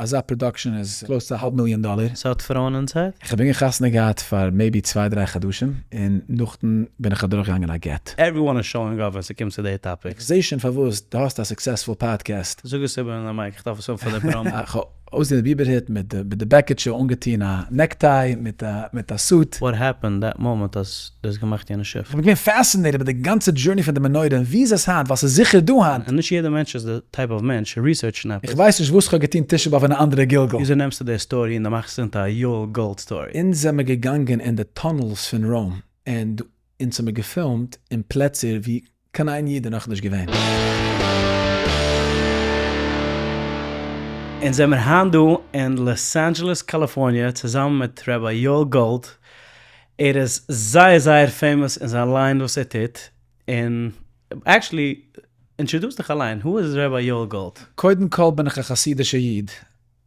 אזא production איז close צו א האלב מיליאן דאלער. ס'האט פרויען inside? כ'בין חתונה געהאט פאר maybe צוויי דריי חדשים און נאכדעם בין איך אדורכגעגאנגען א גט. Everyone איז showing off ווען ס'קומט צו די topic. איך זעה שוין פארוואס דו האסט א successful podcast. זאג עס איבער אין די mic, איך דארף עס האבן פאר די promo. כ'האב אויסגעזען ווי ביבער היט מיט די בעקיטשע, אנגעטון א necktie מיט א suit. What happened that moment אז דו האסט געמאכט יענע shift? כ'בין געווען fascinated מיט די גאנצע journey פון די מנורה און ווי איז עס היינט ווייל ס'איז זיכער דא היינט. און נישט יעדע מענטש איז די type of מענטש research ן עפעס. איך ווייס נישט וואס כ'האב געטון תשעה באב אין א אנדערע גלגול. וויאזוי נעמסטו די story און די מאכסט עס into א יואל גאלד story? אונז זעמער געגאנגען אין די tunnels פון Rome און אונז האמיר געפילמט אין פלעצער ווי קיין איין איד איז נאכנישט געווען. אונז זעמיר היינט דא אין לאס אנדזשעלעס קאליפארניע צוזאמען מיט רבי יואל גאלד, ער איז זייער זייער famous אין זיין line וואס ער טוט, און actually introduce דיך אליין, who is רבי יואל גאלד? קודם כל בין איך א חסידישע איד,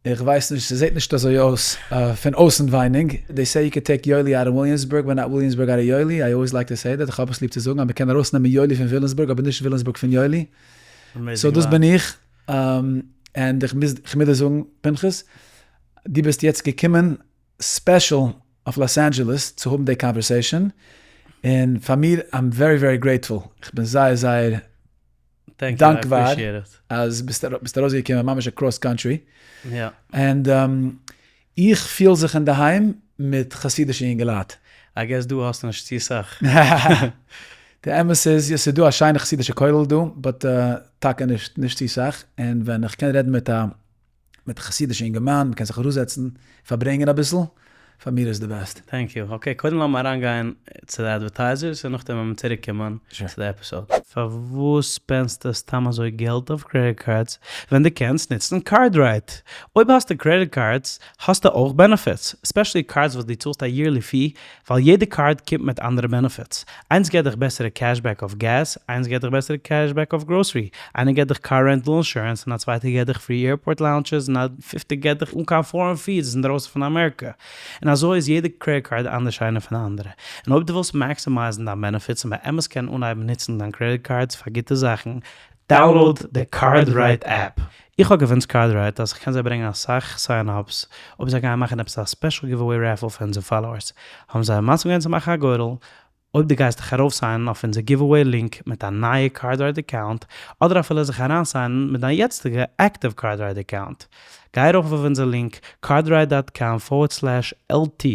איך ווייס נישט, ס'זעט נישט אזוי אויס פון אויסנווייניג, they say you can take יואלי out of וויליאמסבורג but not וויליאמסבורג out of יואלי, I always like to say that, איך האב עס ליב צו זאגן אז מ'קען ארויסנעמען יואלי פון וויליאמסבורג אבער נישט וויליאמסבורג פון יואלי, so דאס בין איך, און איך מוז דיר זאגן פנחס, דו ביסט יעצט געקומען special אויף לאס אנדזשעלעס צו האבן די conversation, און פאר מיר I'm very very grateful, איך בין זייער זייער דאנקבאר אז ביסט ארויסגעקומען ממש across country, און איך פיל זיך אינדערהיים מיט חסידישע יונגעלייט. I guess דא האסטו נישט צו סאך. די אמת איז, יא ס'איז דא א שיינע חסידישע כולל דא, but טאקע נישט נישט צו סאך, און ווען איך קען רעדן מיט א מיט א חסידישע אינגערמאן, מ'קען זיך אראפזעצן, פארברענגען אביסל, פאר מיר איז די best. Thank you. Okay, קודם לאמיר אריינגיין צו די advertisers און נאכדעם וועלן מיר צוריק קומען צו די episode. פארוואס spend סטו סתם אזוי געלט אויף credit cards ווען דו קענסט נוצן CardRight? אויב האסטו credit cards האסטו אויך benefits, especially cards וואס דו צאלסט א yearly fee, ווייל יעדע card קומט מיט אנדערע benefits. איינס געט דיך בעסערע cashback אויף געז, איינס געט דיך בעסערע cashback אויף גראסערי, איינער געט דיך car rental insurance און א צווייטער געט דיך free airport lounges און א פיפטער געט דיך אן קיין foreign fees אינדרויסן פון אמעריקע. און אזוי איז יעדע credit card אנדערש איינע פון די אנדערע. און אויב דו ווילסט maximize ן דיין benefits און באמת קענען אנהייבן נוצן דיין credit cards פאר גוטע זאכן, download די CardRight app. איך האב convinced CardRight אז כ'קען זיי ברענגען אסאך sign-ups אויב זיי גייען מאכן עפעס א special giveaway raffle פאר אונזער followers, האבן זיי מסכים געווען צו מאכן א גורל אויב דו גייסט דיך ארויפסיינען אויף אונזער giveaway link מיט א נייע CardRight account, אדער אפילו זיך אריינסיינען מיט דיין יעצטיגע active CardRight account. גיי ארויף אויף אונזער link cardright dot com forward slash LT,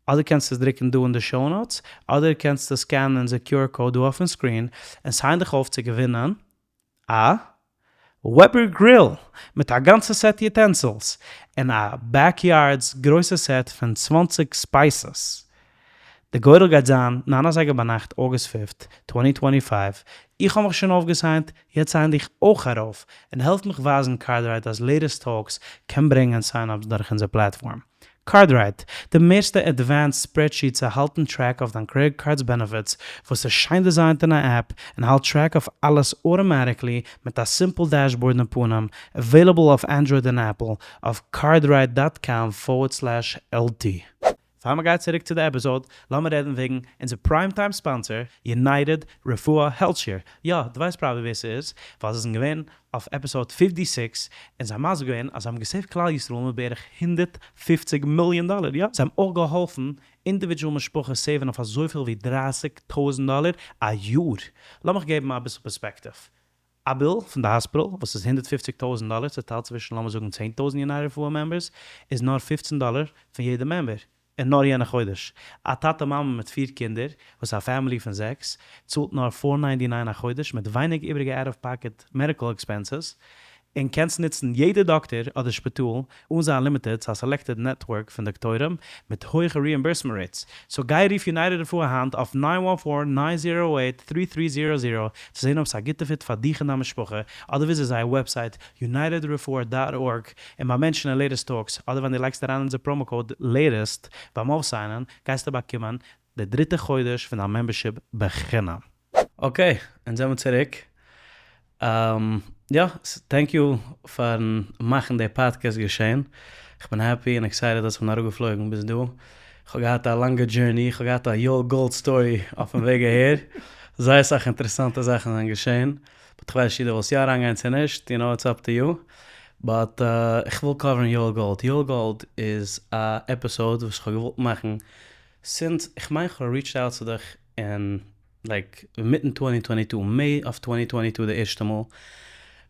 אדער קענסטו עס דרוקן דא אין די show notes, אדער קענסטו סקענען אונזער QR code דא אויפן screen, און sign דיך אויף צו געווינען א Weber grill מיט א גאנצע set utensils, און א Backyards גרויסע set פון 20 spices. די גורל גייט זיין ניין אזייגער ביינאכט August fifth, twenty twenty five, איך האב מיך שוין אויפגעסיינט, יעצט sign דיך אויך ארויף, און העלף מיך ווייזן CardRight אז Latest Talks קען ברענגען sign-ups דורך אונזער platform. CardRight, די מערסטע advanced spreadsheet צו האלטן track אויף דיין credit card's benefits, וואס איז שיין designed אין א app, און האלט track אויף אלעס automatically מיט א simple dashboard און פנים, available אויף Android און Apple, אויף cardright dot com forward slash LT. פאר מען גייט צוריק צו די episode, לאמיר רעדן וועגן אונזער prime time sponsor, United רפואה HealthShare. יא, דו ווייסט probably ווער ס'איז, ווייל זיי זענען געווען אויף episode fifty six, און זיי האבן מסביר געווען אז זיי האבן געסעיווט כלל ישראל מיט בערך 150 מיליאן דאלער, יא, זיי האבן אויך געהאלפן individual משפחות סעיוון אויף אזויפיל ווי 30 טויזנט דאלער א יאר. לאמיך געבן אביסל perspective. א bill פון די האספיטאל וואס איז 150 טויזנט דאלער צוטיילט צווישן לאמיר זאגן 10,000 United רפואה members איז נאר 15 דאלער פון יעדע member, און נאר יענע חודש. א טאטע מאמע מיט פיר קינדער, וואס איז א family פון זעקס, צאלט נאר four ninety nine א חודש מיט ווייניג איבריגע out of pocket medical expenses, און קענסט נוצן יעדע דאקטער אדער שפיטאל אן זיין limited צו א selected network פון דאקטוירים מיט הויכע reimbursement rates. So גיי רוף United רפואה היינט אויף nine one four nine zero eight three three zero zero צו זען אויב ס'איז א גוטע fit פאר דיך און דיין משפחה, אדער visit זייער website United רפואה dot org און ביים מענטשן אין Latest Talks, אדער ווען דו לייגסט אריין אונזער promo code Latest ביים אויפסיינען, גייסטו באקומען די דריטע חודש פון דיין membership בחינם. Okay, אונז זעמיר צוריק. יא, thank you פארן מאכן די פאדקעסט געשען. כ'בין happy און excited אז כ'בין אראפגעפלויגן ביז דא. כ'האב געהאט א לאנגע journey, כ'האב געהאט א יואל גאלד story אויפן וועג אהער. זייער סאך אינטערעסאנטע זאכן זענען געשען. But כ'ווייס נישט צו דו ווילסט יא אריינגיין צו נישט, you know it's up to you. But איך וויל cover ן יואל גאלד. יואל גאלד איז א episode וואס איך האב געוואלט מאכן since, איך מיין איך האב reached out צו דיך אין like אינמיטן 2022, May of 2022 די ערשטע מאל.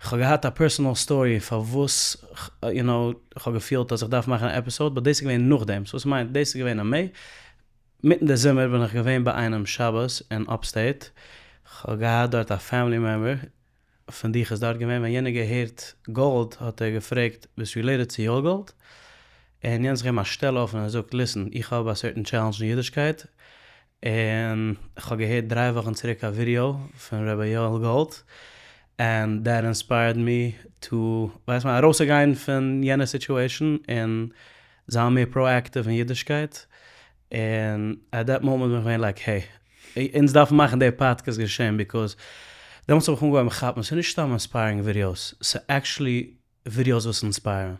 איך האב געהאט א personal story פארוואס you know איך האב געפילט אז איך דארף מאכן א episode, but דאס איז געווען נאכדעם. So וואס מיינט דאס איז געווען אין May. מיטן די זומער בין איך געווען ביי איינעם שבת אין upstate. איך האב געהאט דארט א family member פון דיך איז דארט געווען, ווען יענער געהערט גאלד האט ער געפרעגט ביסט related צו יואל גאלד? און יענער זיך געגעבן א שטעל אויף און ער זאגט listen איך האב א certain challenge אין אידישקייט און איך האב געהערט דריי וואכן צוריק א ווידיאו פון רבי יואל גאלד and that inspired me to ווייסט מען ארויסצוגיין פון יענע situation און זיין מער proactive אין אידישקייט און at that moment בין איך געווען like hey, אונז דארפן מאכן די פאדקעסט געשען because דעמאלטס האב איך אנגעהויבן כאפן ס'איז נישט סתם inspiring ווידיאוס, ס'איז actually ווידיאוס וואס inspire ן.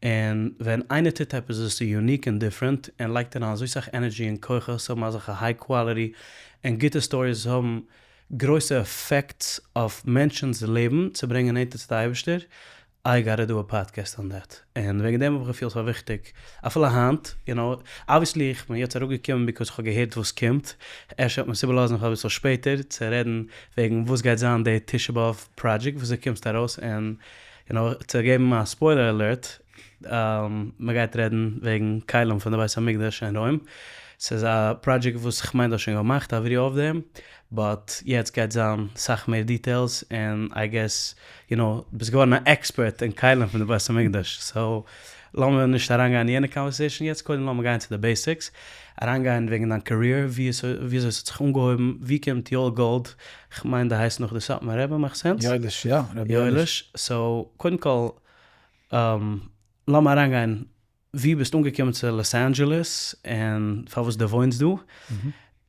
און ווען איינער טוט עפעס וואס איז unique און different און לייגט אריין אזוי סאך energy און כוחות האבן אזעלכע high quality און גוטע stories וואס האבן גרויסע effects אויף מענטשנ'ס לעבן צו ברענגען נענטער צו די אייבערשטער, I gotta do a podcast on that, און וועגן דעם האב איך געפילט פאר וויכטיג, אפילו היינט, you know, obviously איך בין יעצט אראפגעקומען because איך האב געהערט וואס קומט, אפשר וועט מען עס איבערלאזן פאר אביסל שפעטער צו רעדן וועגן וואס גייט זיין די תשעה באב project וואס דו קומסט ארויס, און you know, צו געבן א spoiler alert, מען גייט רעדן וועגן כלים פון די בית המקדש אין רוים, ס'איז א project וואס כ'מיין דו האסט שוין געמאכט א ווידעא אויף דעם, but יעצט גייט זיין סאך מער details, און I guess you know, ביסט געווארן א expert אין כלים פון די בית המקדש, so לאמיר נישט אריינגיין אין יענע conversation יעצט, קודם לאמיר גיין צו די basics, אריינגיין וועגן דיין career, וויאזוי עס האט זיך אנגעהויבן, ווי קומט יואל גאלד, כ'מיין דו הייסט נאך די סאטמאר רבי, מאכט sense? יואליש, יא, רבי יואליש. So קודם כל לאמיר אריינגיין ווי ביסט אנגעקומען צו לאס אנדזשעלעס און פארוואס דו וואוינסט דא,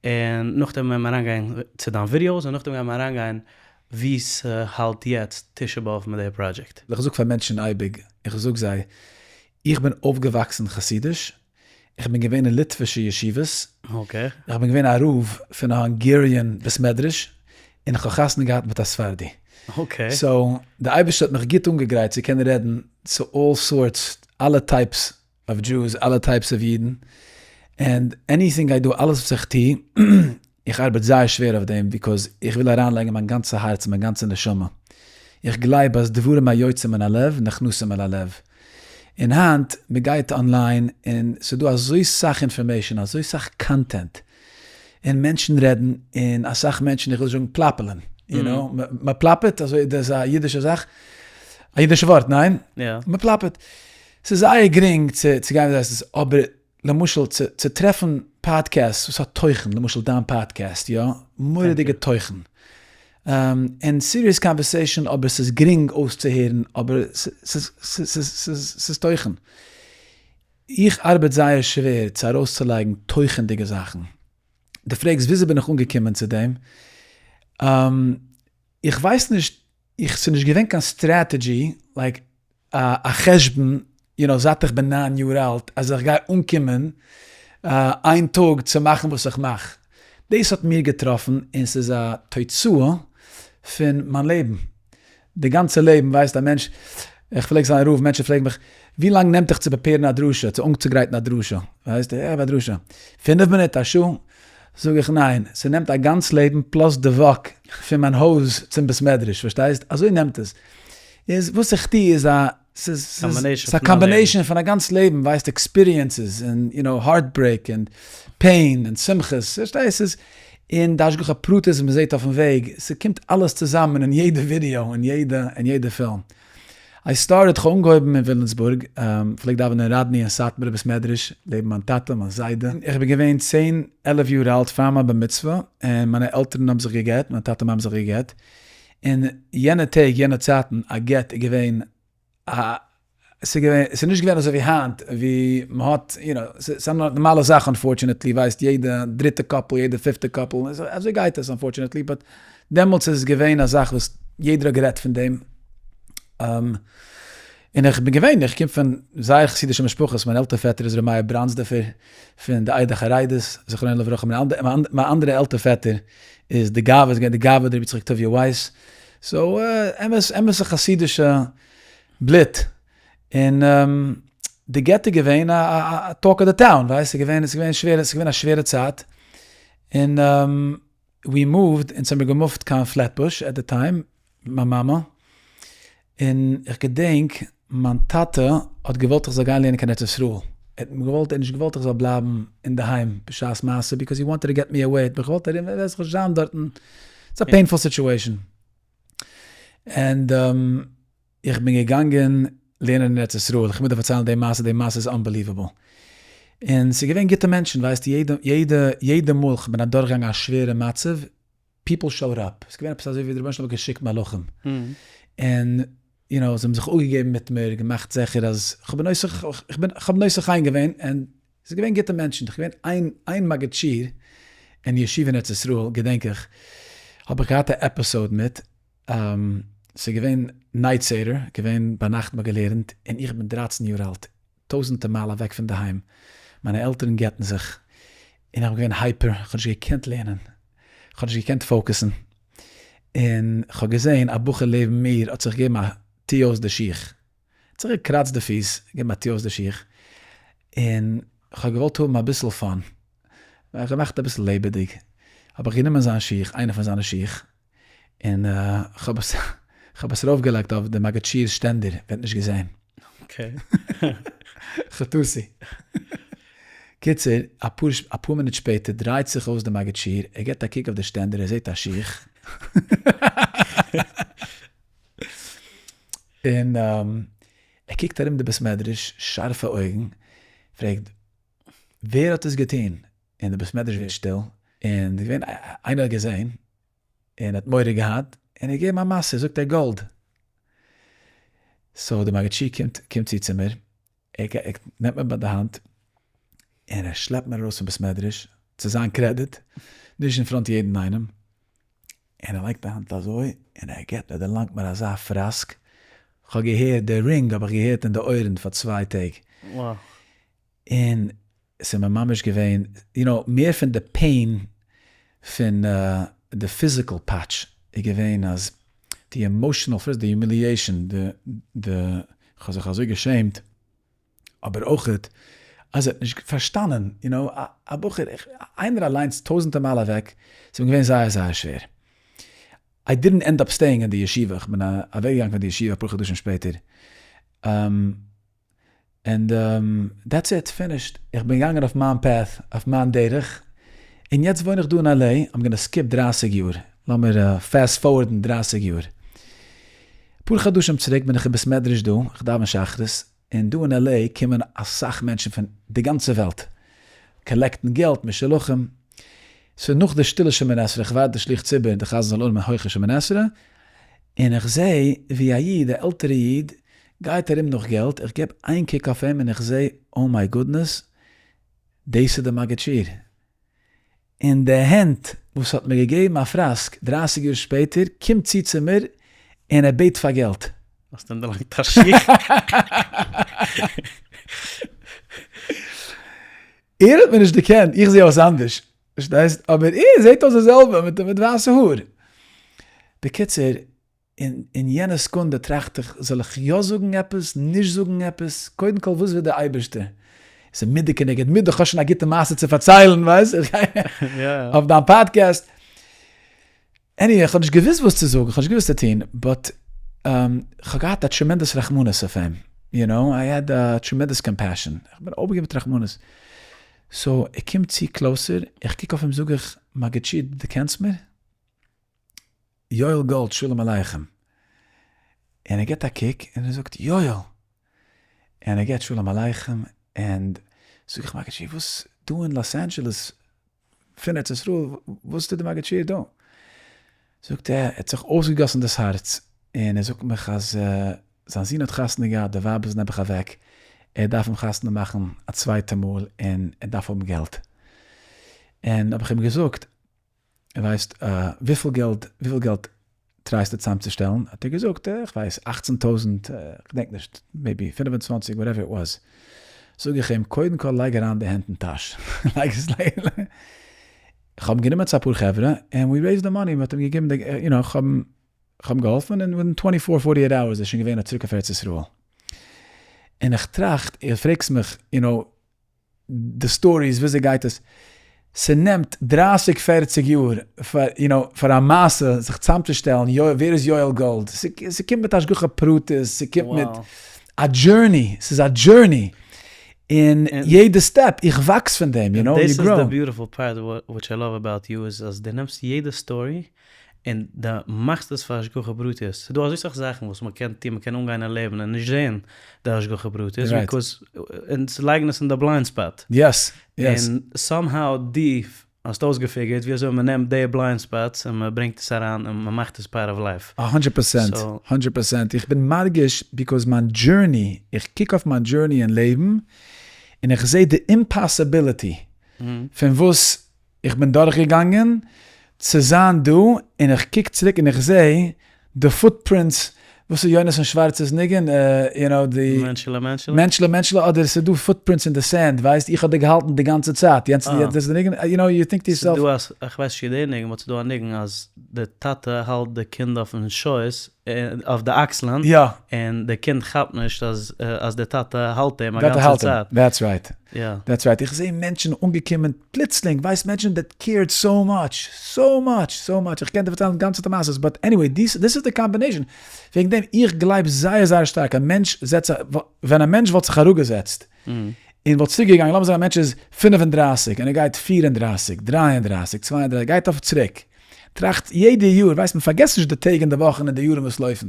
און נאכדעם וועלן מיר אריינגיין צו דיין ווידיאוס און נאכדעם גייען מיר אריינגיין ווי ס'האלט יעצט תשעה באב מיט די project. איך זאג פאר מענטשן אייביג, איך זאג זיי, איך בין אויפגעוואקסן חסידיש, איך בין געווען אין ליטווישע ישיבות, איך בין געווען א רב פון א Hungarian בית מדרש, און איך האב חתונה געהאט מיט א ספרדי. So, די אייבערשטער האט מיך גוט אנגעגרייט צו קענען רעדן צו all sorts, אלע types of Jews, אלע types of אידן, and anything I do, אלעס וואס איך טו, איך ארבעט זייער שווער אויף דעם, because איך וויל אריינלייגן מיין גאנצע הארץ און מיין גאנצע נשמה. איך גלייב אז דברים היוצאים מן הלב נכנסים אל הלב. און היינט, מען גייט online און ס'איז דא אזוי סאך information, אזוי סאך content, און מענטשן רעדן, און אסאך מענטשן, איך וויל נישט זאגן פלאפעלען, you know, מען פלאפעט, אזוי דאס איז א אידישע זאך, א אידישע ווארט, ניין? מען פלאפעט. ס'איז זייער גרינג צו גיין ווי דאס איז, אבער למשל צו טרעפן podcasts וואס האט תוכן, למשל דיין פאדקעסט, יא, מורא'דיגע תוכן, און serious conversation אבער ס'איז גרינג אויסצוהערן, אבער ס'איז תוכן. איך ארבעט זייער שווער צו ארויסצולייגן תוכנ'דיגע זאכן. דו פרעגסט וויאזוי בין איך אנגעקומען צו דעם? איך ווייס נישט, איך ס'איז נישט געווען קיין strategy, like א חשבון, you know, זייט איך בין ניין יאר אלט, אז איך גיי אנקומען איין טאג צו מאכן וואס איך מאך. דאס האט מיר געטראפן און ס'איז א תוצאה פון מיין לעבן. די גאנצע לעבן ווייסט א מענטש, איך פלעג זיין רב, מענטשן פרעגן מיך, ווי לאנג נעמט דיך צו prepare ן א דרשה, צו אנצוגרייטן א דרשה? ווייסט, איך האב א דרשה, פינף מינוט, א שעה? זאג איך ניין, ס'נעמט א גאנץ לעבן plus די walk פון מיין הויז צום בית מדרש, פארשטייסט? אזוי נעמט עס. איז וואס איך טו איז א, ס'איז א combination פון א גאנץ לעבן, ווייסט, experiences, און you know, heartbreak, און pain, און שמחות, פארשטייסט? ס'איז, און די השגחה פרטית וואס מ'זעט אויפן וועג, ס'קומט אלעס צוזאמען אין יעדע ווידיאו, אין יעדע, אין יעדע פילם. I started, כ'האב אנגעהויבן אין וויליאמסבורג, פלעג דאווענען אין ראדני אין סאטמארע בית מדרש, לעבן מיין טאטע, מיין זיידע. איך בין געווען צען עלף יאר אלט פאר מיין בר מצוה, און מיינע עלטערן האבן זיך גע'גט, מיין טאטע מאמע האבן זיך גע'גט, אין יענע טעג, יענע צייטן, א גט איז געווען א, ס'איז געווען, ס'איז נישט געווען אזוי ווי היינט, ווי מ'האט, you know, ס'איז א נארמאלע זאך unfortunately, ווייסט, יעדע דריטע couple, יעדע פיפטע couple, אזוי גייט עס unfortunately, but דעמאלטס איז עס געווען א זאך וואס יעדער האט גערעדט פון דעם, און איך בין געווען, איך קום פון זייער חסידישע משפחות, מיין עלטער פעטער איז ר' מאיר בראנדסדארפער פון די עדה החרדית, זכרונו לברכה, מיין אנדערע עלטער פעטער איז די גאב"ד, איז געווען די גאב"ד רבי יצחק טוביה ווייס, so אמת, אמת'ע חסידישע. בלוט. און די גט איז געווען א talk of the town, ווייסט, ס'איז געווען, ס'איז געווען שווער, ס'איז געווען א שווערע צייט. און we moved, אונז האמיר געמופט קיין פלעטבוש at the time, מיט מיין מאמע. און איך געדענק מיין טאטע האט געוואלט איך זאל גיין לערנען קיין ארץ ישראל. ער האט מיר געוואלט, ער האט נישט געוואלט איך זאל בלייבן אינדערהיים בשעת מעשה, because he wanted to get me away, ער האט מיך געוואלט ארום, ער זאל זיין דארטן. it's a painful situation. And איך בין געגאנגען לערנען אין ארץ ישראל, איך מוז דיר פארציילן די מעשה, די מעשה איז unbelievable. און ס'איז געווען גוטע מענטשן, ווייסטו, יעדע, יעדע, יעדע מאל כ'בין אדורכגעגאנגען א שווערע מצב, people showed up, ס'איז געווען עפעס אזוי ווי דער רבונו של עולם האט געשיקט מלאכים, און you know, זיי האבן זיך אפגעגעבן מיט מיר, געמאכט זיכער אז כ'בין נושא, כ'בין, כ'האב נושא חן געווען, און ס'איז געווען גוטע מענטשן, איך געווען איין איין מגיד שיעור אין ישיבה אין ארץ ישראל, געדענק איך, האב איך געהאט א episode מיט, ס'איז געווען night סדר, געווען ביינאכט מ'האט געלערנט, און איך בין דרייצן יאר אלט, טויזענטע מייל אוועק פון דערהיים, מיינע עלטערן גט'ן זיך, און איך בין געווען hyper, איך האב נישט געקענט לערנען, איך האב נישט געקענט focus ן, און כ'האב געזען א בחור לעבן מיר האט זיך געגעבן א טו אויס די שיך, האט זיך געקראצט די פיס, געגעבן א טו אויס די שיך, און כ'האב געוואלט האבן אביסל fun, כ'האב געמאכט אביסל לעבעדיג, האב איך גענומען זיין שיך, איינע פון זיינע שיך, און כ'האב עס כ'האב עס ארויף געלייגט אויף די מגיד שיעור'ס שטענדער, ווער האט נישט געזען. okay. חטאתי. קיצור, אפאר אפאר מינוט שפעטער דרייט זיך אויס די מגיד שיעור, ער געבט א קוק אויף די שטענדער, ער זעט א שיך. און ער קוקט ארום די בית מדרש, שארפע אויגן, פרעגט, ווער האט עס געטון? און די בית מדרש ווערט שטיל, און געווען איינער האט געזען, און האט מורא געהאט, און ער געגעבן א מעשה, זאגט ער גאלד. so די מגיד שיעור קומט קומט צו צו מיר, ער נעמט מיר ביי די האנט, און ער שלעפט מיר ארויס פון בית מדרש, צו זיין קרעדיט, נישט אין front יעדן איינעם, און ער לייגט די האנט אזוי, און ער געבט, ער דערלאנגט מיר אזא פראסק, כ'האב געהערט די ring האב איך געהערט אין די אויערן פאר צוויי טעג. און ס'איז מיר ממש געווען, you know, מער פון די pain פון די physical פאטש איז געווען אז די emotional first, די humiliation, די, די, כ'האב זיך אזוי געשעמט, אבער אויכעט אז ער האט נישט פארשטאנען, you know, א בחור, איינער אליינס טויזענטער מייל אוועק, ס'איז מיר געווען זייער זייער שווער. I didn't end up staying אין די ישיבה, כ'בין אוועקגעגאנגען פון די ישיבה אפאר חדשים שפעטער. and that's it, finished. איך בין געגאנגען אויף מיין path, אויף מיין דרך, און יעצט וואוין איך דא אין LA, I'm gonna skip דרייסיג יאר, לאמיר fast forward ן דרייסיג יאר. אפאר חדשים צוריק בין איך אין בית מדרש דא, איך דאווען שחרית, און דא אין LA קומען אסאך מענטשן פון די גאנצע וועלט, collect ן געלט, משולחים. ס'איז נאך די שטילע שמונה עשרה, איך ווארט די שליח ציבור, די חזן זאל אננעמען הויכע שמונה עשרה, און איך זע ווי א איד, א עלטערע איד, גייט ארום נאך געלט, איך געב איין קוק אויף אים און איך זע, oh my goodness, דאס איז די מגיד שיעור. און די הענט וואס האט מיר געגעבן א פראסק דרייסיג יאר שפעטער, קומט צו צו מיר און ער בעט פאר געלט. האסט אים דערלאנגט א שיך? ער האט מיר נישט דערקענט, איך זע אויס אנדערש, פארשטייסט? אבער ער זעט אויס די זעלבע מיט ווייסע האר. בקיצור, אין אין יענע סעקונדע טראכט איך, זאל איך יא זאגן עפעס, נישט זאגן עפעס, קודם כל וואס וויל דער אייבערשטער? ס'איז מידה כנגד מידה, כ'האב שוין א גוטע מעשה צו פארציילן, ווייסט, איך גיי אויף דיין פאדקעסט. anyway, איך האב נישט געוואוסט וואס צו זאגן, איך האב נישט געוואוסט צו טון, but כ'האב געהאט א tremendous רחמנות אויף אים, you know, I had a tremendous compassion, איך בין אויפגעגעבן מיט רחמנות. so ער קומט צו closer, איך קוק אויף אים זאג איך, מגיד שיעור, דו קענסט מיר? יואל גאלד שלום עליכם. און ער גיבט א קוק און ער זאגט יואל! און ער גיבט שלום עליכם און זאג איך מגיד שיעור וואס דא אין לאס אנדזשעלעס פון ארץ ישראל וואס טוט די מגיד שיעור דא? זאגט ער ער האט זיך אויסגעגאסן דאס הארץ און ער זאגט מיך אז זיין זון האט חתונה געהאט די ווייב איז נעבעך אוועק ער דארף אים חתונה מאכן א צווייטע מאל און ער דארף האבן געלט און האב איך אים געזאגט ווייסט וויפיל געלט וויפיל געלט try סטו צאמצושטעלן? האט ער געזאגט איך ווייס אכצן טויזנט, כ'געדענק נישט, maybe 25 whatever it was. זאג איך אים קודם כל לייג אריין די הענט אין טאש, לייג עס לייג כ'האב אים גענומען צו אפאר חברה and we raised the money, מ'האט אים געגעבן די, you know, כ'האב אים. כ'האב אים געהאלפן און within twenty four forty eight hours איז ער שוין געווען צוריק אויף ארץ ישראל. און איך טראכט, איר פרעגסט מיך, you know, די stories וויאזוי גייט עס, ס'נעמט דרייסיג פערציג יאר פאר, you know, פאר א מעשה זיך צאמצושטעלן, ווער איז יואל גאלד, ס'קומט מיט השגחה פרטית, ס'קומט מיט א journey, ס'איז א journey, און יעדע step, איך וואקס פון דעם, you know, you grow. דאס איז די beautiful part which I love about you איז אז דו נעמסט יעדע story און דו מאכסט עס פאר השגחה פרטית, ס'איז דא אזוי סאך זאכן וואס מען קען טון, מען קען אנגיין אין לעבן און נישט זען די השגחה פרטית, because אונז לייגן עס אין די blind spot. Yes, yes. און somehow דו האסט אויסגעפיגערט ווי אזוי מען נעמט די blind spots און מען ברענגט עס אריין און מען מאכט עס part of life. א הונדרעט פראצענט, הונדרעט פראצענט, איך בין מרגיש because מיין journey, איך קוק אויף מיין journey אין לעבן און איך זע די impossibility פון וואס איך בין דורכגעגאנגען צו זיין דא, און איך קוק צוריק און איך זע די footprints, וואס איז יונתן שווארצ'ס ניגון, you know די. מענטשעלע מענטשעלע. מענטשעלע מענטשעלע, אדער ס'איז דא footprints אין די sand, ווייסט, איך האב דיר געהאלטן די גאנצע צייט, יענץ דאס איז די ניגון, you know, you think to yourself. ס'איז דא א, כ'ווייס נישט צו די ניגון, but ס'איז דא א ניגון אז די טאטע האלט די קינד אויפן שויס, אויף די אקסלען, יא. און די קינד כאפט נישט אז אז די טאטע האלט אים א גאנצע צייט. That's right. That's right. איך זעה מענטשן אנגעקומען פלוצלינג, ווייסט מענטשן that cared so much, so much, so much, איך קען דיר פארציילן גאנצעטע מעשות, but anyway, this איז די combination, וועגן דעם איך גלייב זייער זייער שטארק, א מענטש זעצט זיך, ווען א מענטש וואלט זיך אראפגעזעצט, און וואלט צוריק געגאנגען, לאמיר זאגן א מענטש איז 35 און ער גייט 34, 33, 32, גייט אויף צוריק, טראכט יעדע יאר, ווייסט מען פארגעסט נישט די טעג און די וואכן און די יארן וואס לויפן,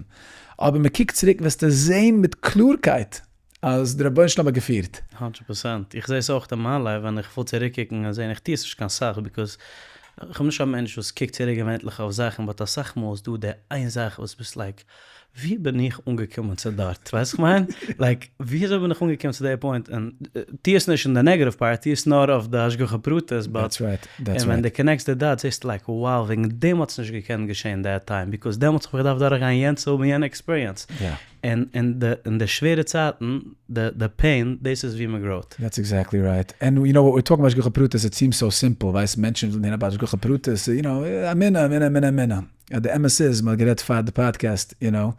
אבער מען קוקט צוריק וועסטו זען מיט קלארקייט אז דער רבונו של עולם האט געפירט. הונדרעט פראצענט, איך זע עס אויך אין מיין life ווען איך וויל צוריקקוקן און זען, איך טו עס נישט קיין סאך because איך בין נישט א מענטש וואס קוקט צוריק געווענטליך אויף זאכן, but אסאך מאל איז דא די איין זאך וואס ביסט like ווי בין איך אנגעקומען צו דארט, ווייסט וואס כ'מיין? Like וויאזוי בין איך אנגעקומען צו די point, און טו עס נישט אין די negative part, טו עס נאר אויף די השגחה פרטית, but און ווען דו connect סט די dots זעסטו like wow וועגן דעם האט עס נישט געקענט געשען that time, because דעמאלטס האב איך געדארפט דורכגיין יענץ האבן יענע experience, און אין די שווערע צייטן, די pain, דאס איז ווי מען grow ט. That's exactly right. And you know what we're talking about השגחה פרטית, it seems so simple, ווייסט מענטשן ווילן הערן about השגחה פרטית, you know, אמונה, אמונה, אמונה, אמונה. די אמת איז, מ'האט גערעדט פאר די פאדקעסט, you know,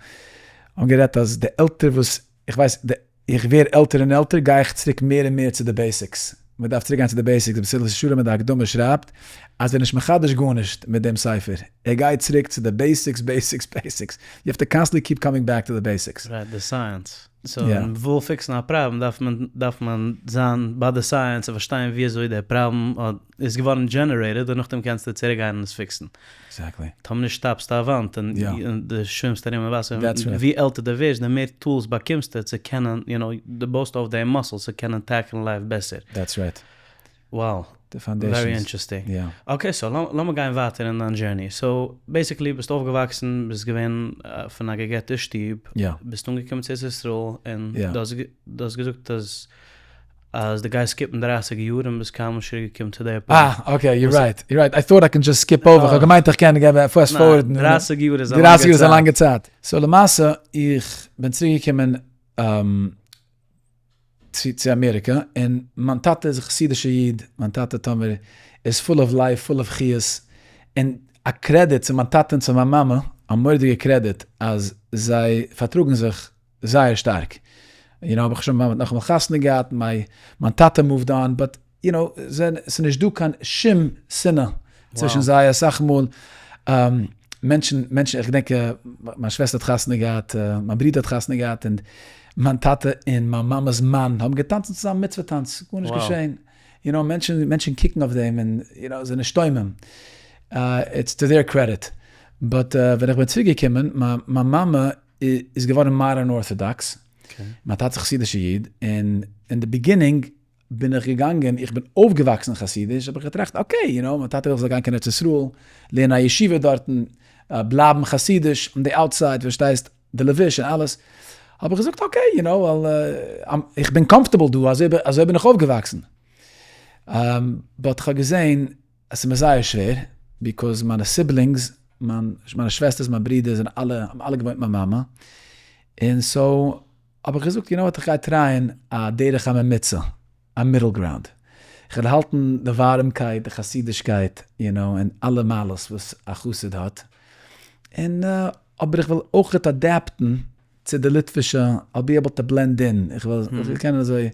האבן גערעדט אז די עלטער וואס, איך ווייס, איך ווער עלטער און עלטער, גיי איך צוריק מער און מער צו די basics. מען דארף צוריק גיין צו די basics, די מסילת ישרים אין די הקדמה שרייבט אז ער איז נישט מחדש גארנישט מיט דעם ספר, ער גייט צוריק צו די basics, basics, basics, you have to constantly keep coming back to the basics. Right, די science. So ווען מ'וויל fix ן א פראבלעם דארף מען דארף מען זיין ביי די science און פארשטיין ווי אזוי די פראבלעם איז געווארן generated און נאכדעם קענסטו צוריק גיין און עס fix ן. Exactly. טאמער נישט שטאפסטו א וואנט און דו שווימסט ארום אין וואסער. ווי עלטער דו ווערסט די מער tools באקומסטו צו קענען, you know, דו בויסט אויף די muscle צו קענען tackle ן life בעסער. That's right. Wow. די foundations. Very interesting. יא. Okay so לאמיר גיין ווייטער אין דיין journey. So basically ביסט אויפגעוואקסן, ביסט געווען פון א גע'גט'ע שטוב, ביסט אנגעקומען צו ארץ ישראל און דו האסט געזאגט אז אז דו גייסט skip ן 30 יאר און ביסט קיינמאל נישט צוריק געקומען צו די point. אה okay you're right you're right I thought I can just skip over כ'האב געמיינט איך קען געבן fast forward. ניין, 30 יאר איז א לאנגע צייט. 30 יאר איז א לאנגע צייט. So למעשה איך בין צוריק געקומען צו אמעריקע און מיין טאטע איז א חסידישע איד, מיין טאטע טאמער איז full of life full of חיות, און א credit צו מיין טאטע און צו מיין מאמע, א מורא'דיגע credit אז זיי פארטראגן זיך זייער שטארק, you know האב איך שוין מיין מאמע האט נאכאמאל חתונה געהאט, מיין טאטע moved on, but you know ס'איז נישט דא קיין שום שנאה צווישן זיי, אסאך מאל מענטשן, מענטשן, איך געדענק מיין שוועסטער האט חתונה געהאט, מיין ברודער האט חתונה געהאט, און מיין טאטע און מיין מאמע'ס מאן האבן געטאנצן צוזאמען מצוה טאנץ, גארנישט געשען, you know מענטשן, מענטשן קוקן אויף דעם און you know זענען שטומם, it's to their credit, but ווען איך בין צוריק געקומען, מיין מאמע איז געווארן modern orthodox, מיין טאטע איז א חסידישע איד, און אין די beginning בין איך געגאנגען, איך בין אויפגעוואקסן חסידיש, האב איך געטראכט okay, you know, מיין טאטע וויל איך זאל גיין קיין ארץ ישראל, לערנען א ישיבה דארטן, בלייבן חסידיש on the outside, פארשטייסט, די לבוש און אלעס, האב איך געזאגט okay, you know, איך בין comfortable דא, אזוי בין איך אויפגעוואקסן. But כ'האב געזען אז ס'איז מיר זייער שווער, because מיינע siblings, מיינע שוועסטערס, מיין ברודער זענען אלע, האבן אלע געוואוינט מיט מיין מאמע, און so האב איך געזאגט, you know what, איך גיי try ען א דרך הממוצע, א middle ground. איך וועל האלטן די ווארעמקייט, די חסידישקייט, you know, און אלע מעלות וואס א חסיד האט, און. אבער איך וויל אויכעט adapt ן צו די ליטווישע, I'll be able to blend in, איך וויל קענען אזוי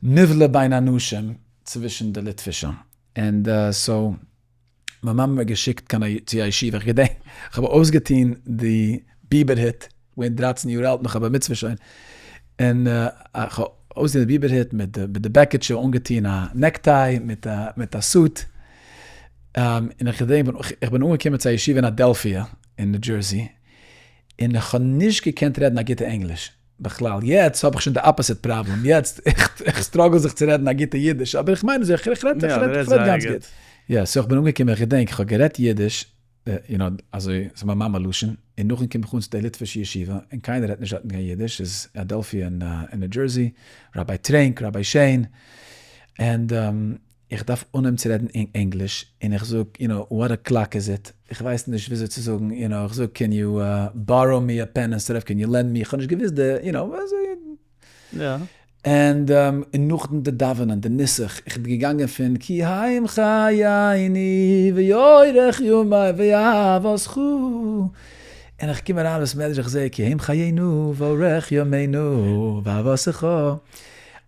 נבלע בין אנשים צווישן די ליטווישע, and so מיין מאמע האט מיר געשיקט קיין א צו א ישיבה, איך געדענק איך האב אויסגעטון די ביבער היט, געווען 13 יאר אלט נאך א בר מצוה שוין, און איך האב אויסגעטון די ביבער היט מיט די בעקיטשע, אנגעטון א necktie מיט א מיט א suit, און איך געדענק איך בין אנגעקומען צו א ישיבה אין אדעלפיע אין ניו דזשערסי, און איך האב נישט געקענט רעדן א גוטע ענגליש בכלל, יעצט האב איך שוין די opposite problem, יעצט איך struggle זיך צו רעדן א גוטע אידיש, אבער איך מיין איך רעד איך רעד גאנץ גוט. יא, so איך בין אנגעקומען, איך געדענק איך האב גערעדט אידיש, you know, אזוי, ס'איז מיין מאמע לשון, און נאכדעם קום איך אן צו די ליטווישע ישיבה, און קיינער רעדט נישט דארטן קיין אידיש, ס'איז אדעלפיע אין ניו דזשערסי, Rabbi טרענק, Rabbi שיין, and איך דארף אנהויבן צו רעדן ענגליש, און איך זאג, you know, what o'clock is it? איך ווייס נישט וויאזוי צו זאגן, you know, איך זאג can you borrow me a pen instead of can you lend me, איך האב נישט געוואוסט די, you know, אזוי. און נאכדעם די דאווענען, די נוסח, איך בין געגאנגען פון כי הם חייני ואורך ימי ואהבתך, און איך קום אריין אין בית מדרש איך זעה כי הם חיינו ואורך ימינו ואהבתך,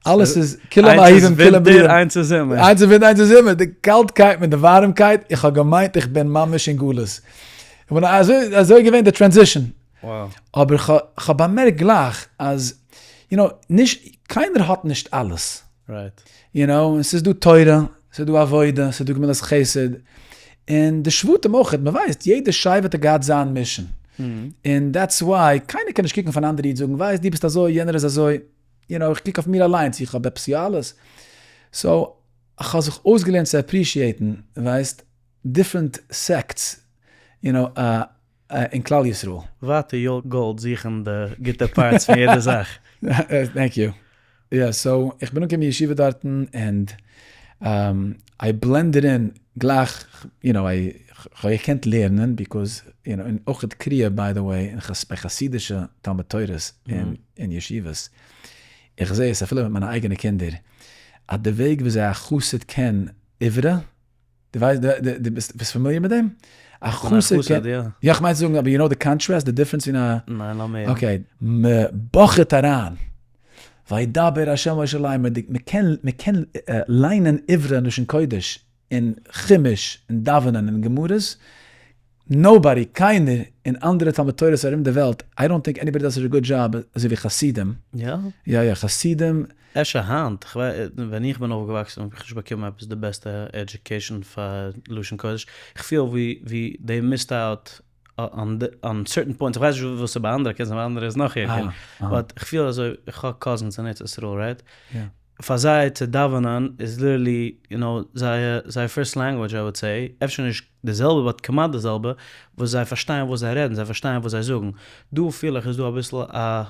אלעס איז כולם אהובים כולם בריאים. איינס איז ווינטער, איינס איז זומער. איינס איז ווינטער, איינס איז זומער, די קאלטקייט מיט די ווארעמקייט, איך האב געמיינט איך בין ממש אין גלות. אזוי איז געווען די transition. אבער כ'האב באמערקט גלייך אז, you know, נישט, קיינער האט נישט אלעס. you know, און ס'איז דא תורה, ס'איז דא עבודה, ס'איז דא גמילות חסד, און די שבטים אויך, מ'ווייסט, יעדע שבט האט געהאט זיין mission. און that's why, קיינער קען נישט קוקן אויף אן אנדערע איד זאגן, ווייסט, דו ביסט אזוי, יענער איז אזוי. you know, איך קוק אויף מיר אליינס, איך האב עפעס יא אלעס. so, איך האב זיך אויסגעלערנט צו appreciate ן, ווייסט, different sects, you know, אין כלל ישראל. ווייטער יואל גאלד זוכן די גוטע parts פון יעדע זאך. Thank you. יא, so, איך בין אנגעקומען אין ישיבה דארטן, and I blended in גלייך, you know, כ'האב געקענט לערנען, because, you know, און אויך קריאה by the way, אין ביי חסידישע תלמוד תורה'ס און ישיבות, איך זע עס אפילו מיט מיינע אייגענע קינדער, אז די וועג וויאזוי א חסיד קען עברי, דו ווייסט, דו ביסט familiar מיט דעם? א חסיד קען, יא כ'מיין צו זאגן, אבער you know די contrast, די difference פון א, ניין לאמיר הערן. Okay, מ'באכעט אריין, וידבר ה' משה לאמר, מ'קען, מ'קען ליינען עברי אין לשון קודש, אין חומש, אין דאווענען, אין גמרות, nobody, קיינער, אין אנדערע תלמוד תורה'ס ארום די וועלט, I don't think anybody does such a good job אזוי ווי חסידים. יא? יא יא, חסידים. אפשר היינט, כ'ווייס, ווען איך בין אויפגעוואקסן האב איך נישט באקומען עפעס די בעסטע education פאר לשון קודש, כ'פיל ווי ווי they missed out on certain points, כ'ווייס נישט וואס איז ביי אנדערע, קען זיין ביי אנדערע איז נאך ערגער, but כ'פיל אזוי, איך האב cousins אין ארץ ישראל right? פאר זיי צו דאווענען איז literally you know זייער זייער first language I would say, אפשר נישט די זעלבע but כמעט די זעלבע, וואס זיי פארשטייען וואס זיי רעדן, זיי פארשטייען וואס זיי זאגן, דא פיל איך איז דא אביסל א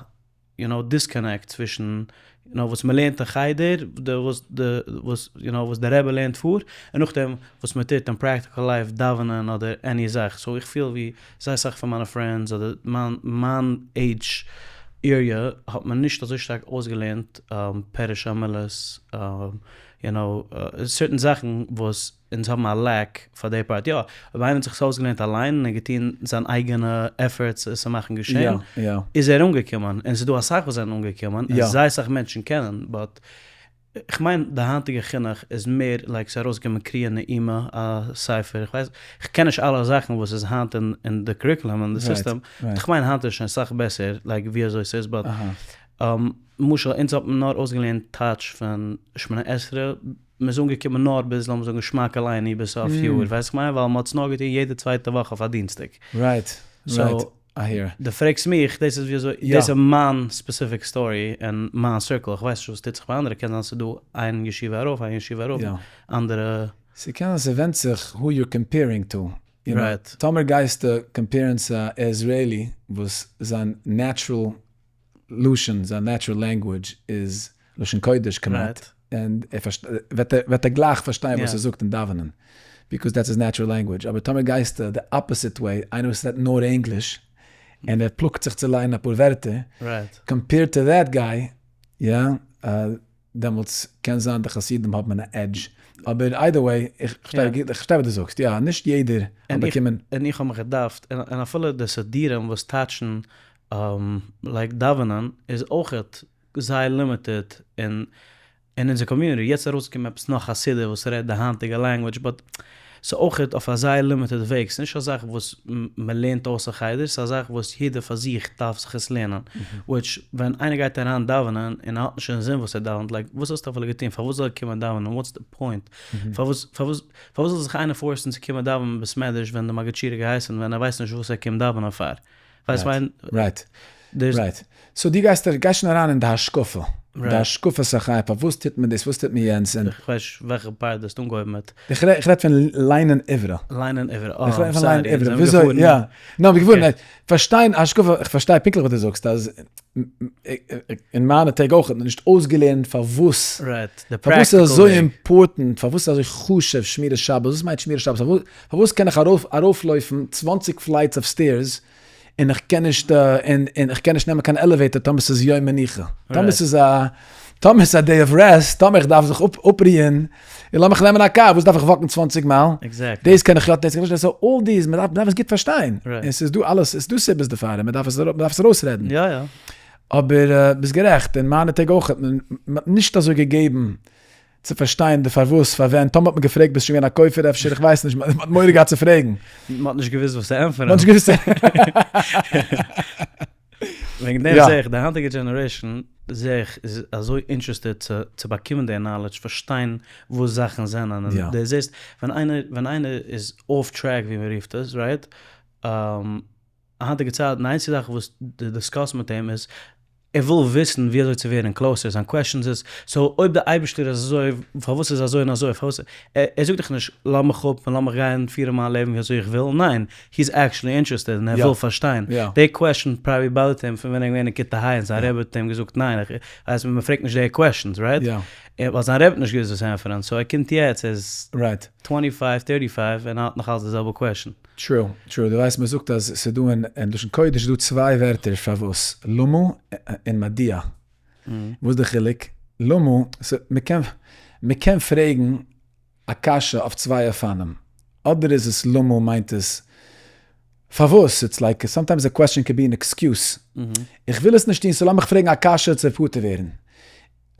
you know disconnect צווישן you know וואס מ'לערנט אין חדר, די וואס די וואס you know וואס די רבי לערנט פאר, און נאכדעם וואס מ'טוט אין practical life דאווענען אדער any זאך, so איך פיל ווי זייער סאך פון מיינע friends אדער מיין מיין age area האט מען נישט אזוי שטארק אויסגעלערנט פירוש המילות you know certain זאכן וואס אונז האבן א lack פאר די part, יא אויב איינער האט זיך עס אויסגעלערנט אליין און געטון זיין אייגענע efforts עס צו מאכן געשען איז ער אנגעקומען, און ס'איז דא אסאך וואס זענען אנגעקומען און זייער סאך מענטשן קענען but כ'מיין די היינטיגע חינוך איז מער like ס'איז ארויסגעקומען קריאה נעימה א ספר, איך ווייס כ'קען נישט אלע זאכן וואס איז היינט אין די curriculum אין די סיסטעם, but כ'מיין היינט איז שוין סאך בעסער like ווי אזוי ס'איז but למשל אונז האט מען נאר אויסגעלערנט טייטש פון שמונה עשרה, מ'איז אנגעקומען נאר ביז לאמיר זאגן שמע קולנו ביז סוף יאר, ווייסט כ'מיין ווייל מ'האט עס נאר געטון יעדע צווייטע וואך אויף א דינסטאג. Right, right. דו פרעגסט מיך, דאס איז ווי אזוי, דאס איז מיין specific story אין מיין circle, איך ווייס נישט וואס טוט זיך ביי אנדערע, קען זיין ס'איז דא איין ישיבה ארויף איין ישיבה אראפ, אנדערע. ס'קען זיין ס'ווענדט זיך who you're comparing to, you know, טאמער גייסטו compare ן צו א Israeli וואס זיין natural לשון, זיין natural language איז לשון קודש כמעט, און וועט ער גלייך פארשטיין וואס ער זאגט אין דאווענען, because that's his natural language, אבער טאמער גייסטו די opposite way, איינער וואס רעדט נאר ענגליש, און ער פלאגט זיך צו ליינען אפאר ווערטער, compared to that guy, יא. דעמאלטס קען זיין די חסידים האבן א edge, אבער either way, איך פארשטיי וואס דו זאגסט, יא, נישט יעדער האט באקומען. און איך האב מיך געדארפט, און אפילו די סידורים וואס טייטשן like דאווענען איז אויכעט זייער limited אין אונזער community, יעצט איז ארויסגעקומען עפעס נאך א סידור וואס רעדט די היינטיגע language but ס'איז אויכעט אויף א זייער limited וועג, ס'איז נישט א זאך וואס מ'לערנט אויס אין חדר, ס'איז א זאך וואס יעדער פאר זיך דארף זיך עס לערנען, which ווען איינער גייט אריין דאווענען און ער האט נישט אינזין וואס ער דאווענט, like וואס האסטו אפילו געטון, פארוואס זאל ער קומען דאווענען, what's the point, פארוואס פארוואס פארוואס זאל זיך איינער force ן צו קומען דאווענען אין בית מדרש ווען די מגיד שיעור האט געהייסן ווען ער ווייסט נישט וואס ער קומט דאווענען פאר, ווייסט מיין. Right. Right. So דו גייסט גייסט שוין אריין אין די השקפה. די השקפת החיים, פארוואס טוט מען דאס, פארוואס טוט מען יענץ, און. איך ווייס נישט וועלכע part דו האסט אנגעהויבן מיט. איך רעד פון ליינען עברי. ליינען עברי, אה, איך רעד פון ליינען עברי, וויאזוי, יא. נאר מיר געפארן, פארשטיין השקפה, איך פארשטיי פונקטליך וואס דו זאגסט, אז אין מיינע טעג אויך האט מען נישט אויסגעלערנט פארוואס, פארוואס איז אזוי important, פארוואס איז אזוי חשוב שמירת שבת, וואס מיינט שמירת שבת, פארוואס קען איך ארויפלויפן 20 flights of stairs און איך קען נישט און איך קען נישט נעמען קיין elevator טאמער ס'איז יום מנוחה, טאמער ס'איז א טאמער ס'איז א day of rest, טאמער איך דארף זיך אפרוען, און לאמיך נעמען א קאר, וואס דארף איך walk ן 20 מייל? דאס קען איך יא, דאס קען איך נישט, so all these, מען דארף עס גוט פארשטיין, און ס'איז דא אלעס, ס'איז דא סיבות דערפאר, און מען דארף עס מען דארף עס ארויסרעדן. אבער ביסט גערעכט, אין מיינע טעג אויך האט מען נישט אזוי געגעבן צו פארשטיין די פארוואס, פארווען, טאמער האט מען געפרעגט ביסט שוין געווען א כופר אפשר, איך ווייס נישט, מען האט מורא געהאט צו פרעגן. מען האט נישט געוואוסט וואס צו ענטפערן. מען האט נישט געוואוסט. וועגן דעם זעה איך די היינטיגע generation זעה איך איז אזוי interested צו צו באקומען די knowledge, פארשטיין וואס זאכן זענען, און דו זעסט ווען איינער ווען איינער איז off track ווי מען רופט עס, right? היינטיגע צייטן די איינציגע זאך וואס דו discuss ט מיט אים איז ער וויל וויסן ווי אזוי צו ווערן closer, זיין questions איז, so אויב די אייבערשטער איז אזוי פארוואס איז אזוי און אזוי, פארוואס, ער זאגט דיך נישט לאז מיך אפ און לאז מיך גיין פירן מיין לעבן ווי אזוי איך וויל, ניין, he is actually interested און ער וויל פארשטיין, די question probably bother ט אים פון ווען ער איז געווען אין כיתה ה' און זיין רבי האט אים געזאגט ניין, איך ווייס מען פרעגט נישט די questions, right? ווייל זיין רבי האט נישט געוואוסט וואס ענטפערן, so ער קומט יעצט ער איז twenty five, thirty five און ער האט נאכאלץ די זעלבע question. True, true, דו ווייסט מען זאגט אז ס'איז דא אין לשון קודש איז דא צוויי ווערטער פארוואס, למה און מדוע. וואס איז די חילוק? למה, מ'קען מ'קען פרעגן א קשיא אויף צוויי אופנים, אדער איז עס למה מיינט עס פארוואס, it's like sometimes a question can be an excuse, איך וויל עס נישט טון so לאמיך פרעגן א קשיא צו פטור ווערן.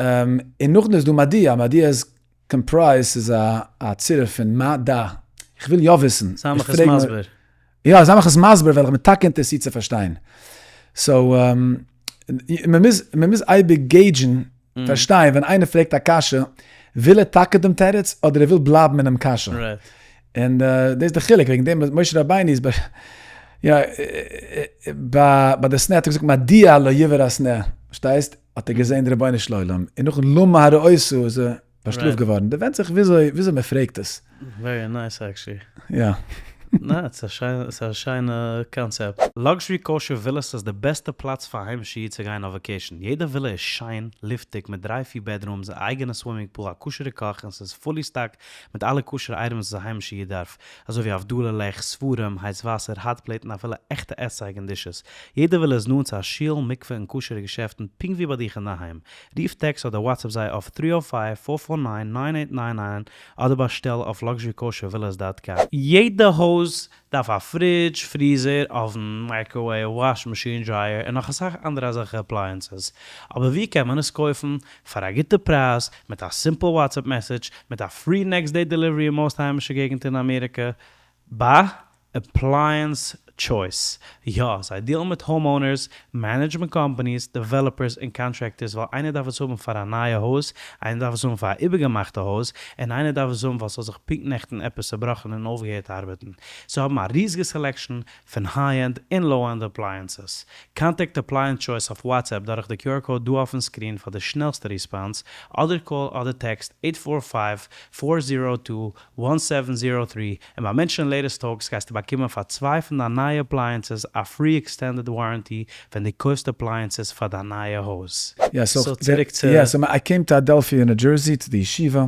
און נאכדעם איז דא מדוע, מדוע איז comprise איז א צירוף פון מה ד, איך וויל יא וויסן. זיי מיך עס מסביר. יא, זיי מיך עס מסביר ווייל איך בין טאקע אינטערעסירט צו פארשטיין. So, מען מוז, מען מוז אייביג gauge ן, פארשטיין ווען איינער פרעגט א קשיא, וויל ער טאקע דעם תירוץ אדער ער וויל בלייבן אינעם קשיא. און דאס איז די חילוק, וועגן דעם משה רבינו איז ביי, יא, ביי די סנה האט ער געזאגט מדוע לא יבער הסנה, פארשטייסט? האט ער געזען די רבונו של עולם, און נאכן למה הרעותה איז ער באשטראפט געווארן, דא ווענדט זיך וויאזוי וויאזוי מען פרעגט עס. Very nice actually. יא. ניין, ס'איז א שיינע קאנצעפט. Luxury Kosher Villas איז די בעסטע פלאץ פאר א היימישע איד צו גיין אויף vacation, יעדע ווילע איז שיין, לופטיג, מיט דריי פיר bedrooms, א אייגענע swimming pool, א כשר'ע קאך, און ס'איז fully stocked מיט אלע כשר'ע items וואס א היימישע איד דארף, אזוי ווי הבדלה לעכט, ספרים, הייס וואסער, hot plate און אפילו עכטע עסצייג און dishes. יעדע ווילע איז נאנט צו א שול, מקווה און כשר'ע געשעפטן פונקט ווי ביי דיך אינדערהיים. רוף טעקסט אדער WhatsApp זיי אויף three o five, four four nine, nine eight nine nine אדער באשטעל אויף luxurykoshervillas dot com. יעדע הויז דארף א fridge, freezer, oven, microwave, wash machine, dryer און נאך אסאך אנדערע אזעלכע appliances. אבער ווי קען מען עס קויפן פאר א גוטע פרייז מיט א simple WhatsApp message מיט א free next day delivery אין most היימישע געגנטער אין אמעריקע? ביי Appliance Choice. יא, זיי deal ן מיט home owners, management companies, developers און contractors ווייל איינער דארף עס האבן פאר א נייע הויז, איינער דארף עס האבן פאר א איבערגעמאכטע הויז, און איינער דארף עס האבן ווייל ס'האט זיך פונקט נעכטן עפעס צובראכן און אויפגעהערט ארבעטן. זיי האבן א ריזיגע selection פון high-end און low-end appliances. Contact Appliance Choice אויף WhatsApp דורך די QR code דא אויפן screen פאר די שנעלסטע response, אדער call אדער text eight four five, four zero two, one seven zero three, און ביי mention Latest Talks גייסטו באקומען פאר צוויי פון דיין נייע appliances א free extended warranty ווען דו קויפסט appliances פאר דיין נייע הויז. יא so צוריק צו. יא so I came to Adelphia New Jersey צו די ישיבה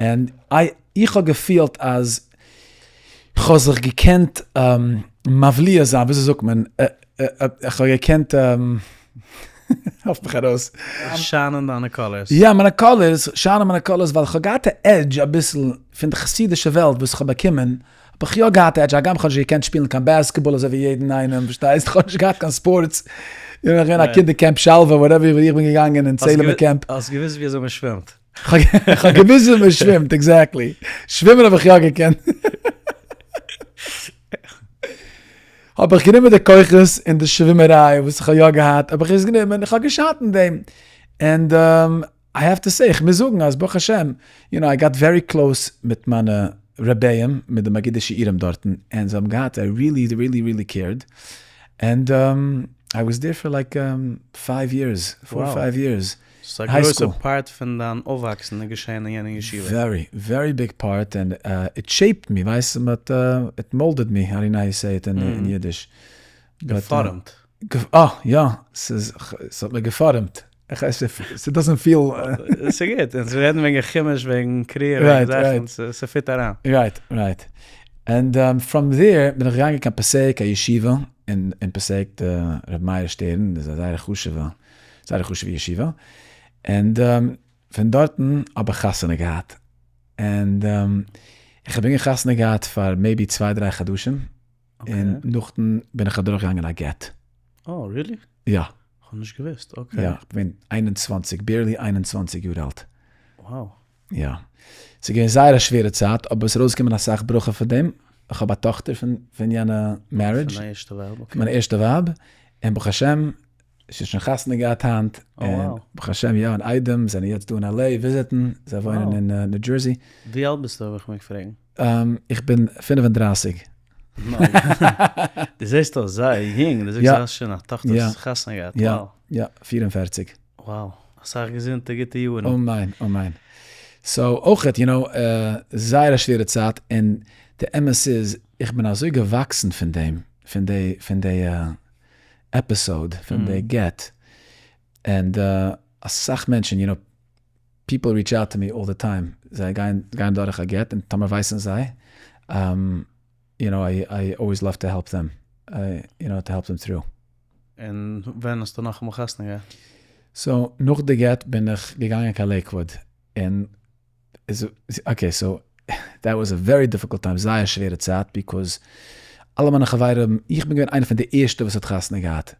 און I איך האב געפילט אז כ'האב זיך געקענט מבליע זיין וויאזוי זאגט מען איך האב געקענט. העלף מיך ארויס. שיינען דיינע colors. יא, מיינע colors, שיינען מיינע colors, ווייל איך האב געהאט א edge אביסל פון די חסידישע וועלט וואס איך האב באקומען, האב איך יא געהאט א edge, הגם איך האב נישט געקענט שפילן קיין basketball אזוי ווי יעדן איינעם, פארשטייסט, איך האב נישט געהאט קיין sports, איך בין געווען א קינד אין Camp שלווה, whatever, ווי איך בין געגאנגען אין צעהלימער קעמפ. האסט געוואוסט ווי אזוי מען שווימט? איך האב געוואוסט ווי מען שווימט, exactly. שווימען האב איך יא געקענט. האב איך גענומען די כוחות און די שווימעריי וואס איך האב יא געהאט, האב איך עס גענומען, איך האב געשיינט אין דעם. and I have to say, איך מוז זאגן אז ברוך השם, you know, I got very close מיט מיינע רביים, מיט די מגידי שיעורים דארטן, און זיי האבן געהאט, זיי really really really cared, and I was there for like five years, four five years. ס'איז א גרויסע part פון דיין אויפוואקסן איז געשען אין יענע ישיבה. very very big part and it shaped me, ווייסט מ'האט it molded me, how do you say it אין אידיש? געפארעמט. אה יא, ס'איז ס'האט מיר געפארעמט, ס' doesn't feel. ס'גוט, אונז רעדן וועגן חומש וועגן קריאה וועגן זאכן, ס' fit אריין. right right, and from there בין איך געגאנגען קיין פעסעיק א ישיבה אין פעסעיק די ר' מאיר שטערן איז א זייער חשובע זייער א חשובע ישיבה, און פון דארטן האב איך חתונה געהאט, און איך האב חתונה געהאט פאר maybe צוויי דריי חדשים, און נאכדעם בין איך אדורך געגאנגען א גט. אה, really? יא. כ'האב נישט געוואוסט, okay. יא, כ'בין 21, barely 21 יאר אלט. Wow. יא. ס'איז געווען זייער א שווערע צייט, אבער ס'איז ארויסגעקומען אסאך ברכה פון דעם. איך האב א טאכטער פון יענע marriage. פון דיין ערשטע ווייב, okay. פון מיין ערשטע ווייב, און ברוך השם, זי האט שוין חתונה געהאט היינט, און ברוך השם יא, אן איידעם, זענען יעצט דא אין LA visit ן, זיי וואוינען אין ניו דזשערסי. ווי אלט ביסטו אויב איך מעג פרעגן? איך בין 35. דו זעסט אויס זייער יונג, דו זאגסט דו האסט שוין א טאכטער וואס האט חתונה געהאט, יא, יא, 44. Wow, אסאך געזונטע גוטע יארן. אמן, אמן. so אויכעט, you know, זייער א שווערע צייט, און די אמת איז, איך בין אזוי געוואקסן פון דעם, פון די, פון די episode, פון די גט, און אסאך מענטשן, you know, people reach out to me all the time, זיי גייען גייען דורך א גט, און טאמער ווייסן זיי, you know, I always love to help them, you know, to help them through. און ווען האסטו נאכאמאל חתונה געהאט? so נאך די גט בין איך געגאנגען קיין לעיקוואוד, און איז okay so that was a very difficult time, זייער שווערע צייט, because אלע מיינע חברים, איך בין געווען איינער פון די ערשטע וואס האט חתונה געהאט,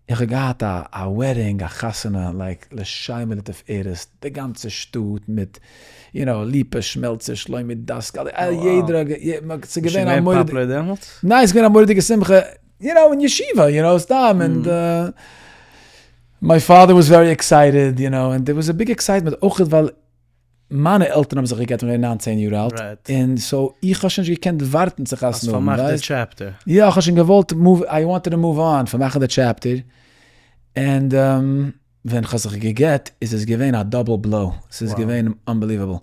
איך האב געהאט א א wedding, א חתונה like לשם ולתפארת, די גאנצע שטאט מיט you know ליפא שמעלצער, שלומי דאסקאל, יעדער, ס'איז געווען א מורא'דיגע, ניין ס'איז געווען א מורא'דיגע שמחה, you know אין ישיבה, you know סתם, און my father was very excited, you know, and there was a big excitement, אויך ווייל מיינע עלטערן האבן זיך געגט ווען איך בין געווען 19 יאר אלט, און so איך האב שוין נישט געקענט ווארטן צו חתונה האבן, פארמאכט די chapter. יא, איך האב שוין געוואלט move, I wanted to move on, פארמאכן די chapter, און ווען איך האב זיך געגט איז עס געווען א double blow, ס'איז געווען unbelievable.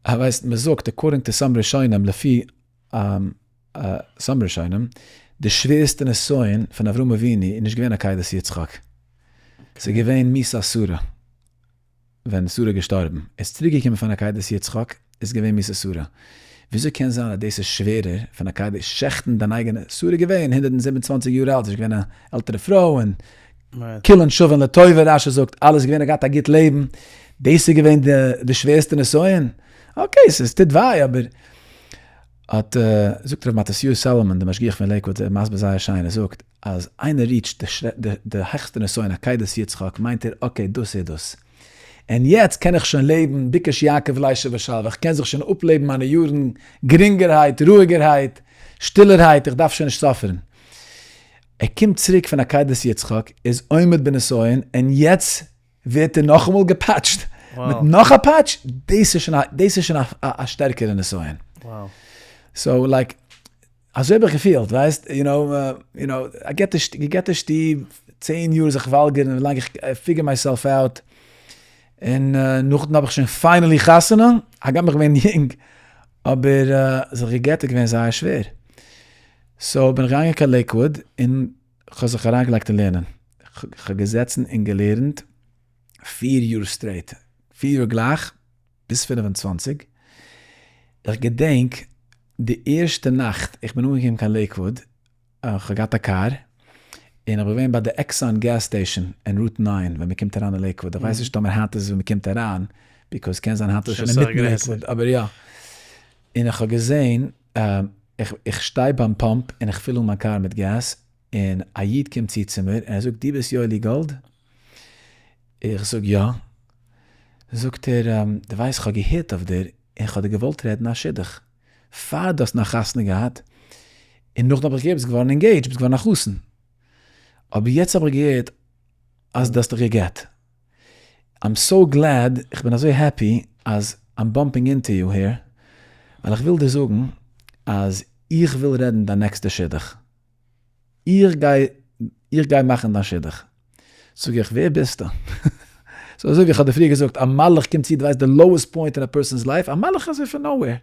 ווייסט, מ'זאגט, according to some ראשונים, לפי some ראשונים, די שווערסטע נסיון פון אברהם אבינו איז נישט געווען עקידת יצחק, ס'איז געווען מיתת שרה. ווען שרה איז געשטארבן, איז צוריק געקומען פון עקידת יצחק, איז געווען מיתת שרה. וויאזוי קען זיין אז דאס איז שווערער פון עקידה, שעכטן דיין אייגענע, שרה איז געווען 127 יאר אלט, זי איז געווען א עלטערע פרוי, און כולן שווין לטובה, רש"י זאגט, אלעס געווען, געהאט א גוט לעבן, דאס איז געווען די שווערסטע נסיון? okay, ס'איז טוט וויי, אבער האט זאגט ר' מתתיהו סאלאמאן, די משגיח פון לעיקוואד, ער מסביר זייער שיין, ער זאגט, אז איינער reach ט די העכסטע נסיון עקידת יצחק מיינט ער okay דאס איז דאס און יעצט קען איך שוין לעבן ביקש יעקב לישב בשלוה איך קען זיך שוין אפלעבן מיינע יארן גרינגערהייט רואיגערהייט שטילערהייט איך דארף שוין נישט suffer ן. ער קומט צוריק פון עקידת יצחק איז עומד בנסיון און יעצט ווערט ער נאכאמאל געפאטשט מיט נאך א פאטש דאס איז שוין א דאס איז שוין א שטערקערע נסיון. so like אזוי האב איך געפילט, ווייסט, you know, you know, א געגעטע שטוב, 10 יאר זיך וואלגערן, ווי לאנג איך figure myself out, און נאכדעם האב איך שוין finally חתונה, הגם איך בין יונג, אבער זיך געגעט איז געווען זייער שווער. so בין איך געגאנגען קיין לעיקוואוד, און כ'האב זיך אריינגעלייגט אין לערנען. כ'האב געזעצן און געלערנט פיר יאר straight, פיר יאר גלייך, ביז 25. איך געדענק די ערשטע נאכט איך בין אנגעקומען קיין לעיקוואוד, איך האב געהאט א קאר, און איך בין געווען ביי די Exxon gas station אין Route 9 ווען מ'קומט אריין אין לעיקוואד, איך ווייס נישט טאמער היינט איז עס ווען מ'קומט אריין, because קען זיין היינט איז עס שוין אינמיטן לעיקוואד, אבער יא. און איך האב געזען, איך שטיי ביים pump און איך פיל אן מיין קאר מיט געז, און א איד קומט צו צו מיר און ער זאגט דו ביסט יואלי גאלד? איך זאג יא. זאגט ער, דו ווייסט איך האב געהערט אויף דיר און כ'האב דיר געוואלט רעדן א שידוך פאר דו האסט נאך חתונה געהאט, און נאכדעם האב איך געהערט ביסט געווארן engaged, ביסט געווארן א חתן, אבער יעצט האב איך געהערט אז דו האסט דיך גע'גט. I'm so glad, איך בין אזוי happy אז I'm bumping into you here, ווייל איך וויל דיר זאגן אז איך וויל רעדן דיין נעקסטע שידוך. איך גיי איך גיי מאכן דיין שידוך. זאג איך, ווער ביסטו? so אזוי ווי איך האב דיר פריער געזאגט, א מלאך קומט צו, דו ווייסט די lowest point אין א person's life, א מלאך אזוי פון nowhere.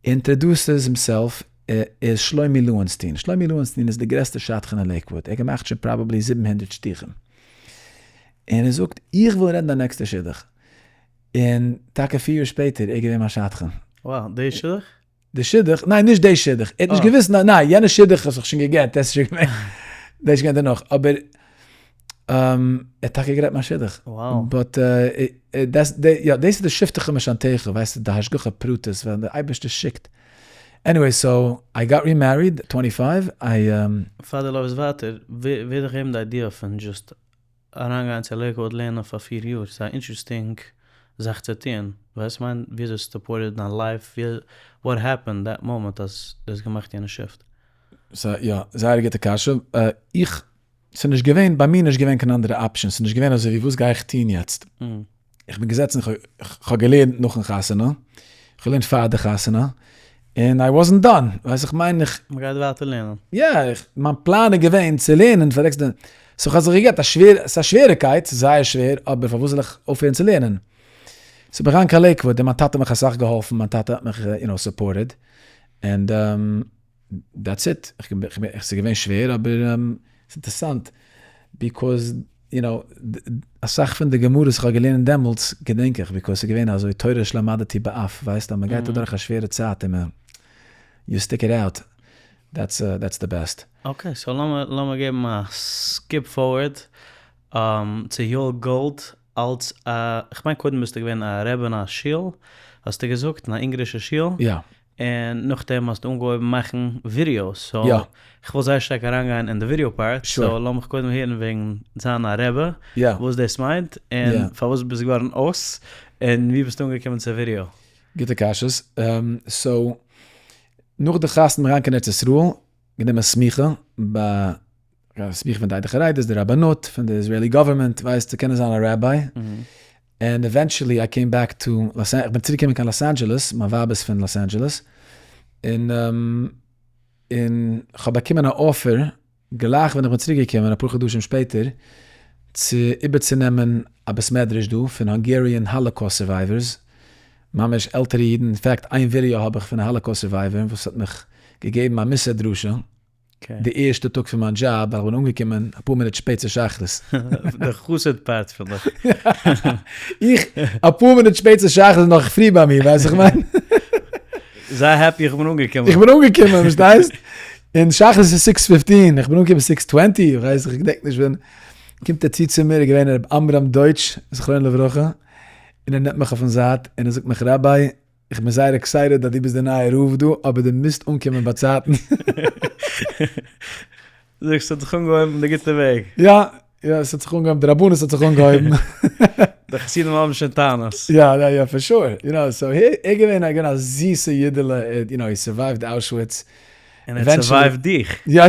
introduces himself, איז שלומי לואינסטין. שלומי לואינסטין איז די גרעסטע שדכן אין לעיקוואוד, ער האט געמאכט שוין probably 700 שידוכים. און ער זאגט, איך וויל רעדן דיין נעקסטע שידוך. און טאקע פיר יאר שפעטער איז ער געווען מיין שדכן. Wow, די שידוך? די שידוך? ניין נישט די שידוך, ער האט נישט געוואוסט, ניין ניין יענע שידוך האט זיך שוין גע'גט, דאס איז שוין געווען, דאס איז געווען דערנאך, אבער ער האט טאקע גערעדט מיין שידוך, but דאס יא דאס איז די שבטך ומשענתך, ווייסטו די השגחה פרטית ווען די אייבערשטער שיקט, anyway so I got remarried twenty five I. פאר דו לויפסט ווייטער, ווער האט דיך געגעבן די idea פון just אריינגיין צו לעיקוואד לערנען פאר פיר יאר, ס'איז א interesting זאך צו טוען, ווייסט מיין וויאזוי ס' supported דיין life, what happened that moment אז דו האסט געמאכט יענע shift? סא יא, זייער א גוטע קשיא, איך, ס'איז נישט געווען, ביי מיר נישט געווען קיין אנדערע option, ס'איז נישט געווען אזוי ווי וואס גיי איך טון יעצט, איך בין געזעצן, כ'האב געלערנט נאכן חתונה, כ'האב געלערנט פאר די חתונה, און I wasn't done, ווייסט איך מיין איך. מ'גייט ווייטער לערנען. יא, מיין פלאן איז געווען צו לערנען פאר נעקסטע, so כ'האב זיך געגעבט א שווער, ס'איז א שוועריקייט, ס'איז זייער שווער, אבער פארוואס זאל איך אויפהערן צו לערנען? so בין איך אריין קיין לעיקוואד, און מיין טאטע האט מיך אסאך געהאלפן, מיין טאטע האט מיך you know supported, and that's it, ס'איז געווען שווער אבער ס'איז אינטערסאנט because you know אסאך פון די גמרות איך האב געלערנט דעמאלטס געדענק איך because ס'איז געווען אזוי תורה שלמדתי באף, ווייסט אז מ'גייט אדורך א שווערע צייט און מ' you stick it out, that's that's the best. okay, so לאמיר געבן א skip forward צו יואל גאלד אלס א, כ'מיין קודם ביסטו געווען א רבי אין א שול האסטו געזאגט, אין א אונגארישע שול. יא. און נאכדעם האסטו אנגעהויבן מאכן ווידיאוס, so כ'וויל זייער שטארק אריינגיין אין די video part, so לאמיך קודם הערן וועגן זיין א רבי, וואס דאס מיינט, און פארוואס ביסט געווארן אויס, און ווי ביסטו אנגעקומען צו ווידיאו. גוטע קשיות. so נאך די חתונה בין איך אריין קיין ארץ ישראל, גענומען סמיכה ביי סמיכה פון די עדה החרדית, די רבנות פון די Israeli government, ווייסט צו קענען זיין א ראביי, and eventually I came back to Los איך בין צוריק געקומען קיין לאס אנדזשעלעס, מיין ווייב איז פון לאס אנדזשעלעס, און און כ'האב באקומען א offer גלייך ווען איך בין צוריק געקומען אפאר חדשים שפעטער, צו איבערצונעמען א בית מדרש דא פון Hungarian Holocaust survivors, ממש עלטערע אידן, in fact איין ווידעא האב איך פון א Holocaust survivor וואס האט מיך געגעבן א מוסר דרשה, די ערשטע טאג פון מיין דזשאב, ווייל איך בין אנגעקומען אפאר מינוט שפעט צו שחרית. די חסיד part פון דיך. איך, אפאר מינוט שפעט צו שחרית איז נאך פרי ביי מיר, ווייסט איך מיין. זיי happy איך בין אנגעקומען. איך בין אנגעקומען, פארשטייסט? און שחרית איז six fifteen, איך בין אנגעקומען six twenty, איך ווייס, איך געדענק נישט ווען. קומט ער צו צו מיר, איז געווען ר' עמרם דויטש, זכרונו לברכה, און ער נעמט מיך אויפן זייט, און ער זאגט מיך, ראביי, איך בין זייער excited אז דו ביסט די נייע רב דא, אבער דו מוזט אנקומען באצייטן. זאגסט ס'האט זיך אנגעהויבן די גוטע וועג. יא, יא, ס'האט זיך אנגעהויבן, די רבנות האט זיך אנגעהויבן. די חסידים האבן שוין טענות. יא, יא, יא, for sure, you know, so ער איז געווען א געווען א זיסע אידעלע, you know, he survived Auschwitz. און ער האט survived דיך. יא,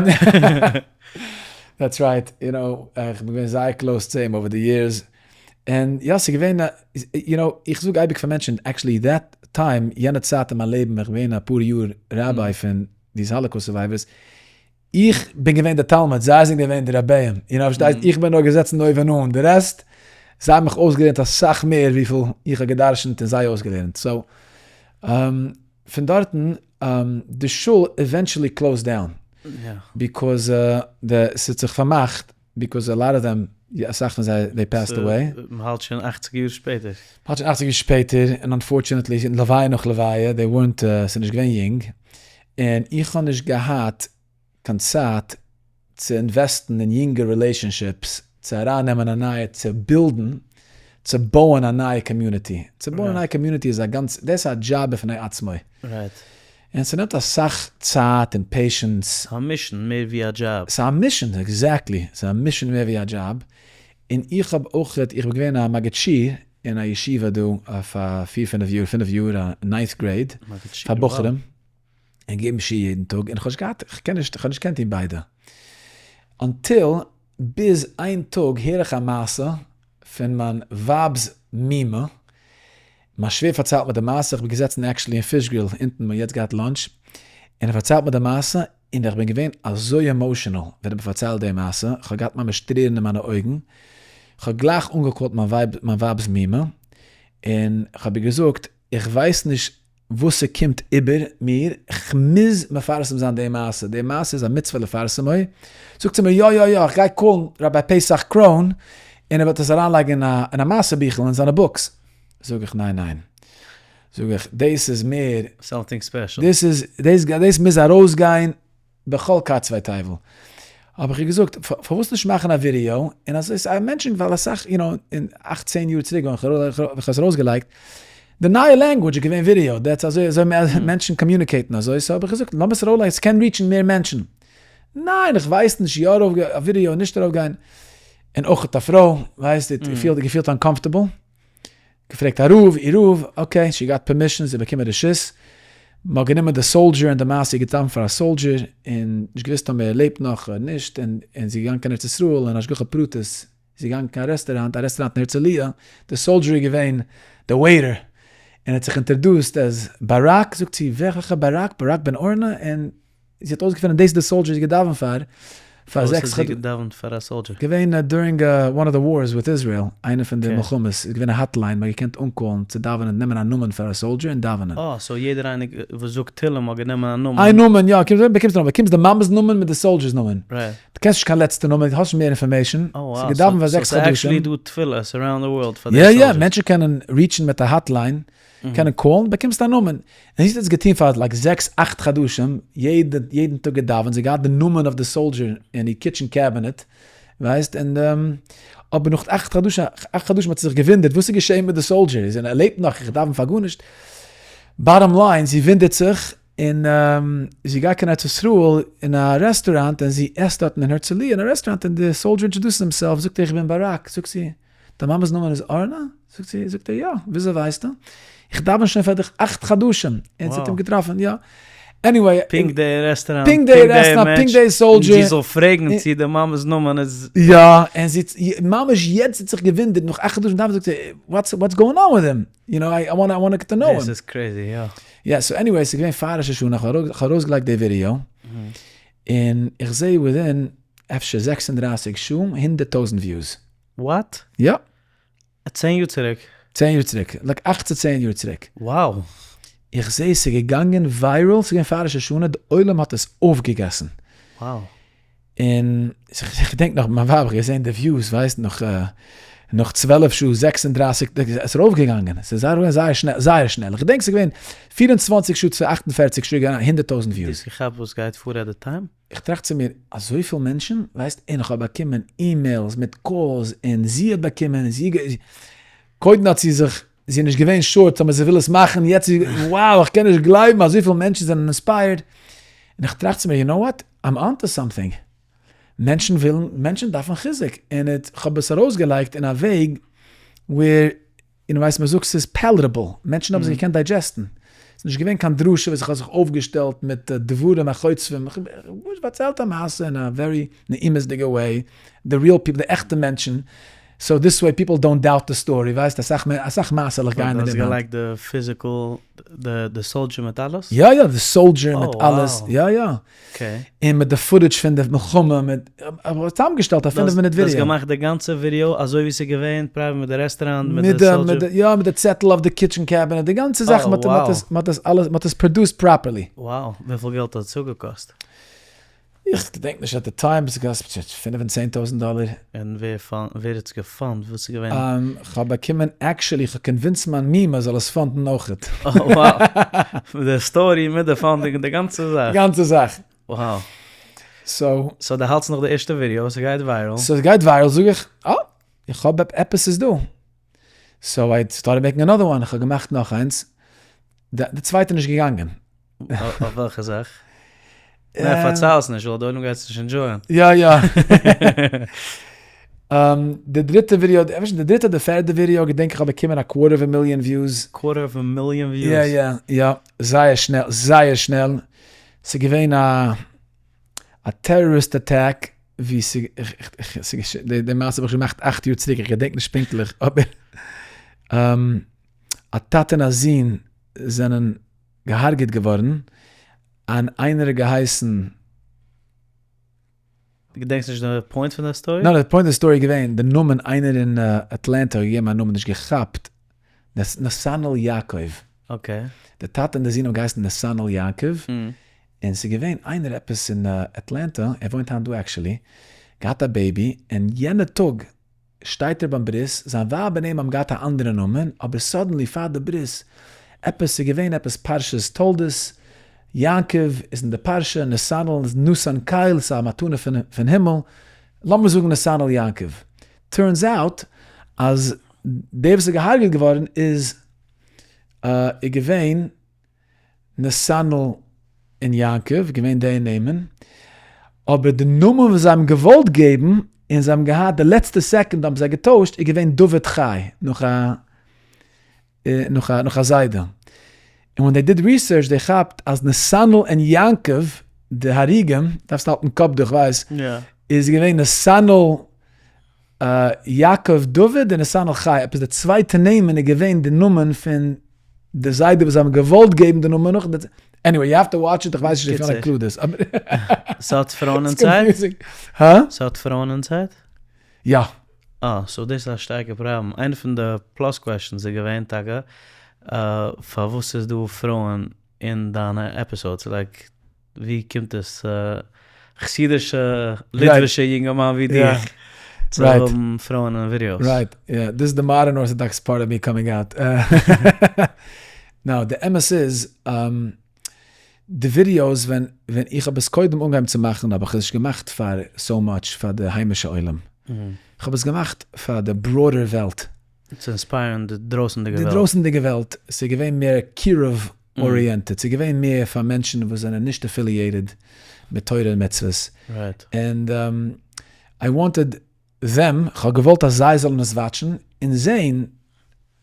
that's right, you know, איך בין געווען זייער close צו אים over the years. און יא ס'איז געווען א, you know, איך זאג אייביג פאר מענטשן, actually that time, יענע צייט אין מיין לעבן, איך בין געווען אפאר יאר ראביי פון these Holocaust survivors, איך בין געווען די תלמיד, זיי זענען געווען די רביים, you know, פארשטייסט, איך בין נאר געזעצן אויבן אן, די rest, זיי האבן מיך אויסגעלערנט אסאך מער וויפיל איך האב גע'דרש'נט און זיי אויסגעלערנט, so, פון דארטן, די שול eventually closed down, because די, ס'האט זיך פארמאכט. because a lot of them, אסאך פון זיי they passed away. מ'האלט שוין אכציג יאר שפעטער. מ'האלט שוין אכציג יאר שפעטער, און unfortunately, לוויה נאך לוויה, they weren't, ס'איז נישט געווען יונג, און איך האב נישט געהאט קיין צייט. צו invest ן אין יונגע relationships, צו ארייננעמען א נייע, צו build ן, צו בויען א נייע community. צו בויען א נייע community איז א גאנץ, דאס איז א דזשאב בפני עצמו. און ס'נעמט אסאך צייט און patience. ס'איז א mission מער ווי א דזשאב. ס'איז א mission, exactly. ס'איז א mission מער ווי א דזשאב. און איך האב אויך, איך בין געווען א מגיד שיעור אין א ישיבה דא אויף א פיר פינף יאר, פינף יאר, א ninth grade, פאר בחורים. און געבן שיעור יעדן טאג, און איך האב נישט געהאט, איך קען נישט, איך האב נישט געקענט טון ביידע. Until ביז איין טאג הער איך א מעשה פון מיין ווייב'ס מומע, מיין שווער פארציילט מיר די מעשה, איך בין געזעצן actually אין Fish Grill אונטן, מ'האט יעצט געהאט lunch, און ער פארציילט מיר די מעשה, און איך בין געווען אזוי emotional ווען ער האט מיר פארציילט די מעשה, איך האב געהאט ממש טרערן אין מיינע אויגן, איך האב גלייך אנגע call ט מיין ווייב, מיין ווייב'ס מומע, און איך האב איר געזאגט, איך ווייס נישט וואס ס'קומט איבער מיר, כ'מוז מפרסם זיין די מעשה, די מעשה איז א מצוה לפרסמו, זאגט זי מיר יא יא יא, כ'גיי call ן Rabbi פסח קראון און ער וועט עס אריינלייגן אין א מעשה ביכל אין זיינע books, זאג איך ניין ניין, זאג איך דאס איז מער, Something special. דאס איז, דאס מוז ארויסגיין בכל קצווי תבל האב איך איר געזאגט פארוואס נישט מאכן א ווידעא און אזוי ס'איז מענטשן ווייל אסאך יו נאו אין אכט צען יאר צוריק ווען איך האב עס ארויסגעלייגט די נייע language איז געווען ווידעא that's אזוי אזוי מענטשן communicate ן אזוי so האב איך געזאגט לאמיר עס ארויסלייגן ס'קען reach ן מער מענטשן ניין איך ווייס נישט יא ארויף א ווידעא נישט ארויפגיין און אויך א פרוי ווייסט געפילט uncomfortable. געפרעגט א רב, איר רב, okay, she got permission, זי האט באקומען רשות, מען האט גענומען די soldier און די מעשה איז געטאן פאר א soldier, און נישט געוואוסט טאמער ער לעבט נאך אדער נישט, און זי איז געגאנגען קיין ארץ ישראל און השגחה פרטית, זי איז געגאנגען קיין א רעסטוראנט, א רעסטוראנט אין הרצליה, די soldier איז געווען די waiter, און האט זיך introduced as באראק, זאגט זי, וועלכע באראק? באראק בן אורנה? און זי האט אויסגעפונען דאס איז די soldier זי געדאווענט פאר פאר זעקס חדשים. וואס האט זי געדאווענט פאר א soldier? געווען during one of the wars with Israel, איינע פון די מלחמות, איז געווען א hotline מ'האט געקענט אנ call ן צו דאווענען נעמען א נאמען פאר א soldier און דאווענען. אה, so יעדער איינער וואס זאגט תהלים האט גענומען א נאמען. איין נאמען יא, קומט באקומסט א נאמען, באקומסט די מאמע'ס נאמען מיט די soldier'ס נאמען. Right. דו קענסט נישט קיין לעצטע נאמען, דו האסט נישט מער information. אה וואו, ס'איז געדאווענט פאר זעקס סאו חדשים. ס'איז actually דא תפילות around the world פאר די יא יא, soldiers. מענטשן קענען reach ן מיט א hotline קענען call ן, באקומסט א נאמען. און זי האט עס געטון פאר like זעקס אכט חדשים, יעדע יעדן טאג געדאווענט, זי האט געהאט די נאמען אויף די soldier אין איר kitchen cabinet, ווייסט, און אבער נאך אכט חדשים, אכט חדשים האט זי זיך געוואונדערט וואס איז געשען מיט די soldier, איז ער לעבט נאך, איך דאווען פאר גארנישט. Bottom line, זי וואונדערט זיך, און זי גייט קיין ארץ ישראל אין א רעסטוראנט, און זי עסט דארטן אין הרצליה אין א רעסטוראנט, און די soldier introduced himself, זאגט ער איך בין באראק, זאגט זי, דיין מאמע'ס נאמען איז ארנה? זאגט זי, זאגט ער יא, וויאזוי ווייסטו? איך דאווען שוין פאר דיך אכט חדשים, און זי האט אים געטראפן, יא. Anyway. פונקט די רעסטוראנט, פונקט די רעסטוראנט, פונקט די soldier. זי זאל פרעגן צו די מאמע'ס נאמען איז. יא, און זי האט, ממש יעצט האט זיך געוואונדערט, נאך אכט חדשים דאווענען, זאגט זי, what's what's going on with him? You know, I want I want to know him. דאס איז crazy, יא. יא, so anyway, ס'איז געווען פאר ראש השנה, איך האב ארויסגעלייגט די ווידעא, און איך זע within אפשר 36 שעה, 100,000 views. What? יא. צען יאר צוריק? צען יאר צוריק, like אכט צו צען יאר צוריק. Wow. איך זעה ס'איז געגאנגען viral, ס'איז געווען פאר ראש השנה, די עולם האט עס אויפגעגעסן. Wow. און איך געדענק נאך מיין ווייב, איך האב געזען די views, ווייסט, נאך נאך 12 שעה, 36, עס איז ארויפגעגאנגען, עס איז זייער זייער שנעל, זייער שנעל, איך געדענק ס'איז געווען 24 שעה צו 48 שעה, געווען 100 טויזנט views. דו האסט געכאפט וואס גייט פאר at the time? איך טראכט צו מיר, אזויפיל מענטשן, ווייסט, און איך האב באקומען emails מיט calls, און זי האט באקומען, און זי, קודם האט זי זיך, זי איז נישט געווען sure טאמער זי וויל עס מאכן, יעצט איז, wow, איך קען נישט גלייבן אזויפיל מענטשן זענען inspired, און איך טראכט צו מיר, you know what, I'm on to something, מענטשן ווילן, מענטשן דארפן חיזוק, און איך האב עס ארויסגעלייגט אין א וועג where און ווייסט מען זאגט ס'איז palatable, מענטשן האבן זיך געקענט digest ן, ס'איז נישט געווען קיין דרשה וואס איך האב זיך אויפגעשטעלט מיט דברים החוצבים, איך האב פארציילט א מעשה אין א very נעימות'דיגע way, די real people, די עכטע מענטשן, so this way people don't doubt the story, ווייסט אסאך אסאך מעשה'לעך גייען אין דעם היינט. דו האסט געלייגט די physical, די soldier מיט אלעס? יא יא, די soldier מיט אלעס, יא יא. און מיט די footage פון די מלחמה, מיט, כ'האב צוזאמגעשטעלט א פינף מינוט ווידעא. דו האסט געמאכט די גאנצע ווידעא אזוי ווי ס'איז געווען, private מיט די רעסטוראנט, מיט די soldier? יא, מיט די צעטל אויף די kitchen cabinet, די גאנצע זאך, מ'האט עס אלעס, מ'האט עס produced properly. Wow, וויפיל געלט האט עס אפגעקאסט? איך געדענק נישט at the time, עס געקאסט פינף און צען טויזנט דאלער. און ווער האט עס גע fund? וואס איז געווען? כ'האב באקומען, actually כ'האב convinced מיין מומע זאל עס fund ן אויכעט. Wow! די story מיט די funding, די גאנצע זאך. די גאנצע זאך. Wow. So. So דו האלטסט נאך די ערשטע ווידיאו, ס'גייט viral. So ס'גייט viral זאג איך, אה! איך האב עפעס איז דא. So I started making another one, איך האב געמאכט נאך איינס, די צווייטע נישט געגאנגען. אויף וועלכע זאך? נע פארצייל עס נישט ווייל די עולם גייט עס נישט enjoy ען. יא יא. די דריטע ווידיאו, די דריטע אדער פערדע ווידיאו געדענק איך האב באקומען א quarter of a million views. Quarter of a million views? יא יא יא, זייער שנעל, זייער שנעל. ס'איז געווען א א terrorist attack ווי די מעשה האב איך שוין געמאכט 8 יאר צוריק, איך געדענק נישט פונקטליך, אבער א טאטע און א זון זענען געהארגעט געווארן, און איינער האט געהייסן. דו געדענקסט נישט די point פון די story? ניין, די point פון די story איז געווען די נאמען, איינער אין אטלענטא האט געגעבן א נאמען, נישט געכאפט, נתנאל יעקב. Okay. די טאטע און די זון האבן געהייסן נתנאל יעקב, און ס'איז געווען איינער עפעס אין אטלענטא, ער וואוינט היינט דא actually, געהאט א baby, און יענע טאג שטייט ער ביים ברית, זיין ווייב און אים האבן געהאט א אנדערע נאמען, אבער suddenly פאר די ברית, עפעס ס'איז געווען עפעס פרשת תולדות, יעקב איז אין די פרשה, נתנאל איז נתן קל, ס'איז א מתנה פון הימל, לאמיר זאגן נתנאל יעקב. Turns out אז דער וואס איז געהארגעט געווארן איז איז געווען נתנאל און יעקב, געווען די נעמען, אבער די נאמען וואס זיי האבן געוואלט געבן, און זיי האבן געהאט די לעצטע סעקונד האבן זיי געטוישט, איז געווען דוד חי, נאך א נאך א נאך א זיידע. און ווען they did research they כאפט אז נתנאל און יעקב די הרוגים, דארפסט האלטן קאפ דא איך ווייס, איז געווען נתנאל יעקב דוד און נתנאל חי, עפעס די צווייטע נעמען איז געווען די נאמען פון די זיידע וואס זיי האבן געוואלט געבן די נאמען נאך, anyway you have to watch it, איך ווייס נישט if you include this. ס'האט פרויען inside? הא? ס'האט פרויען inside? יא. אה, so דאס איז א שטארקע פראבלעם. איינע פון די plus questions איז געווען טאקע פארוואס איז דא פרויען אין דיינע episodes, like ווי קומט עס חסידישע ליטווישע יונגערמאן ווי דיך צו האבן פרויען אין ווידיאוס? Right, יא, דאס איז די modern orthodox part of me coming out. No, די אמת איז, די ווידיאוס ווען ווען איך האב עס קודם אנגעהויבן צו מאכן האב איך עס נישט געמאכט פאר so much פאר די היימישע עולם, איך האב עס געמאכט פאר די broader וועלט. צו inspire ן די דרויסענדיגע וועלט. די דרויסענדיגע וועלט, ס'איז געווען מער קירוב oriented, ס'איז געווען מער פאר מענטשן וואס זענען נישט affiliated מיט תורה און מצוות. And I wanted them, כ'האב געוואלט אז זיי זאלן עס watch ן און זען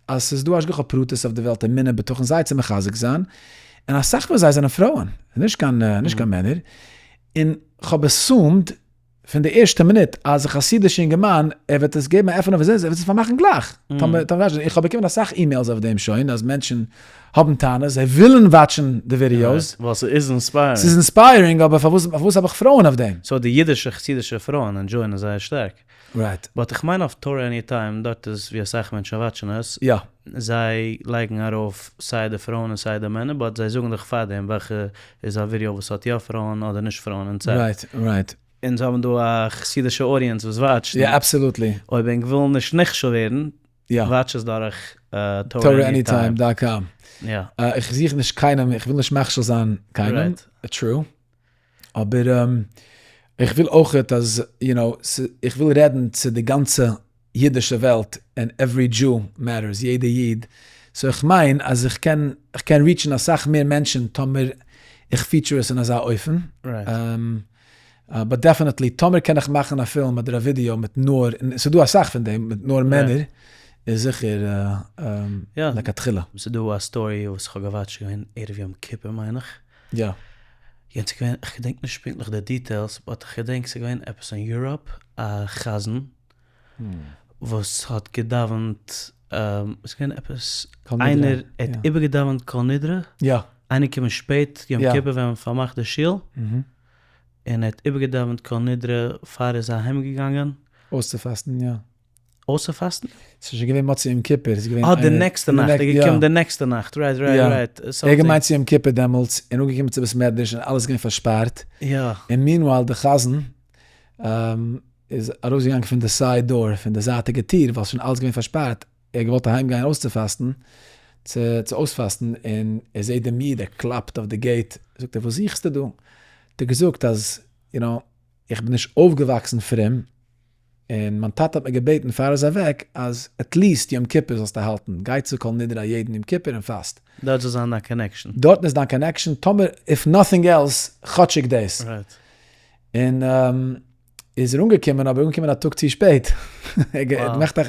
אז ס'איז דא השגחה פרטית אויף די וועלט, אמונה, בטחון, זיי צו מחזק זיין, און אסאך פון זיי זענען פרויען, נישט קיין נישט קיין מענער, און כ'האב assumed פון די ערשטע מינוט אז א חסידישע אינגערמאן ער וועט עס געבן א עפען אויף ער וועט עס פארמאכן גלייך, איך האב באקומען אסאך emails אויף דעם שוין אז מענטשן האבן טענות זיי ווילן watch ן די ווידיאוס. ווייל ס'איז inspiring. ס'איז inspiring אבער פארוואס פארוואס האב איך פרויען אויף דעם? So די אידישע חסידישע פרויען enjoy ען עס זייער שטארק. Right. But איך מיין אויף תורה עניטיים דארט איז ווי אסאך מענטשן watch ן עס. יא. זיי לייגן ארויף סיי די פרויען און סיי די מענער but זיי זאגן דיך פארדעם וועלכע איז א ווידעא וואס האט יא פרויען אדער נישט פרויען inside. Right right. אונז האבן דא א חסידישע audience וואס watch ט. יא absolutely. אויב ענק ווילן נישט נכשל ווערן, watch עס דורך תורה עניטיים dot com. יא. איך זוך נישט קיינעם, איך וויל נישט מכשיל זיין קיינעם. True. אבער איך וויל אויכעט אז, you know, איך וויל רעדן צו די גאנצע אידישע וועלט, and every Jew matters, יעדע איד, so איך מיין אז איך קען, איך קען reach ן אסאך מער מענטשן טאמער איך feature עס אין אזא אופן, but definitely טאמער קען איך מאכן א פילם אדער א ווידיאו מיט נאר, און ס'איז דא אסאך פון דעם, מיט נאר מענער, איז זיכער לכתחילה. ס'איז דא א story וואס איך האב גע watch ט געווען ערב יום כיפור מיין איך. יא. יענץ איז געווען, איך געדענק נישט פונקטליך די details, but איך געדענק ס'איז געווען עפעס אין Europe א חזן וואס האט געדאווענט, ס'איז געווען עפעס איינער האט איבערגעדאווענט כל נדרי, יא. איינער געקומען שפעט יום כיפור ווען מען פארמאכט די שול, און ער האט איבערגעדאווענט כל נדרי פאר ער איז אהיים געגאנגען. אויסצופאסטן, יא. אויסצופאסטן? ס'איז שוין געווען מוצאי יום כיפור, ס'איז געווען אה, די נעקסטע נאכט, ער איז געקומען די נעקסטע נאכט, right right right. ער האט געמיינט צו יום כיפור דעמאלטס, און אנגעקומען צו בית מדרש און אלעס איז געווען פארשפארט. יא. און meanwhile די חזן איז ארויסגעגאנגען פון די side door, פון די זייטיגע טיר, ווייל ס'איז שוין אלעס געווען פארשפארט, ער האט געוואלט אהיים גיין אויסצופאסטן, צו צו אויספאסטן, און ער זעט דעם איד, ער קלאפט אויף די gate, זאגט ער וואס זוכסטו דא? האט ער געזאגט אז, you know. איך בין נישט אויפגעוואקסן פרום, און מיין טאטע האט מיר געבעטן פאר ער איז אוועק אז at least יום כיפור זאלסטו האלטן, גיי צו כל נדרי יעדן יום כיפור און פאסט. דארט זאל זיין דיין connection. דארטן איז דיין connection, טאמער if nothing else, כאטשיג דאס. און איז ער אנגעקומען, אבער אנגעקומען א טאג צו שפעט. ער האט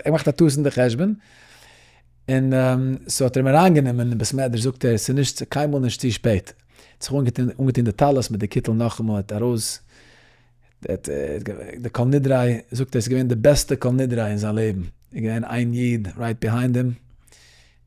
געמאכט א טעות אין די חשבון, און so האט ער אים אריינגענומען אין בית מדרש, זאגט ער, ס'איז נישט, קיינמאל נישט צו שפעט. האט זיך אנגעטון די טלית מיט די קיטל נאכאמאל, האט ארויס די כל נדרי, זאגט ער, ס'איז געווען די בעסטע כל נדרי אין זיין לעבן, איז געווען איין איד right behind אים,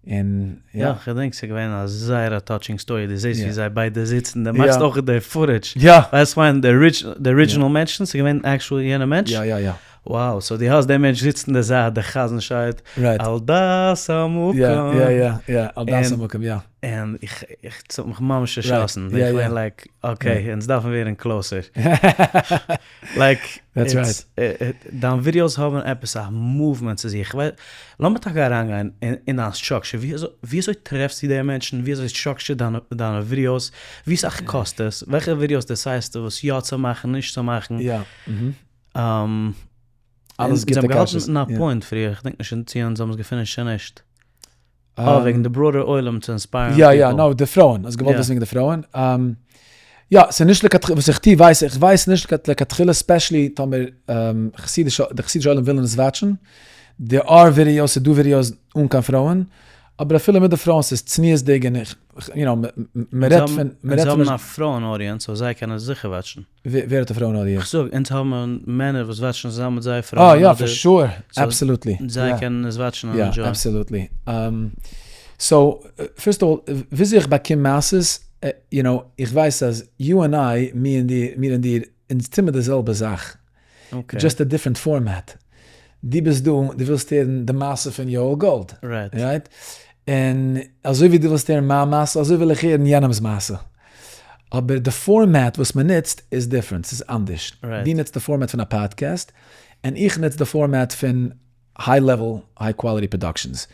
און יא. יא, כ'געדענק ס'איז געווען א זייער א touching story, דו זעסט ווי זיי ביידע זיצן, דו מאכסט אויך די footage, ווייסט כ'מיין די original מענטשן, ס'איז געווען actually יענע מענטש? יא יא יא. Wow, so דו האסט דעם מענטש זיצט אין די זייט, די חזן שרייט על דעת המקום. יא יא יא יא, על דעת המקום יא. און איך, איך, ס'האט מיך ממש צעשאסן, איך בין like, okay, אונז דארפן ווערן closer. Like, דיין ווידיאוס האבן עפעס א movement צו זיך, לאמיר טאקע אריינגיין אין דיין structure, ווי אזוי טרעפסטו די מענטשן, ווי אזוי structure דיינע ווידיאוס, ווי סאך קאסט עס, וועלכע ווידיאוס decide סטו וואס יא צו מאכן, נישט צו מאכן. אלעס גוטע קשיות. אונז האבן געהאלטן אין א point פריער, איך דענק נישט צו אונז האבן עס גע finish ט צו נישט. אה, וועגן די broader עולם צו inspire ן people. יא יא, no, די פרויען, האסט געוואלט וויסן וועגן די פרויען. יא, ס'איז נישט לכתחילה, וואס איך טו ווייס איך, ווייס נישט לכתחילה specially טאמער חסידישע, די חסידישע עולם ווילן עס watch ן, there are videos, ס'איז דא ווידיאוס אן קיין פרויען, אבער אפילו מיט די פרויען ס'איז צניעות'דיג און איך, יו נאו, מ'רעדט פון, מ'רעדט פון. אונז האבן א פרויען audience so זיי קענען זיכער watch ן. ווער האט א פרויען audience? כ'זאג, אונז האבן מענער וואס watch ן צוזאמען מיט זייער פרויען. אה יא, for sure, absolutely. זיי קענען עס watch ן און enjoy ען. יא, absolutely. So, first of all, וויאזוי איך באקום מעשות, יו נאו, איך ווייס אז you and I, מיר און דיר, אונז טוהן מיר די זעלבע זאך. Just a different format. דו ביסט דא, דו ווילסט הערן די מעשה פון יואל גאלד. Right? און אזוי ווי דו ווילסט הערן מיין מעשה, אזוי וויל איך הערן יענעמ'ס מעשה. אבער די format וואס מען נוצט איז different, ס'איז אנדערש. דו נוצט די format פון א פאדקעסט, און איך נוץ די format פון high level high quality productions.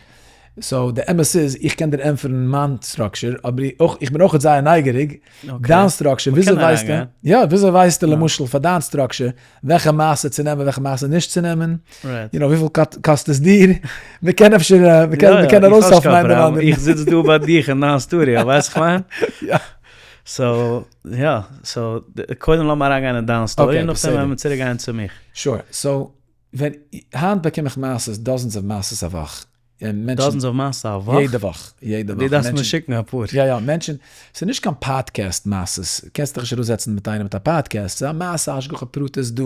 So די אמת איז, איך קען דיר ענטפערן מיין structure, אבער איך בין אויכעט זייער נייגעריג, דיין structure, וויאזוי ווייסטו, יא, וויאזוי ווייסטו למשל פאר דיין structure, וועלכע מעשה צו נעמען וועלכע מעשה נישט צו נעמען, יו נאו, וויפיל קאסט עס דיר, מען קען אפשר, מען קען ארויסהעלפן איינער דעם אנדערן. איך זיץ דא ביי דיך אין דיין סטודיאו, ווייסט וואס כ'מיין? יא. So, יא, so, קודם לאמיר אריינגיין אין דיין story, נאכדעם וועלן מיר צוריק גיין צו מיך. Sure, so, ווען, היינט באקום איך מעשות, dozens of מעשות א וואך. Dozens of מעשות א וואך? יעדע וואך, יעדע וואך. דו דארפסט מיר שיקן אפאר. יא יא, מענטשן, ס'איז נישט קיין פאדקעסט מעשות, קענסט דיך נישט אראפזעצן מיט איינעם מיט א פאדקעסט, ס'איז א מעשה השגחה פרטית דא,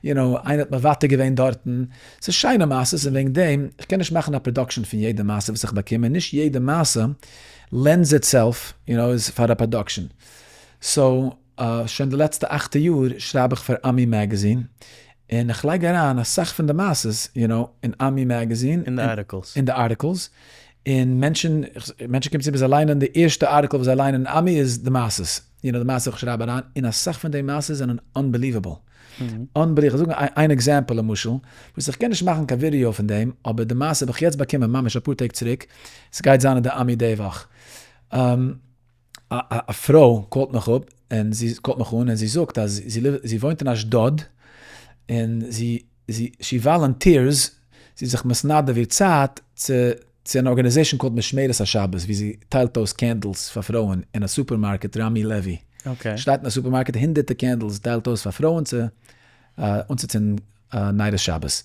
יו נאו, איינער האט מוותר געווען דארטן, ס'איז שיינע מעשות און וועגן דעם, איך קען נישט מאכן א production פון יעדע מעשה וואס איך באקום און נישט יעדע מעשה lends itself, יו נאו, איז פאר א production. So, שוין די לעצטע אכטע יאר שרייב איך פאר עמי magazine, און איך לייג אריין אסאך פון די מעשות, יו נאו, אין עמי magazine. אין די articles. אין די articles, און מענטשן, מענטשן קומען צו מיר זיי ליינען די ערשטע article וואס זיי ליינען אין עמי איז די מעשות, יו נאו, די מעשה וואס איך שרייב אריין, און אסאך פון די מעשות זענען unbelievable. Unbelievable. איך זאג איין example למשל, וואס איך קען נישט מאכן קיין ווידעא פון דעם, אבער די מעשה האב איך יעצט באקומען ממש אפאר טעג צוריק, ס'גייט זיין אין די עמי די וואך. א פרוי call ט מיך אפ און זי call ט מיך אן און זי זאגט אז זי וואוינט אין אשדוד און זי זי she volunteers זי איז זיך מתנדב איר צייט צו צו אן organization called משמרת השבת ווי זי טיילט אויס candles פאר פרויען אין א סופערמארקעט רמי לוי שטייט אין א סופערמארקעט הונדערטע candles טיילט אויס פאר פרויען צו אנצוצינדן נרות שבת.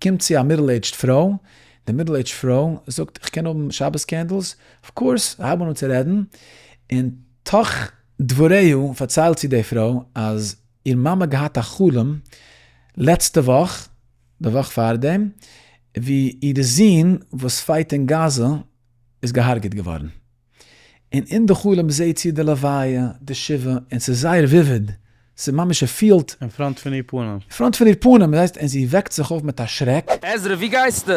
קומט צו א middle aged פרוי, די middle aged פרוי זאגט איך קען האבן שבת candles? Of course, זיי הייבן אן צו רעדן, און תוך דבריו פארציילט זי די פרוי אז איר מאמע געהאט א חלום לעצטע וואך, די וואך פארדעם, ווי איר זון וואס fight אין גאזא איז געהארגעט געווארן. און אין די חלום זעהט זי די לוויה, די שבעה, און ס'איז זייער vivid, ס'איז ממש ער פילט. אין front פון איר פנים. אין front פון איר פנים, דאס הייסט, און זי וועקט זיך אויף מיט א שרעק. עזרא, ווי גייסטו?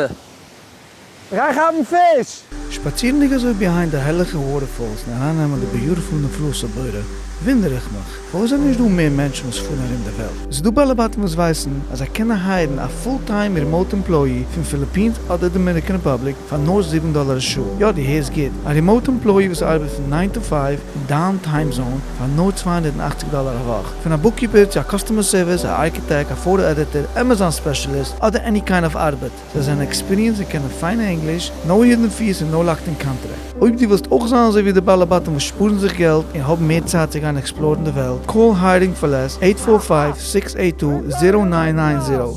גיי כאפן פיש! שפאצירנדיג אזוי behind די הערליכע waterfalls און ארייננעמען די beautiful נפלאות הבורא, וואונדער איך מיך, פארוואס זענען נישט דא מער מענטשן וואס פארן ארום די וועלט? ס'איז דא בעלי בתים וואס ווייסן אז זיי קענען hire ן א full time remote employee פון פיליפינס אדער Dominican Republic פאר נאר 7 דאלער א שעה. יא, דו הערסט גוט, א remote employee וואס ארבעט פון 9 to 5 אין דיין time zone פאר נאר 280 דאלער א וואך. פון א bookkeeper צו א customer service, א architect, א photo editor, Amazon specialist, אדער any kind of ארבעט. זיי זענען experienced און קענען פיינע ענגליש, no hidden fees און no locked in contract. אויב דו ווילסט אויך זיין אזוי ווי די בעלי בתים וואס שפארן זיך געלט און האבן מער צייט צו גיין explore ן די וועלט, call Hiring for Less, 845-682-0990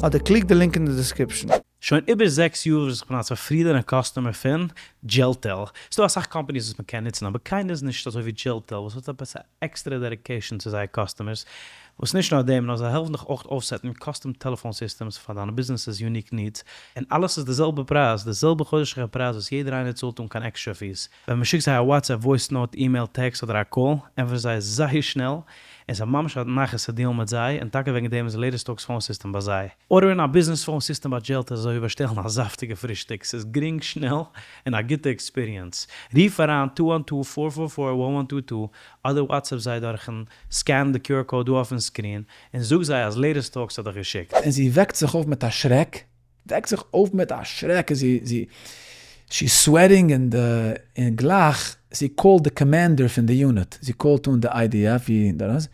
אדער click די link אין די description. שוין איבער 6 יאר וואס איך בין א צופרידענע customer פון דזשעלטעל. ס'דא אסאך companies וואס מ'קען נוצן, אבער קיינער איז נישט אזוי ווי דזשעלטעל וואס האט עפעס א עקסטערע dedication צו זייער customers, וואס נישט נאר דעם, נאר זיי העלפן דיך אויך אויפ set ן custom telephone systems פאר דיינע business's unique needs, און אלעס איז די זעלבע פרייז, די זעלבע חודש'ליכע פרייז וואס יעדער איינער צאלט אן קיין extra fees. ווען מען שיקט זיי א WhatsApp voice note, email, text אדער א call, ענטפערן זיי זייער שנעל, און ס'איז ממש א נחת צו deal ן מיט זיי, און טאקע וועגן דעם איז Latest Talks phone system ביי זיי. order ן א business phone system ביי דזשעלטעל איז אזוי ווי באשטעלן א זאפטיגע פרישטאג, ס'איז גרינג, שנעל, און א גוטע experience. רוף אריין 212-444-1122 אדער WhatsApp זיי דורכן scan די QR code דא אויפן screen, און זאג זיי אז Latest Talks האט דיך געשיקט. און זי וועקט זיך אויף מיט א שרעק, וועקט זיך אויף מיט א שרעק, און זי, זי, she sweating און די, און גלייך זי call ט די commander פון די unit, זי call ט אן די IDF ווי דאס,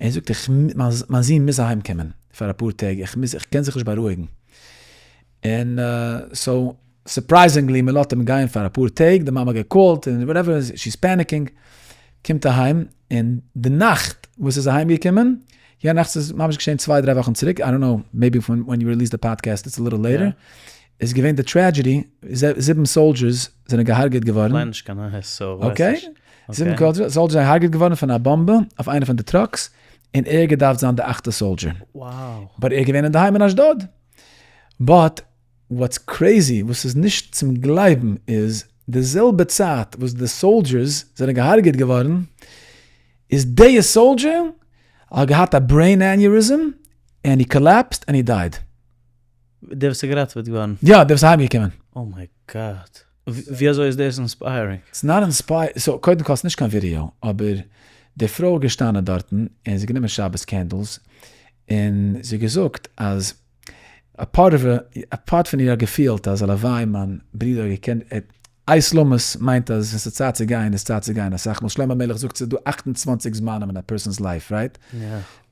און זאגט איך, מיין זון מוז אהיים קומען פאר אפאר טעג, איך מוז, איך קען זיך נישט בארואיגן. און so surprisingly מען לאזט אים גיין פאר אפאר טעג, די מאמע גע call ט און whatever, she is panicking, קומט אהיים, און די נאכט וואס איז אהיים געקומען, יענע נאכט ס'איז ממש געשען צוויי דריי וואכן צוריק, I don't know, maybe פון when you release די podcast it's a little later, איז געווען די tragedy, זיבן soldiers זענען געהארגעט געווארן. כ'ליין נישט קיין נייעס so ווייס נישט. זיבן soldiers זענען געהארגעט געווארן פון א באמבע אויף איינע פון די trucks, און ער געדארפט זיין די אכטע soldier. But ער איז געווען אינדערהיים אין אשדוד. But what's crazy, וואס איז נישט צום גלייבן איז, די זעלבע צייט וואס די soldiers זענען געהארגעט געווארן, איז די soldier האט געהאט א brain aneurysm and he collapsed and he died. דער וואס איז געראטעוועט געווארן? יא, דער וואס איז אהיימגעקומען. Oh my God. ווי אזוי איז דאס inspiring? ס'איז not inspiring, so קודם כל ס'נישט קיין ווידיאו, אבער די פרוי איז געשטאנען דארטן און זי האט גענומען שבת candles און זי האט געזאגט אז א part of א part פון איר האט געפילט אז הלוואי מיין ברודער האט געקענט, עת למות מיינט אז ווען ס'איז צייט צו גיין איז צייט צו גיין, אסאך מאל שלמה המלך זאגט ס'איז דא 28 זמנים אין א person's life, right?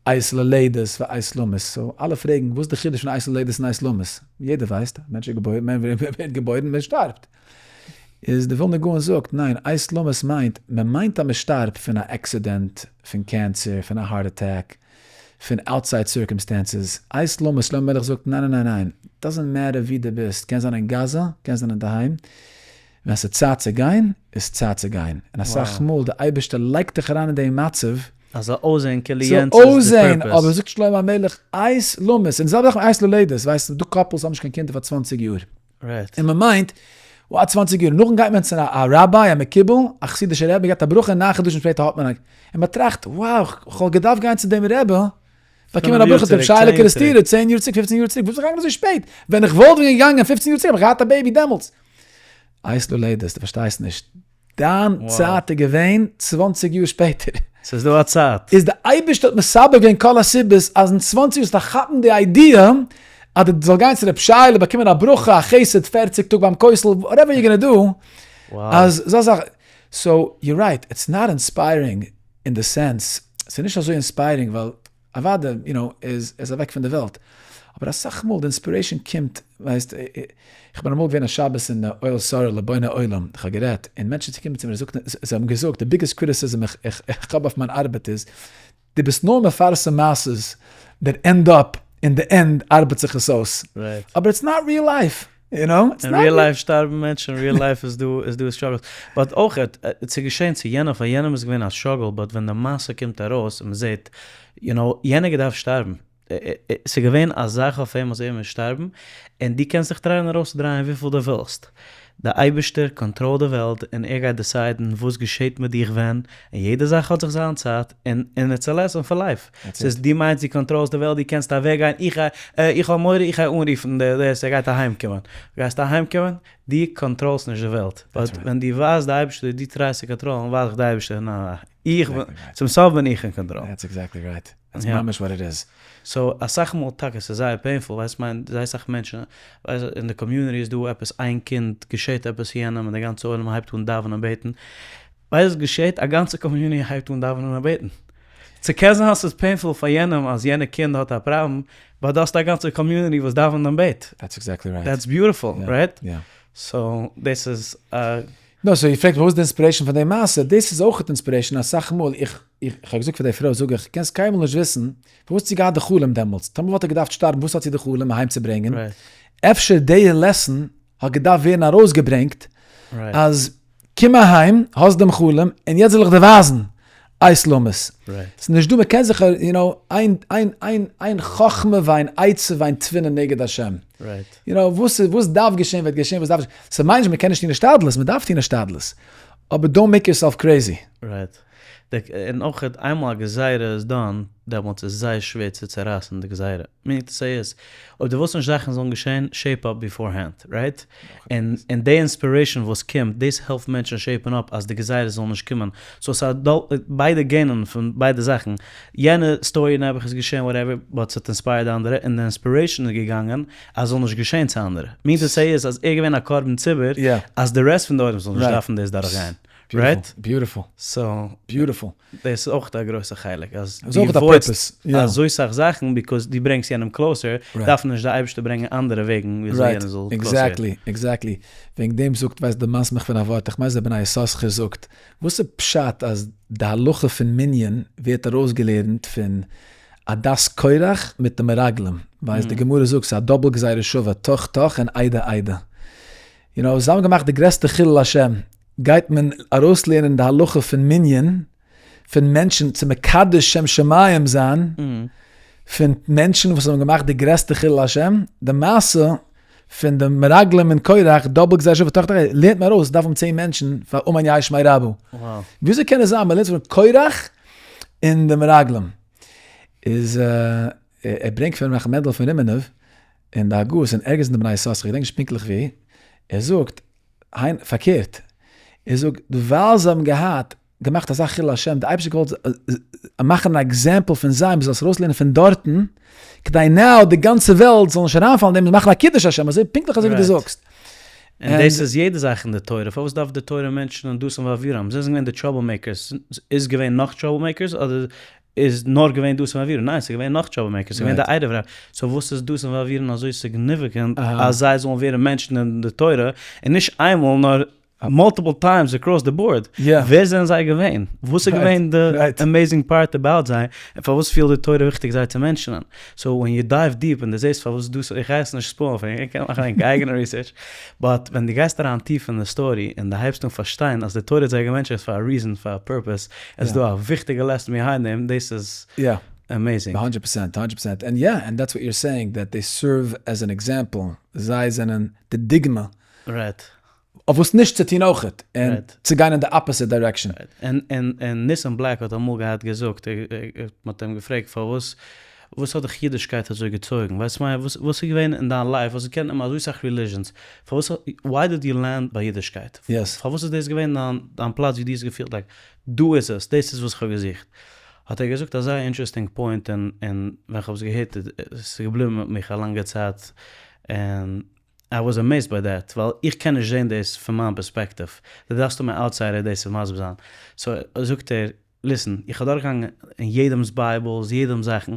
עת ללדת ועת למות, so אלע פרעגן וואס איז די חידוש פון עת ללדת און עת למות? יעדער ווייסט, א מענטש איז געבוירן, מען ווערט געבוירן, מען שטארבט. איז די ווילנער גאון זאגט, ניין, עת למות מיינט, מען מיינט אז מען שטארבט פון א accident, פון cancer, פון א heart attack, פון outside circumstances, עת למות, שלמה המלך זאגט, ניין ניין ניין, doesn't matter ווי דו ביסט, קען זיין אין גאזא, קען זיין אינדערהיים, ווען ס'איז צייט צו גיין, איז צייט צו גיין, און אסאך מאל די אייבערשטער לייגט דיך אריין אין דעם מצב, אז זאל אויסזען כאילו יענץ זאל איז די אויסזען, purpose. אבער זאגט שלמה המלך, עת למות, און די זעלבע זאך מיט עת ללדת, ווייסט דא couples האבן נישט קיין קינדער פאר 20 יאר, און מען מיינט, וואו 20 יאר, נאכדעם גייט מען צו א rabbi, א מקובל, א חסידישע רבי, געבט א ברכה, ניין חדשים שפעטער האט מען א, און מען טראכט, wow, כ'וואלט געדארפט גיין צו דעם רבי, באקומען א ברכה, רבי שייעלע קערעסטירער, 10 יאר צוריק, 15 יאר צוריק, וואס איז געגאנגען אזוי שפעט? ווען איך וואלט ווען געגאנגען 15 יאר צוריק, האב איך געהאט א baby דעמאלטס. עת ללדת, דו פארשטייסט נישט. דיין צייט איז געווען 20 יאר שפעטער. ס'איז דא א צייט. איז די אייבערשטער האט מסבב געווען כל הסיבות אז אין 20 יאר זאלסטו כאפן די idea אז דו זאל גיין צו רב שייעלע באקומען א ברכה, א חסד, 40 טאג ביים כותל, whatever you gonna do, אז זאל זיך, so you're right, it's not inspiring אין די sense, ס'איז נישט אזוי inspiring ווייל אוואדע, you know, איז ער אוועק פון די וועלט. אבער אסאך מאל די inspiration קומט, ווייסט, איך בין אמאל געווען א שבת אין אוהל שרה לבוני עולם, איך האב גערעדט, און מענטשן זענען געקומען צו מיר און זיי האבן געזאגט, די biggest criticism איך האב אויף מיין ארבעט איז, דו ביסט נאר מפרסם מעשות that end up, אין די end ארבעט זיך עס אויס. אבער it's not real life. You know? אין real life שטארבן מענטשן, אין real life איז דא, איז דא struggles. But אויך, ס'איז געשען צו יענעם, פאר יענעם איז געווען א struggle, but ווען די מעשה קומט ארויס און מ'זעט, you know, יענער געדארפט שטארבן. ס'איז געווען א זאך אויף אים אז ער מוז שטארבן, און דו קענסט זיך try ען ארויסצודרייען וויפיל דו ווילסט. די אייבערשטער control ט די וועלט און ער גייט decide ן וואס געשעט מיט דיך ווען, און יעדע זאך האט זיך זיין צייט, און און it's a lesson for life. ס'איז דו מיינסט דו control סט די וועלט דו קענסט אוועק גיין איך גיי איך האב מורא איך גיי אנרופן די דאס ער גייט אהיים קומען, גייסט אהיים קומען? דו control סט נישט די וועלט, but ווען דו ווייזט די אייבערשטער דו try סט צו control ן ווייז איך די אייבערשטער ניין ניין איך בין צום סוף בין איך אין control. That's exactly right. That's ממש what it is. So אסאך מאל טאקע ס'איז זייער painful ווייסט מיין זייער סאך מענטשן ווייסט אין די community איז דא עפעס איין קינד געשעט עפעס יענעם און די גאנצע עולם הייבט אן דאווענען בעטן ווייסט וואס געשעט א גאנצע community הייבט אן דאווענען און בעטן ס'קען זיין אז ס'איז painful פאר יענעם אז יענע קינד האט א פראבלעם but דו האסט א גאנצע community וואס דאווענט און בעט. That's exactly right. That's beautiful, right? Yeah. So דאס איז א. No, so איר פרעגט וואס איז די inspiration פון די מעשה, דאס איז אויך inspiration אסאך מאל, איך איך האב געזאגט פאר די פרוי זאג איך, קענסט קיינמאל נישט וויסן פארוואס האט זי געהאט די חלום דעמאלטס, טאמער וואלט ער געדארפט שטארבן וואס האט זי די חלום אהיים צו ברענגען, אפשר די lesson האט געדארפט ווערן ארויסגעברענגט אז קום אהיים, האסט דעם חלום, און יעצט זאל איך דיר ווייזן עת למות. ס'איז נישט דא, מ'קען זיך, you know, אין אין אין אין חכמה ואין עצה ואין תבונה נגד השם. You know, וואס וואס דארף געשען וועט געשען, וואס דארף נישט, ס'מיינט נישט מ'קען נישט טון השתדלות, מ'דארף טון השתדלות, אבער don't make yourself crazy. Right. און אויך איינמאל א גזירה איז done, דעמאלטס איז זייער שווער צו צערייסן די גזירה. Meaning to say איז, אויב דו ווילסט נישט זאכן זאלן געשען, shape up beforehand, right? און און די inspiration וואס קומט, דאס העלפט מענטשן shape ן up אז די גזירות זאלן נישט קומען. So ס'איז א ביידע gain ען פון ביידע זאכן. יענע story נעבעך איז געשען whatever, but ס'האט inspired אנדערע, און די inspiration איז געגאנגען אז ס'זאל נישט געשען צו אנדערע. Meaning to say איז אז ער איז געווען א קרבן ציבור, אז די rest פון די עולם זאל נישט דארפן דאס דורכגיין. Right? Beautiful. So. Beautiful. דאס איז אויך א גרויסע חלק אז דו avoid סט אזוי סאך זאכן because דו ברענגסט יענעם closer, דארף נישט די אייבערשטער ברענגען אנדערע וועגן וויאזוי יענער זאל closer ווערן. Exactly, exactly. וועגן דעם זאגט, ווייסט דערמאנסט מיך פון א ווארט, איך מיין אז דער בני יששכר זאגט, וואס איז פשט אז די הלכה פון מנין ווערט ארויסגעלערנט פון עדת קורח מיט די מרגלים, ווייסט די גמרא זאגט ס'איז א double גזירה שווה, תוך תוך און עדה עדה. You know, זיי האבן געמאכט די גרעסטע חילול השם, גייט מען ארויסלערנען די הלכה פון מנין פון מענטשן צו מקדש שם שמים זיין פון מענטשן וואס האבן געמאכט די גרעסטע חילול השם, די מעשה פון די מרגלים און קורח, double גזירה שווה תוך תוך, לערנט מען ארויס דארף האבן צען מענטשן פאר אמן יהא שמיה רבא. וויאזוי קען עס זיין מען לערנט פון קורח און די מרגלים? איז ער ברענגט פון ר' מענדל פון רימינוב אין די הגהות און ערגעץ אין די בני יששכר, איך געדענק נישט פונקטליך וואו, ער זאגט היינט פארקערט, ער זאגט ווייל זיי האבן געהאט געמאכט אזא חילול השם, די אייבערשטער האט געוואלט מאכן אן example פון זיי, מ'זאל עס ארויסלערנען פון דארטן, כדי now די גאנצע וועלט זאל נישט אריינפאלן אין דעם, מאכן א קידוש השם, אזוי פונקטליך אזוי ווי דו זאגסט. און דאס איז יעדע זאך אין די תורה, פארוואס דארף די תורה mention ען דתן ואבירם? זיי זענען געווען די trouble makers, איז געווען נאך trouble makers אדער איז נאר געווען דתן ואבירם? ניין ס'איז געווען נאך trouble makers, ס'איז געווען די ערב רב, so וואס איז דתן ואבירם אזוי significant אז זיי זאלן ווערן mentioned אין די תורה, און נישט איינמאל נאר multiple times across the board, ווער זענען זיי געווען? וואס איז געווען די amazing part about זיי? און פארוואס פילט די תורה וויכטיג זיי צו mention ען? So ווען you dive deep און דו זעסט פארוואס דאס, איך גיי עס נישט spoil ן פאר ענק, ענק קענען מאכן ענק אייגענע research, but ווען דו גייסט אריין טיף אין די story און דו הייבסט אן פארשטיין אז די תורה האט זיי גע mention ט פאר א reason, פאר א purpose, עס איז דא א וויכטיגע lesson behind דעם, דאס איז amazing. Hundred percent, hundred percent, and yeah, and that's what you're saying, that they serve as an example, זיי זענען די דוגמא. Right. אויף וואס נישט צו טון אויכעט, און צו גיין אין די opposite direction. און ניסים בלעק האט אמאל געהאט געזאגט, מען האט אים געפרעגט פארוואס, וואס האט דיך אידישקייט אזוי געצויגן, ווייסט מיין, וואס איז געווען אין דיין life, וואס געקענט נעמען אזוי סאך religions, פארוואס, why did you land ביי אידישקייט? פארוואס איז דאס געווען דיין פלאץ ווי דו האסט געפילט like דא איז עס, דאס איז וואס איך האב געזוכט? האט ער געזאגט א זייער interesting point, און ווען איך האב עס געהערט איז עס געבליבן מיט מיך א לאנגע צייט, און I was amazed by that, ווייל איך קען נישט זעהן דאס פון מיין פערספעקטיוו, דו דארפסט האבן א outsider דאס צו מסביר זיין, so זאגט ער, listen, איך האב דורכגעגאנגען אין יעדעמס Bibles, יעדעמס זאכן,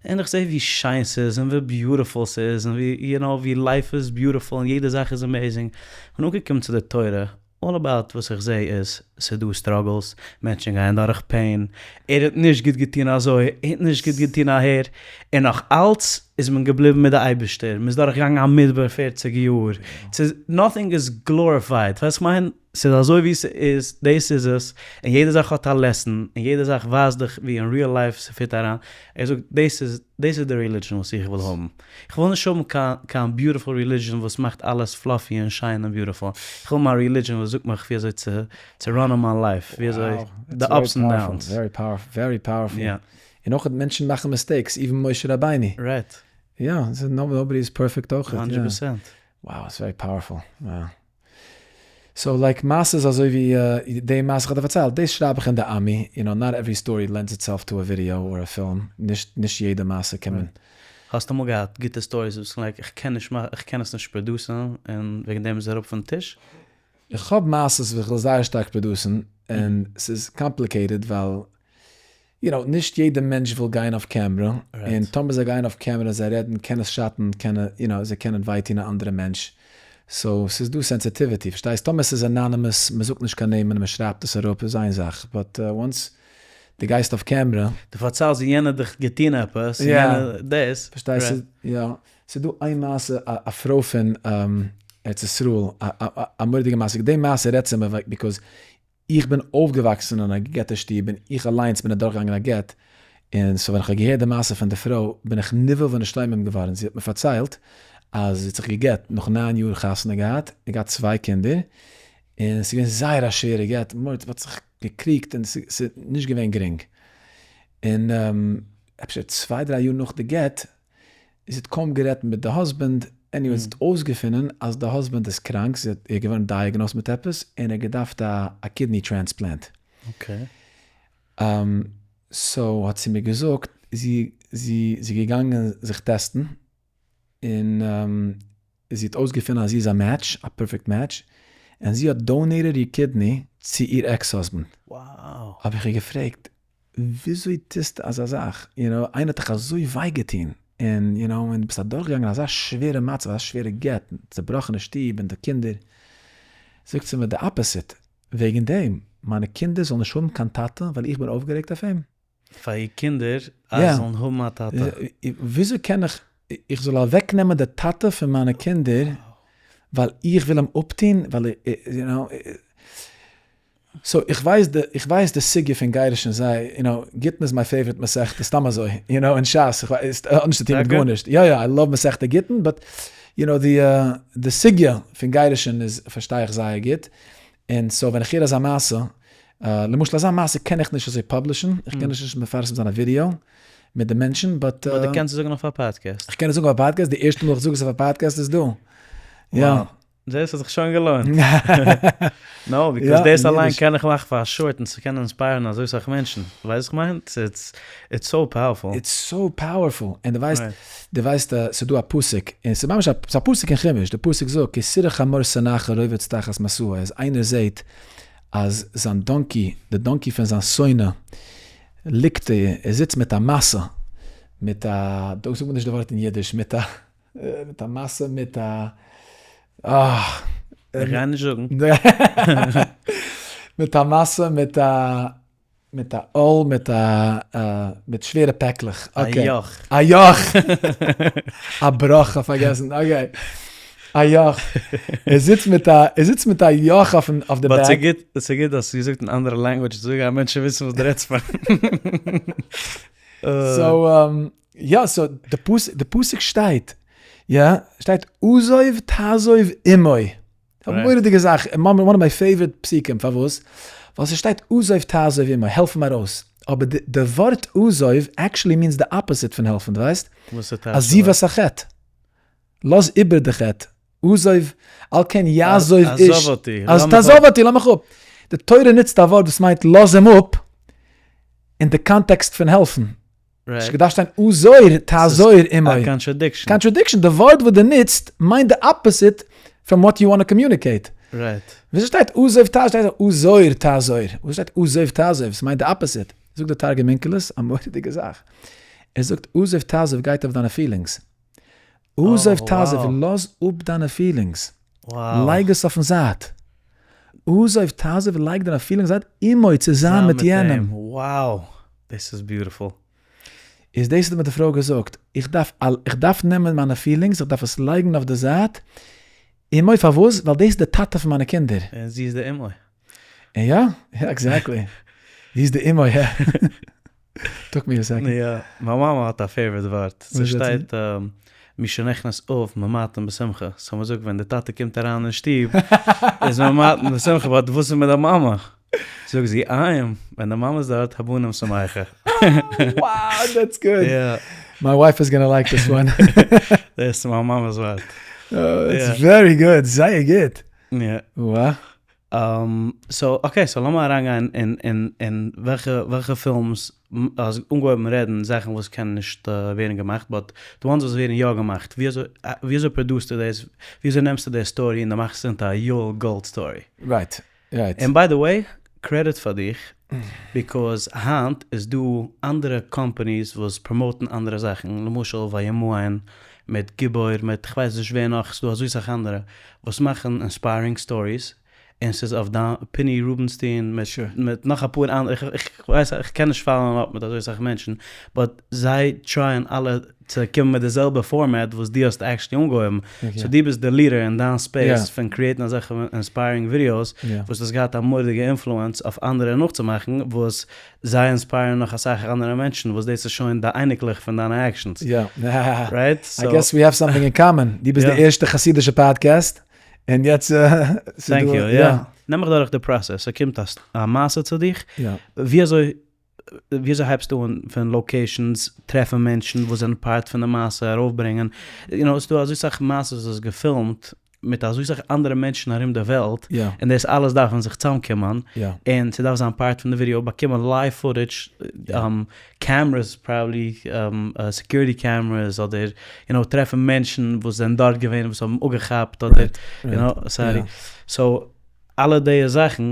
און איך זעה ווי שיין ס'איז, און ווי beautiful ס'איז, און ווי, you know, ווי life איז beautiful, און יעדע זאך איז amazing, כ'בין אנגעקומען צו די תורה, all about וואס איך זעה איז, ס'איז דא struggles, מענטשן גייען דורך pain, ער האט נישט גוט געטון אזוי, ער האט נישט גוט געטון אהער, און נאך אלץ איז מען געבליבן מיט די אייבערשטער, מ'איז דורך געגאנגען א מדבר פערציג יאר, ס'איז nothing is glorified, ווייסט כ'מיין? ס'איז אזוי ווי ס'איז, דאס איז עס, און יעדע זאך האט א lesson, און יעדע זאך ווייזט דיך ווי אין real life ס'פיט אריין. ער זאגט, דאס איז, דאס איז די religion וואס איך וויל האבן. איך וויל נישט האבן קיין קיין beautiful religion וואס מאכט אלעס fluffy און שיין און beautiful. איך וויל מיין religion וואס זאגט מיך ווי אזוי צו צו run ען מיין life, ווי אזוי די ups און downs. Very powerful, very powerful. און אויך מענטשן מאכן mistakes, even משה רבינו. Right. יא, nobody is perfect אויך. הונדרעט פראצענט. Wow, it's very powerful. So like מעשה'ס אזוי ווי די מעשה איך האב דיר פארציילט, דאס שרייב איך אין די עמי, you know not every story lends itself to a video or a film, נישט נישט יעדע מעשה קען מען. האסט אמאל געהאט גוטע stories וואס like איך קען נישט מאכן איך קען עס נישט produce ן און וועגן דעם איז עס אראפ פון טיש? איך האב מעשות וואס איך וויל זייער שטארק produce ן און ס'איז complicated ווייל you know, נישט יעדע מענטש וויל גיין אויף קעמרע, און טאמער זיי גייען אויף קעמרע און זיי רעדן קען עס שאטן, קען you know, זיי קענען וויי טון א אנדערע מענטש, so ס'איז דא sensitivity, פארשטייסט? טאמער ס'איז anonymous, מ'זאגט נישט קיין נעמען און מ'שרייבט עס אראפ איז איין זאך, but once דו גייסט אויף קעמרע. דו פארציילסט ווי יענער האט דיך געטון עפעס, און יענער דאס. פארשטייסט? יא. ס'איז דא איין מעשה, א פרוי פון ארץ ישראל, א מורא'דיגע מעשה, די מעשה רעדט צו מיר because איך בין אויפגעוואקסן אין א גע'גט'ע שטוב און איך אליינס בין אדורכגעגאנגען א גט, און so ווען איך האב געהערט די מעשה פון די פרוי בין איך נבהל ונשתומם געווארן, זי האט מיר פארציילט אז זי האט זיך גע'גט נאך ניין יאר חתונה געהאט, און געהאט צוויי קינדער, און ס'איז געווען זייער א שווערע גט, מ'האט זיך געקריגט און ס'איז נישט געווען גרינג, און אפשר צוויי דריי יאר נאך די גט זי האט קוים גערעדט מיט די husband, anyway זי האט אויסגעפונען אז די husband איז קראנק, זי האט איז געווארן diagnosed מיט עפעס און ער האט געדארפט א kidney transplant. So האט זי מיר געזאגט זי זי איז געגאנגען זיך test ן און זי האט אויסגעפונען אז זי איז א match, א perfect match, און זי האט donated איר kidney צו איר ex husband. האב איך איר געפרעגט וויאזוי טוסטו אזא זאך? You know, איינער האט דיך אזוי וויי געטון, און you know, און דו ביסט אדורכגעגאנגען אזא שווערע מצב, אזא שווערע גט, צעבראכענע שטוב און די קינדער. זאגט זי מיר די opposite, וועגן דעם, מיינע קינדער זאלן נישט האבן קיין טאטע ווייל איך בין אויפגערעגט אויף אים. פאר איר קינדער אז זיי זאלן האבן א טאטע. וויאזוי קען איך, איך זאל אוועקנעמען די טאטע פון מיינע קינדער ווייל איך וויל אים אפטון, ווייל you know. So איך ווייס די, איך ווייס די סוגיא פון גירושין זיי, you know, גיטין איז מיין favorite מסכת, סתם אזוי, you know, אין שס, איך ווייס, האט נישט צו טון מיט גארנישט, יא יא, I love מסכת גיטין, but, you know, די די סוגיא פון גירושין איז פארשטיי איך זייער גוט, און so ווען איך הער אזא מעשה, למשל אזא מעשה קען איך נישט אזוי publish ן, איך קען נישט מפרסם זיין א ווידיאו מיט די מענטשן, but. But דו קענסט עס זאגן אויף א פאדקעסט. איך קען עס זאגן אויף א פאדקעסט, די ערשטע מאל איך זאג עס אויף א פאדקעסט איז דא. יא. דאס האט זיך שוין געלוינט. No, because דאס אליין קען איך מאכן פאר א short און ס'קען inspire ן אזוי סאך מענטשן. ווייסט וואס איך מיין? It's so powerful. It's so powerful. און דו ווייסט, דו ווייסט ס'איז דא א פסוק, און ס'איז ממש א, ס'איז א פסוק אין חומש, די פסוק זאגט כי תראה חמור שונאך רובץ תחת משאו, אז איינער זעט אז זיין donkey, די donkey פון זיין שונא, ליגט, ער זיצט מיט א משא, מיט א, דא זאגט מען נישט די ווארט אין אידיש, מיט א. מיט א משא מיט א אה. איך גיי נישט זאגן. מיט א משא מיט א מיט א עול מיט א מיט שווערע פעקלעך. א יאך. א יאך. א בראך כ'האב פארגעסן. Okay. א יאך. ער זיצט מיט א ער זיצט מיט א יאך אויפן אויף די back. But ס'גוט ס'גוט אז האסט געזאגט אין אנדערע language אזוי גייען מענטשן וויסן וואס דו רעדסט פון. So. יא so די פסוק די פסוק שטייט יא שטייט עזוב תעזוב עמו א מורא'דיגע זאך one of my favorite פסוקים פארוואס ווייל ס'שטייט עזוב תעזוב עמו העלף אים ארויס אבער די די ווארט עזוב actually means די opposite פון העלפן דו ווייסט עזיבת החטא לאז איבער די חטא עזוב על כן יעזוב איש עזוב אותי אז תעזוב אותי לאז מיך אפ די תורה נוצט א ווארט וואס מיינט לאז אים אפ אין די קאנטעקסט פון העלפן נישט געדארפט שטיין עזור תעזור עמו. א contradiction. Contradiction, די ווארט וואס דו נוצט מיינט די opposite from what you want communicate. Right. וויאזוי שטייט עזוב תעזוב? שטייט עזור תעזור. וואס שטייט עזוב תעזוב? ס'מיינט די opposite. זאגט דער תרגום אונקלוס א מורא'דיגע זאך. ער זאגט עזוב תעזוב גייט אויף דיינע feelings. עזוב תעזוב לאז אפ דיינע feelings. לייג עס אויפן זייט. עזוב תעזוב לייג דיינע feelings זייט עמו צוזאם מיט יענעם. Wow! דאס איז beautiful. איז דאס האט מיר די פרוי געזאגט, איך דארף איך דארף נעמען מיינע feelings, איך דארף עס לייגן אויף די זייט. אמו פארוואס? ווייל דאס איז די טאטע פון מיינע קינדער. און זי איז די אמו. און יא, יא exactly. זי איז די אמו, יא. Took me a second. יא, מיין מאמע האט א favorite ווארט. ס'שטייט משנכנס אב ממעטין בשמחה. So מ'זאגט ווען די טאטע קומט אריין אין שטוב איז ממעטין בשמחה, but וואס איז מיט די מאמע? זאגט זי אין, ווען די מאמע איז דארט הבנים שמחים. Wow, that's good. My wife is gonna like this one. דאס איז מיין מאמע'ס ווארט. It's very good, זייער גוט. יא. So okay, so לאמיר אריינגיין אין אין וועלכע וועלכע films האסט אנגעהויבן רעדן זאכן וואס קענען נישט ווערן געמאכט, but די ones וואס ווערן יא געמאכט, ווי אזוי ווי אזוי produce סטו דאס, ווי אזוי נעמסטו די story און די מאכסט עס into א יואל גאלד story? Right, right. און by the way, credit פאר דיך, because היינט איז דא אנדערע companies וואס promote ן אנדערע זאכן, למשל וימאן מיט גיבור מיט כ'ווייס נישט ווער נאך, ס'דא אזוי סאך אנדערע וואס מאכן inspiring stories, און ס'איז אויף דיין פיני רובינשטיין מיט מיט נאך אפאר אנדערע, איך ווייס איך קען נישט follow ען up מיט אזוי סאך מענטשן, but זיי try ען אלע צו קומען מיט די זעלבע format וואס דו האסט actually אנגעהויבן, so דו ביסט די leader אין דיין space פון create ן אזעלכע inspiring videos וואס האסט געהאט א מורא'דיגע influence אויף אנדערע נאכצומאכן, וואס זיי inspire ן נאך אסאך אנדערע מענטשן וואס דאס איז שוין די אייניקלעך פון דיינע actions. יא. Right? I guess we have something in common. דו ביסט די ערשטע חסידישע פאדקעסט, און יעצט Thank you, יא. נעם מיך דורך די process, ס'קומט א מעשה צו דיך, ווי אזוי ווי אזוי הייבסטו אן פון locations, טרעפן מענטשן וואס זענען part פון די מעשה, ארויפברענגען, you know, ס'דא אזוי סאך מעשות וואס איז געפילמט מיט אזוי סאך אנדערע מענטשן ארום די וועלט, און דאס אלעס דארפן זיך צוזאמקומען, און ס'דארף זיין part פון די ווידיאו, באקומען live footage, cameras probably, security cameras, אדער you know, טרעפן מענטשן וואס זענען דארט געווען וואס האבן אפגעכאפט, אדער you know, sorry, so אלע די זאכן,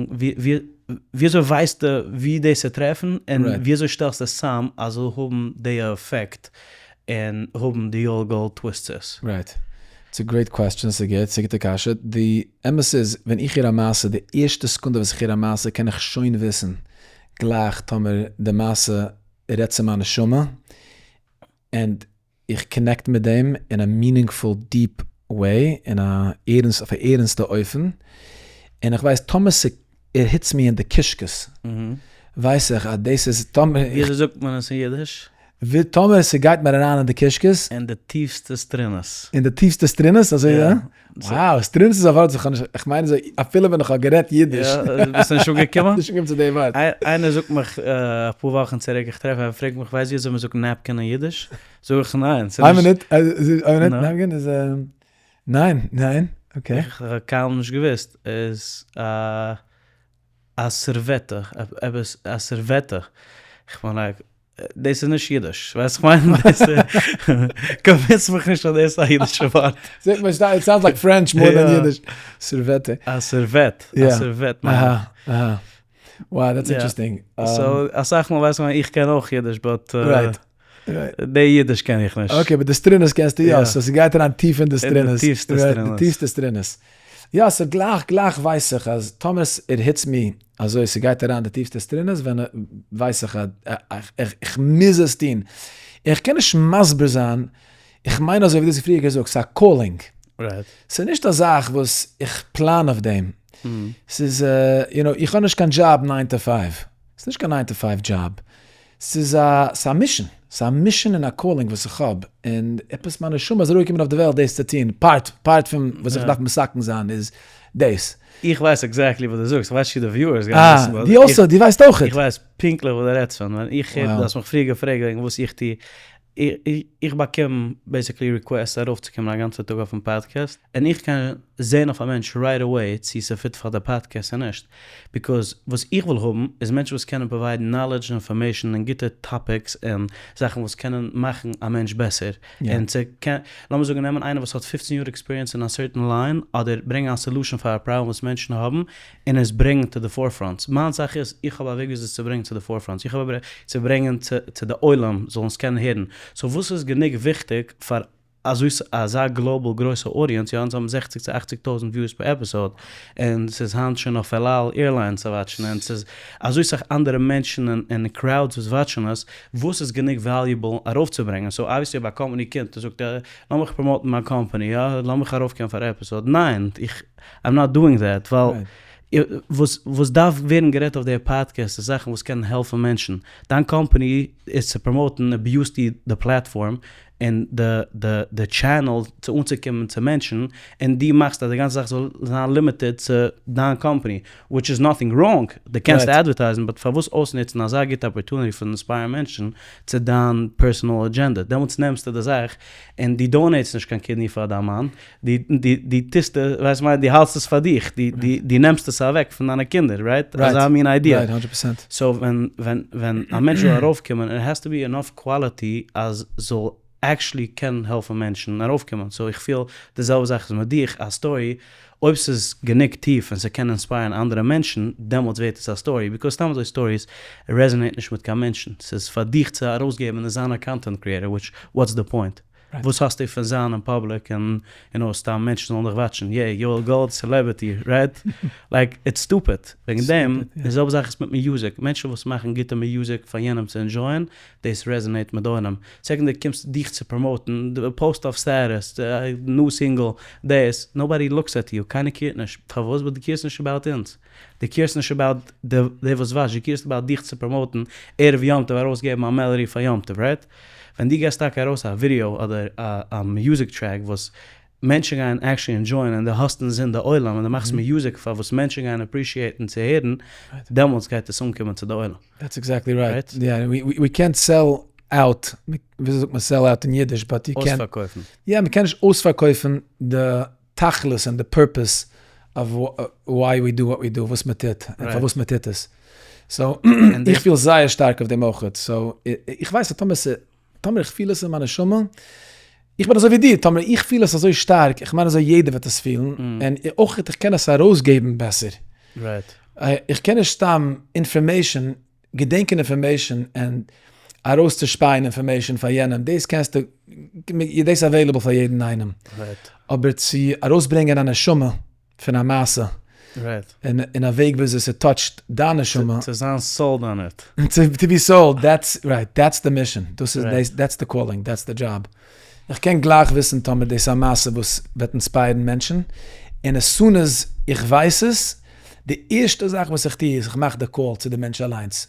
ווי אזוי ווייסטו ווי דאס צו טרעפן, און ווי אזוי שטעלסטו עס צאם אז זאל האבן די עפעקט און האבן די יואל גאלד twists? Right. It's a great question, ס'גוט, ס'גוטע קשיא. די אמת איז, ווען איך הער א מעשה, די ערשטע סעקונדע וואס איך הער א מעשה קען איך שוין וויסן גלייך טאמער די מעשה רעדט צו מיין נשמה, און איך connect מיט דעם אין א meaningful deep way, אין א ערנסט, אויף א ערנסטע אופן, און איך ווייס טאמער ס'ער hits מיר אין די קישקעס, ווייס איך אז דאס איז טאמער. ווי אזוי זאגט מען עס אין אידיש? טאמער ס'גייט מיר אריין אין די קישקעס. אין די טיפסטע סטרונעס. אין די טיפסטע סטרונעס? אזוי יא? Wow, סטרונעס איז א ווארט וואס איך האב נישט, איך מיין אזוי אפילו ווען איך האב גערעדט אידיש. יא, ביסט נישט אנגעקומען? נישט אנגעקומען צו די ווארט. איינער זאגט מיך אפאר וואכן צוריק, איך טרעף אים, ער פרעגט מיך ווייסט ווי אזוי מ'זאגט napkin אין אידיש? זאג איך ניין. איין מינוט, איין מינוט, napkin איז ניין, ניין, okay. איך האב קיינמאל נישט געוואוסט, איז א א סערוועטע, עפעס א סערוועטע, איך בין like, דאס איז נישט אידיש, ווייסט איך מיין? דאס איז, convince מיך נישט אז דאס איז א אידישע ווארט. זעט מען, it sounds like French more than Yiddish. סערוועטע. א סערוועט, א סערוועט מיין איך. אהא, אהא. Wow, that's interesting. So, אסאך מאל ווייסט מען איך קען אויך אידיש, but די אידיש קען איך נישט. Okay, but די סטרונעס קענסטו יא, so ס'גייט אריין טיף אין די סטרונעס. אין די טיפסטע סטרונעס. די טיפסטע סטרונעס. יא, so גלייך גלייך ווייס איך אז טאמער it hits me אזוי ס'גייט אריין די טיפסטע סטרונעס ווען ווייס איך אז איך מוז עס טון. איך קען נישט מסביר זיין, איך מיין אזוי ווי דו האסט פריער געזאגט, ס'איז א calling. ס'איז נישט א זאך וואס איך פלאן אויף דעם. ס'איז, you know, איך האב נישט קיין job nine to five. ס'איז נישט קיין nine to five job. ס'איז א, ס'איז א mission. ס'איז א mission און א calling וואס איך האב. און עפעס מיין נשמה איז אראפגעקומען אויף די וועלט דאס צו טון. Part, part פון וואס איך דארף מתקן זיין איז דאס. איך ווייס exactly וואס דו זאגסט, איך ווייס נישט צו די viewers גייען וויסן. אה, דו אויך, דו ווייסט אויך. איך ווייס פונקטליך וואס דו רעדסט פון. ווען איך הער, דו האסט מיך פריער געפרעגט וועגן וואס איך טו. איך באקום basically requests ארויפצוקומען א גאנצע טאג אויפן פאדקעסט, און איך קען זען אויף א מענטש right away צו ס' fit פאר די פאדקעסט צו נישט, because וואס איך וויל האבן איז מענטשן וואס קענען provide ן knowledge און information און גוטע topics און זאכן וואס קענען מאכן א מענטש בעסער, און צו קען, לאמיר זאגן נעמען איינער וואס האט 15 יאר experience אין א certain line, אדער ברענגען א solution פאר א פראבלעם וואס מענטשן האבן, און עס ברענגען to the forefront. מיין זאך איז, איך האב א וועג וויאזוי עס צו ברענגען צו די forefront. איך האב א וועג צו ברענגען צו די עולם זאלן עס קענען הערן. So וואס איז גענוג וויכטיג פאר אזוי אזא global גרויסע audience, יא אונז האבן זעכציג צו אכציג טויזנט views per episode, און ס'איז היינט שוין אויף אל על airlines צו watch ן, און ס'איז אזוי סאך אנדערע מענטשן און crowds וואס watch ן עס, וואס איז גענוג valuable ארויפצוברענגען, so obviously אויב א קאמפאני קומט און זאגט לאמיך promote ן מיין קאמפאני, יא לאמיך ארויפקומען פאר א episode, ניין איך I'm not doing that, ווייל וואס וואס דארף ווערן גערעדט אויף די פאדקעסט איז זאכן וואס קענען העלפן מענטשן, דיין קאמפאני איז צו promote ן abuse סטו די platform און די די די channel צו אנצוקומען צו מענטשן, און דו מאכסט אז די גאנצע זאך זאל זיין limited צו דיין קאמפאני, which is nothing wrong, דו קענסט advertise ן, but פארוואס אויסנוצן אזא גוטע opportunity פון inspire ן מענטשן צו דיין personal agenda? דעמאלטס נעמסטו די זאך און דו donate סט נישט קיין kidney פאר דיין מאן, דו דו דו טוסט עס, ווייסט מיין, דו האלטסט עס פאר דיך, דו דו דו נעמסט עס אוועק פון דיינע קינדער, right? אזא מין idea. Right, hundred percent. So ווען ווען ווען א מענטש זאל ארויפקומען, it has to be enough quality אז זאל actually קענען העלפן מענטשן ארויפקומען, so איך פיל די זעלבע זאך איז מיט דיך, א story, אויב ס'איז גענוג טיף און ס'קען inspire ן אנדערע מענטשן, דעמאלטס ווערט עס א story, because סתם אזוי stories resonate נישט מיט קיין מענטשן, ס'איז פאר דיך צו ארויסגעבן און זיין א content creator, which what's the point? וואס האסטו פון זיין אין public און you know סתם מענטשן זאלן דיך watch ן, יעי יואל גאלד celebrity right? Like it's stupid, וועגן דעם די זעלבע זאך איז מיט music, מענטשן וואס מאכן גוטע music פאר יענעם צו enjoy ען, דאס resonate מיט די עולם, second דו קומסט דיך צו promote ן, post אויף status, new single, דאס, nobody looks at you, קיינער care ט נישט, פארוואס? ווייל דו care סט נישט about אונז. דו care סט נישט about די וואס watch ט, דו care סט about דיך צו promote ן ערב יום טוב ארויסגעבן א melody פאר יום טוב, right? ווען דו געסט טאקע ארויס א ווידעא אדער א music track וואס מענטשן גייען actually enjoy ען און דו האסט אינזין די עולם און דו מאכסט music פאר וואס מענטשן גייען appreciate ן צו הערן, דעמאלטס גייט עס אנקומען צו די עולם. That's exactly right. יא, ווי קענט סעל אוט, וויאזוי זאגט מען sell out אין אידיש, but you קענט. אויספארקויפן. יא, מ'קען נישט אויספארקויפן די תכלית און די purpose of why we do what we do, וואס מען טוט און פארוואס מען טוט עס. So, איך פיל זייער שטארק אויף דעם אויכעט. So, איך ווייס אז טאמער טאמער איך פיל עס אין מיין נשמה, איך בין אזוי ווי דיר, טאמער איך פיל עס אזוי שטארק, איך מיין אזוי יעדער וועט עס פילן, און אויכעט איך קען עס ארויסגעבן בעסער. איך קען נישט סתם information געדענקען information און ארויסצושפייען information פאר יענעם, דאס קענסטו, דאס איז available פאר יעדן איינעם. אבער צו ארויסברענגען א נשמה פון א מעשה, אין א וועג וויאזוי ס' touch ט דיין נשמה. צו זיין sold on it. To be sold, that's right, that's the mission, דאס איז, that's the calling, that's the job. איך קען גלייך וויסן טאמער דאס איז א מעשה וואס וועט inspire ן מענטשן, און as soon as איך ווייס עס, די ערשטע זאך וואס איך טו איז איך מאך די call צו די מענטש אליינס,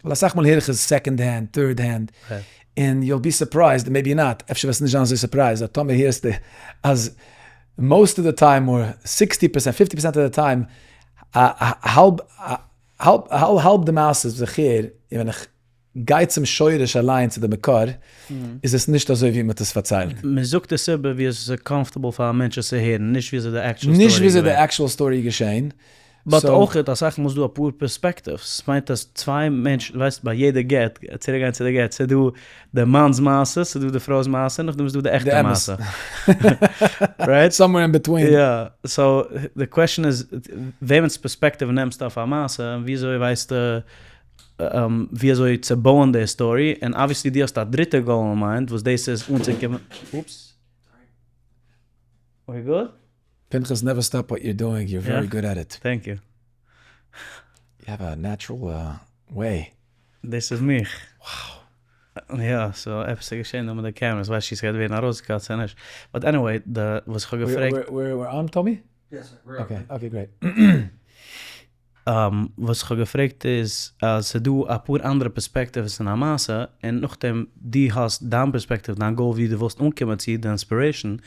ווייל אסאך מאל הער איך עס second hand, third hand, און you'll be surprised, maybe not, אפשר וועסטו נישט זיין אזוי surprised, אבער טאמער הערסטו אז most of the time or sixty percent, fifty percent of the time, האלב האלב די מעשות וואס איך הער, און ווען איך גיי צום שורש אליין צו די מקור, איז עס נישט אזוי ווי מ'האט עס פארציילט. מען זאגט עס איבער ווי עס איז comfortable פאר א מענטש עס צו הערן, נישט ווי אזוי די actual story איז געווען. נישט ווי אזוי די actual story איז געשען. But אויך אסאך מאל איז דא אפאר perspectives, ס'מיינט אז צוויי מענטשן, ווייסט ביי יעדע גט, צוריק גיין צו די גט, ס'איז דא די מאנ'ס מעשה, ס'איז דא די פרוי'ס מעשה, נאכדעם איז דא די עכטע מעשה. Right? Somewhere in between. יא, so די question איז, וועמענס perspective נעמסטו אויף א מעשה, און ווי אזוי ווייסטו ווי אזוי צו בויען די story, און obviously דו האסט א דריטע goal אין mind וואס דאס איז אנצוקומען, oops, we good? פנחס never stop what you're doing, you're very good at it. Thank you. You have a natural way. דאס איז מיך. Wow. יא, so עפעס איז געשען דא מיט די cameras, ווייס נישט צו ס'גייט ווערן ארויסגע cut צו נישט, but anyway, די וואס איך האב געפרעגט. We're on טאמי? Yes sir, we're on. Okay, okay great. וואס איך האב געפרעגט איז אז ס'איז דא אפאר אנדערע perspectives אין א מעשה, און נאכדעם דו האסט דיין perspective, דיין goal ווי דו ווילסט אנקומען צו, די inspiration,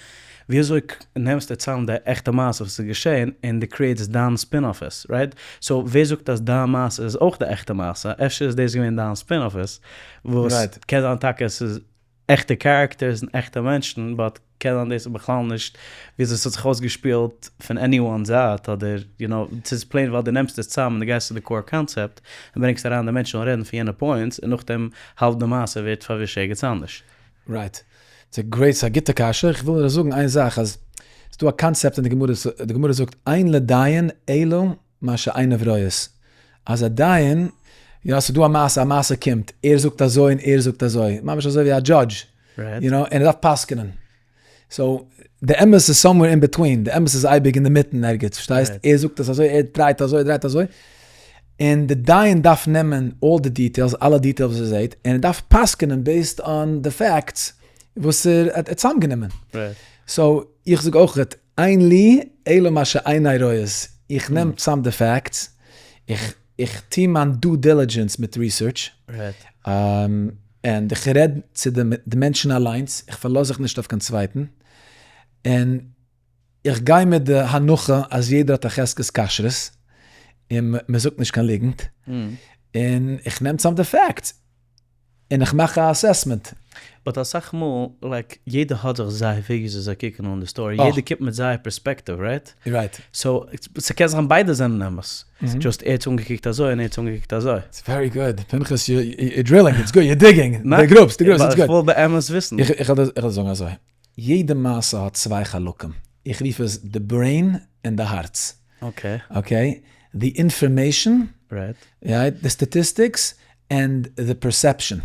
ווי אזוי נעמסטו צאם די עכטע מעשה וואס איז געשען און דו create סט דיין spin אויף עס, right? So ווער זאגט אז דיין מעשה איז אויך די עכטע מעשה? אפשר איז דאס געווען דיין spin אויף עס, וואס קען זיין טאקע עס איז עכטע characters און עכטע מענטשן, but קען זיין דאס איז בכלל נישט וויאזוי ס'האט זיך אויסגעשפילט פון anyone's זייט, אדער you know, ס'איז plain ווייל דו נעמסט עס צאם און דו גייסט צו די core concept און ברענגסט אריין די מענטשן זאלן רעדן פון יענע points און נאכדעם האלב די מעשה ווערט פארווישט ערגעץ אנדערש. Right. ס'איז great, ס'איז א גוטע קשיא, איך וויל נאר זאגן איין זאך אז ס'איז דא א קאנצעפט אין די גמרא, די גמרא זאגט אין לדיין אלא מה שעיניו רואות, אז א דיין, יא ס'איז דא א מעשה, א מעשה קומט, ער זאגט אזוי און ער זאגט אזוי, ממש אזוי ווי א judge, you know, און ער דארף פסק'נען. So די אמת איז somewhere in between, די אמת איז אייביג אינדערמיטן ערגעץ, פארשטייסט? ער זאגט עס אזוי, ער דרייט אזוי, ער דרייט אזוי, און די דיין דארף נעמען all די details, אלע details וואס ער זעט, און ער דארף פסק'נען based on די facts וואס ער האט צוזאמגענומען. So איך זאג אויכעט, אין לי אלא מה שעיני רואות, איך נעם צאם די facts, איך איך טוה מיין due diligence מיט research, און איך רעד צו די מענטשן אליינס, איך פארלאז זיך נישט אויף קיין צווייטן, און איך גיי מיט די הנחה אז יעדער האט א חזקת כשרות, און מען זאגט נישט קיין ליגנט, און איך נעם צאם די facts. און איך מאך א assessment. But אסאך מאל like יעדער האט זיך זייער וועג וויאזוי זיי קוקן אן די story, יעדער קומט מיט זייער perspective right? Right. So ס'קען זיין ביידע זענען אמת, just ער האט עס אנגעקוקט אזוי און ער האט עס אנגעקוקט אזוי. It's very good, פנחס you drilling, it's good, you digging, די גרובסט, די גרובסט, it's good. איך וויל באמת וויסן. איך וועל דיר זאגן אזוי, יעדע מעשה האט צוויי חלקים, איך רוף עס די brain און די הארץ. Okay. Okay, די information, די statistics, and די perception.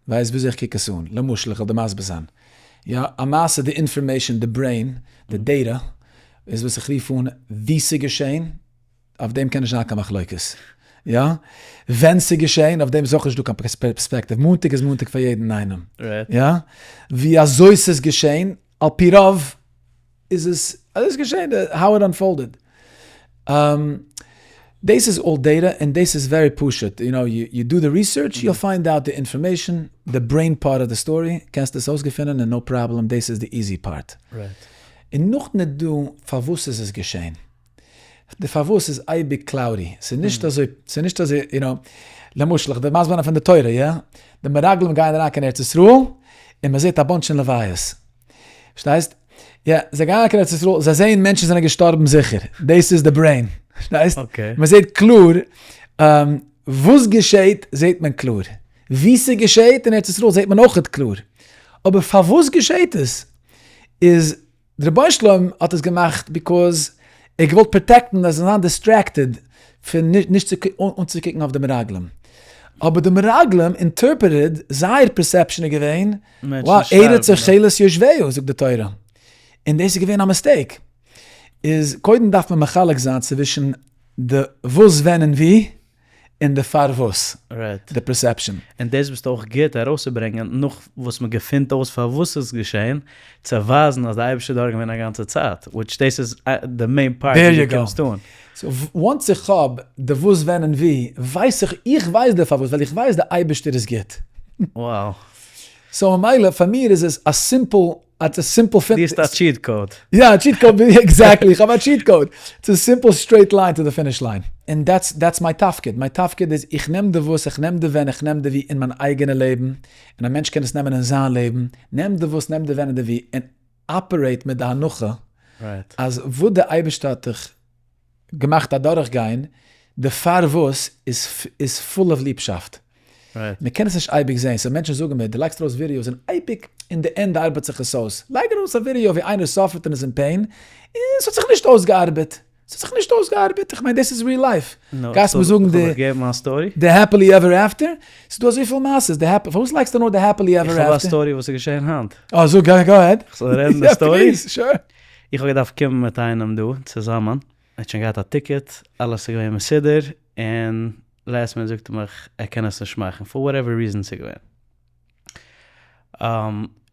ווייסט וויאזוי איך קוק עס אן? למשל, איך וועל דיר מסביר זיין. יא, א מעשה די information, די brain, די data, איז וואס איך רוף אן ווי ס'איז געשען, אויף דעם קען נישט זיין קיין מחלוקת. יא, ווען ס'איז געשען, אויף דעם איז אויך נישטא קיין perspective. מאנטאג איז מאנטאג פאר יעדן איינעם. יא, ווי אזוי ס'איז געשען, על פי רוב איז עס אזוי געשען, how it unfolded. דאס איז all data און דאס איז very פשוט, you know, you do the research, you find out די information, די brain part of the story, קענסט עס אויסגעפינען און no problem, דאס איז די easy part. און נאכדעם איז דא פארוואס איז עס געשען. די פארוואס איז אייביג cloudy, ס'איז נישט אזוי, ס'איז נישט אזוי, you know, למשל איך וועל מסביר זיין פון די תורה, יא, די מרגלים גייען אריין קיין ארץ ישראל, און מען זעט א bunch אין לוויות, פארשטייסט? יא, זיי גייען אריין קיין ארץ ישראל, זיי זעען מענטשן זענען געשטארבן זיכער, דאס איז די brain, פארשטייסט? מען זעט קלאר וואס געשעט זעט מען קלאר, ווי ס'געשעט אין ארץ ישראל זעט מען אויכעט קלאר, אבער פארוואס געשעט עס איז די רבונו של עולם האט עס געמאכט because ער האט געוואלט protect ן אז זיי זאלן זיין distracted פון נישט אנצוקוקן אויף די מרגלים, אבער די מרגלים interpreted זייער perception איז געווען wow ארץ אוכלת יושביה זאגט די תורה, און דאס איז געווען א mistake, איז קודם דארף מען מחלק זיין צווישן די וואס ווען און ווי, און די פארוואס, די perception. און דאס ביסטו אויך גוט ארויסצוברענגען נאך וואס מען געפינט אויס פארוואס ס'איז געשען, צו ווייזן אז די אייבערשטער איז דארט געווען א גאנצע צייט, which דאס איז די main part וואס דו קומסט אן. So once איך האב די וואס ווען און ווי, ווייס איך, איך ווייס די פארוואס, ווייל איך ווייס די אייבערשטער איז גוט. Wow. So ממילא פאר מיר איז עס א simple it's a simple דו האסט א cheat code. יא, א cheat code, exactly, איך האב א cheat code. It's a simple straight line to the finish line. און that's that's my תפקיד. מיין תפקיד איז איך נעם די וואס, איך נעם די ווען, איך נעם די ווי אין מיין אייגענע לעבן, און א מענטש קען עס נעמען אין זיין לעבן, נעם די וואס, נעם די ווען און די ווי, און operate מיט די הנחה אז וואס די אייבערשטער האט דיך געמאכט אדורכגיין, די פארוואס איז איז full of ליבשאפט. מען קען עס נישט אייביג זעהן, so מענטשן זאגן מיר, דו לייגסט ארויס videos און אייביג אין די ענדע ארבעט זיך עס אויס. לייג ארויס א ווידיאו ווי איינער suffer ט און איז אין pain, און עס האט זיך נישט אויסגעארבעט. עס האט זיך נישט אויסגעארבעט, איך מיין דאס איז real life. גייסט מיר זאגן די די happily ever after? ס'איז דא אזויפיל מעשות, די happy, פארוואס לייגסטו נאר די happily ever after? איך האב א story וואס איז געשען היינט. אה זאג, go ahead. כ'זאל רעדן די story? יא please, sure. איך האב געדארפט קומען מיט איינעם דא צוזאמען, ער האט שוין געהאט א ticket, אלעס איז געווען מסודר, און last minute זאגט ער מיך ער קען עס נישט מאכן, for whatever reason ס'איז געווען.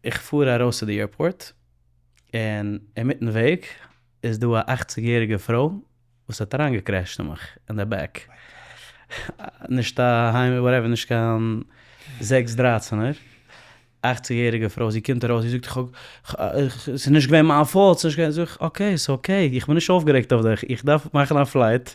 איך פאר ארויס צו די airport, און אינמיטן וועג איז דא א אכציג יעריגע פרוי וואס האט אריינגע crash ט אין מיך אין די back, נישט א היימער whatever, נישט קיין זעקס דרייצענער, אכציג יעריגע פרוי, זי קומט ארויס זי זאגט איך האב, ס'איז נישט געווען מיין fault, ס'איז נישט געווען, זאג איך okay ס'איז okay, איך בין נישט אויפגערעגט אויף דיך, איך דארף מאכן א flight,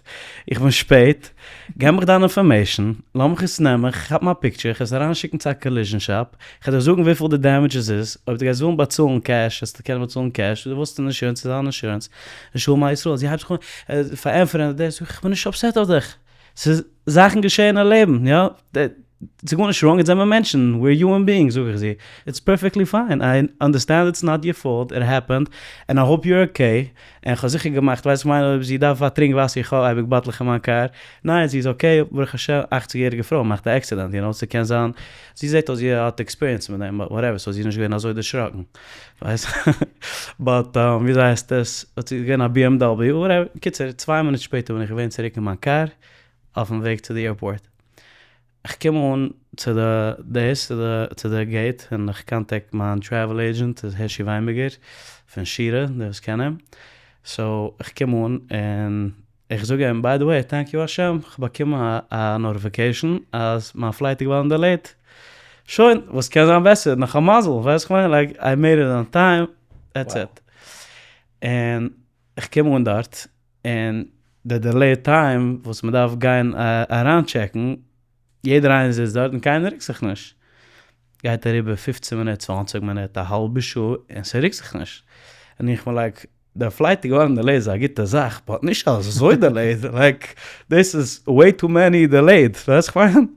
איך בין שפעט, געב מיך דיין information, לאמיך עס נעמען, כאפ מיין picture, איך וועל עס אריינשיקן צו א collision shop, כ'וועל דיך זאגן וויפיל די damages איז, אויב דו גייסט ווילן באצאלן cash וועסטו קענען באצאלן cash, אויב דו ווילסט insurance איז אן insurance, און שלום על ישראל, זי הייבט זיך אן פארענטפערן, דאס, איך בין נישט upset אויף דיך, ס'איז זאכן געשעהן אין לעבן, יא. ס'איז גארנישט wrong, אונז זעמער מענטשן, we're human beings, זאג איך זי, it's perfectly fine, I understand it's not your fault, it happened, and I hope you're okay, און כ'האב זיכער געמאכט, ווייסט כ'מיין אויב זי דארף א טרינק וואסער, איך האב אייביג באטלעך אין מיין קאר, ניין זי איז okay, ברוך השם, אכציג יעריגע פרוי מאכט א accident, you know, ס'קען זיין, זי זעט אויס זי האט experience מיט דעם, but whatever, so זי איז נישט געווען אזוי דערשראקן, ווייסט, but וויאזוי הייסט עס, האט זי געווען א BMW, whatever, קיצור, צוויי מינוט שפעטער בין איך געווען צוריק אין מיין קאר, אויפן וועג צו די airport. איך קום אן צו די דאס צו די gate און איך contact מיין travel agent איז הערשי וויינבערגער פון שירה די וואס קענען אים so איך קום אן און איך זאג אים by the way thank you השם איך האב באקומען א notification אז מיין flight איז געווארן delayed שוין וואס קען זיין בעסער נאך א מזל ווייסט איך מיין like I made it on time that's it און איך קום אן דארט און די delay time וואס מען דארף גיין אריין טשעקן, יעדער איינער זיצט דארט און קיינער רוקט זיך נישט, גייט אריבער פופצן מינוט צוואנציג מינוט א האלבע שעה און ס'רוקט זיך נישט, און איך בין like די flight איז געווארן delayed איז א גוטע זאך but נישט אזוי delayed, like דאס איז way too many delayed, ווייסט כ'מיין?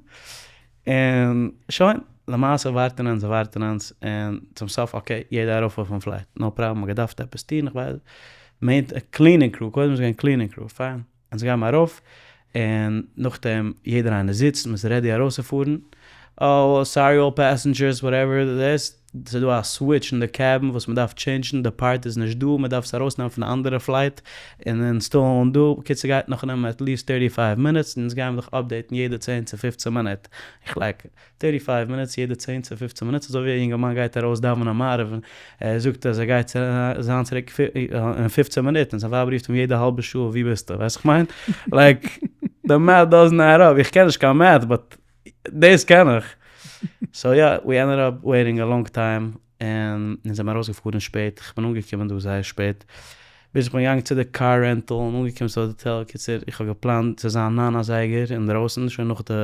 און שוין, למעשה ווארטען אונז און ווארטען אונז, און צום סוף okay, יעדער ארויף אויפן flight, no problem, מ'האט געדארפט עפעס טון, איך ווייס, מיינט cleaning crew, קודם איז געווען cleaning crew, פיין, אונז גיימער ארויף, און נאכדעם יעדער איינער זיצט, מ'איז ready ארויסצופארן, oh sorry all passengers whatever דאס, ס'איז דא א switch אין די cabin וואס מ'דארף טשעינדזשן, די part איז נישט דא, מ'דארף עס ארויסנעמען פון די אנדערע flight און אינסטאלן דא, בקיצור גייט נאך נעמען at least thirty five minutes, אונז גיימער דיך update ן יעדע צען צו פופצען מינוט, איך like, thirty five minutes יעדע צען צו פופצען מינוט, אזוי ווי א יונגערמאן גייט ארויס דאווענען מעריב און ער זאגט אז ער גייט זיין צוריק אין פופצען מינוט און זיין ווייב רופט אים יעדע האלבע שעה ווי ביסטו, ווייסט וואס כ'מיין? like, די math doesn't add up, איך קען נישט קיין math but דאס קען איך. so יא, we ended up waiting a long time, און אונז זעמער ארויסגעפארן שפעט, איך בין אנגעקומען דא זייער שפעט, ביז איך בין געגאנגען צו די car rental און אנגעקומען צו די האטעל, קיצור איך האב געפלאנט צו זיין ניין אזייגער אינדרויסן שוין נאך די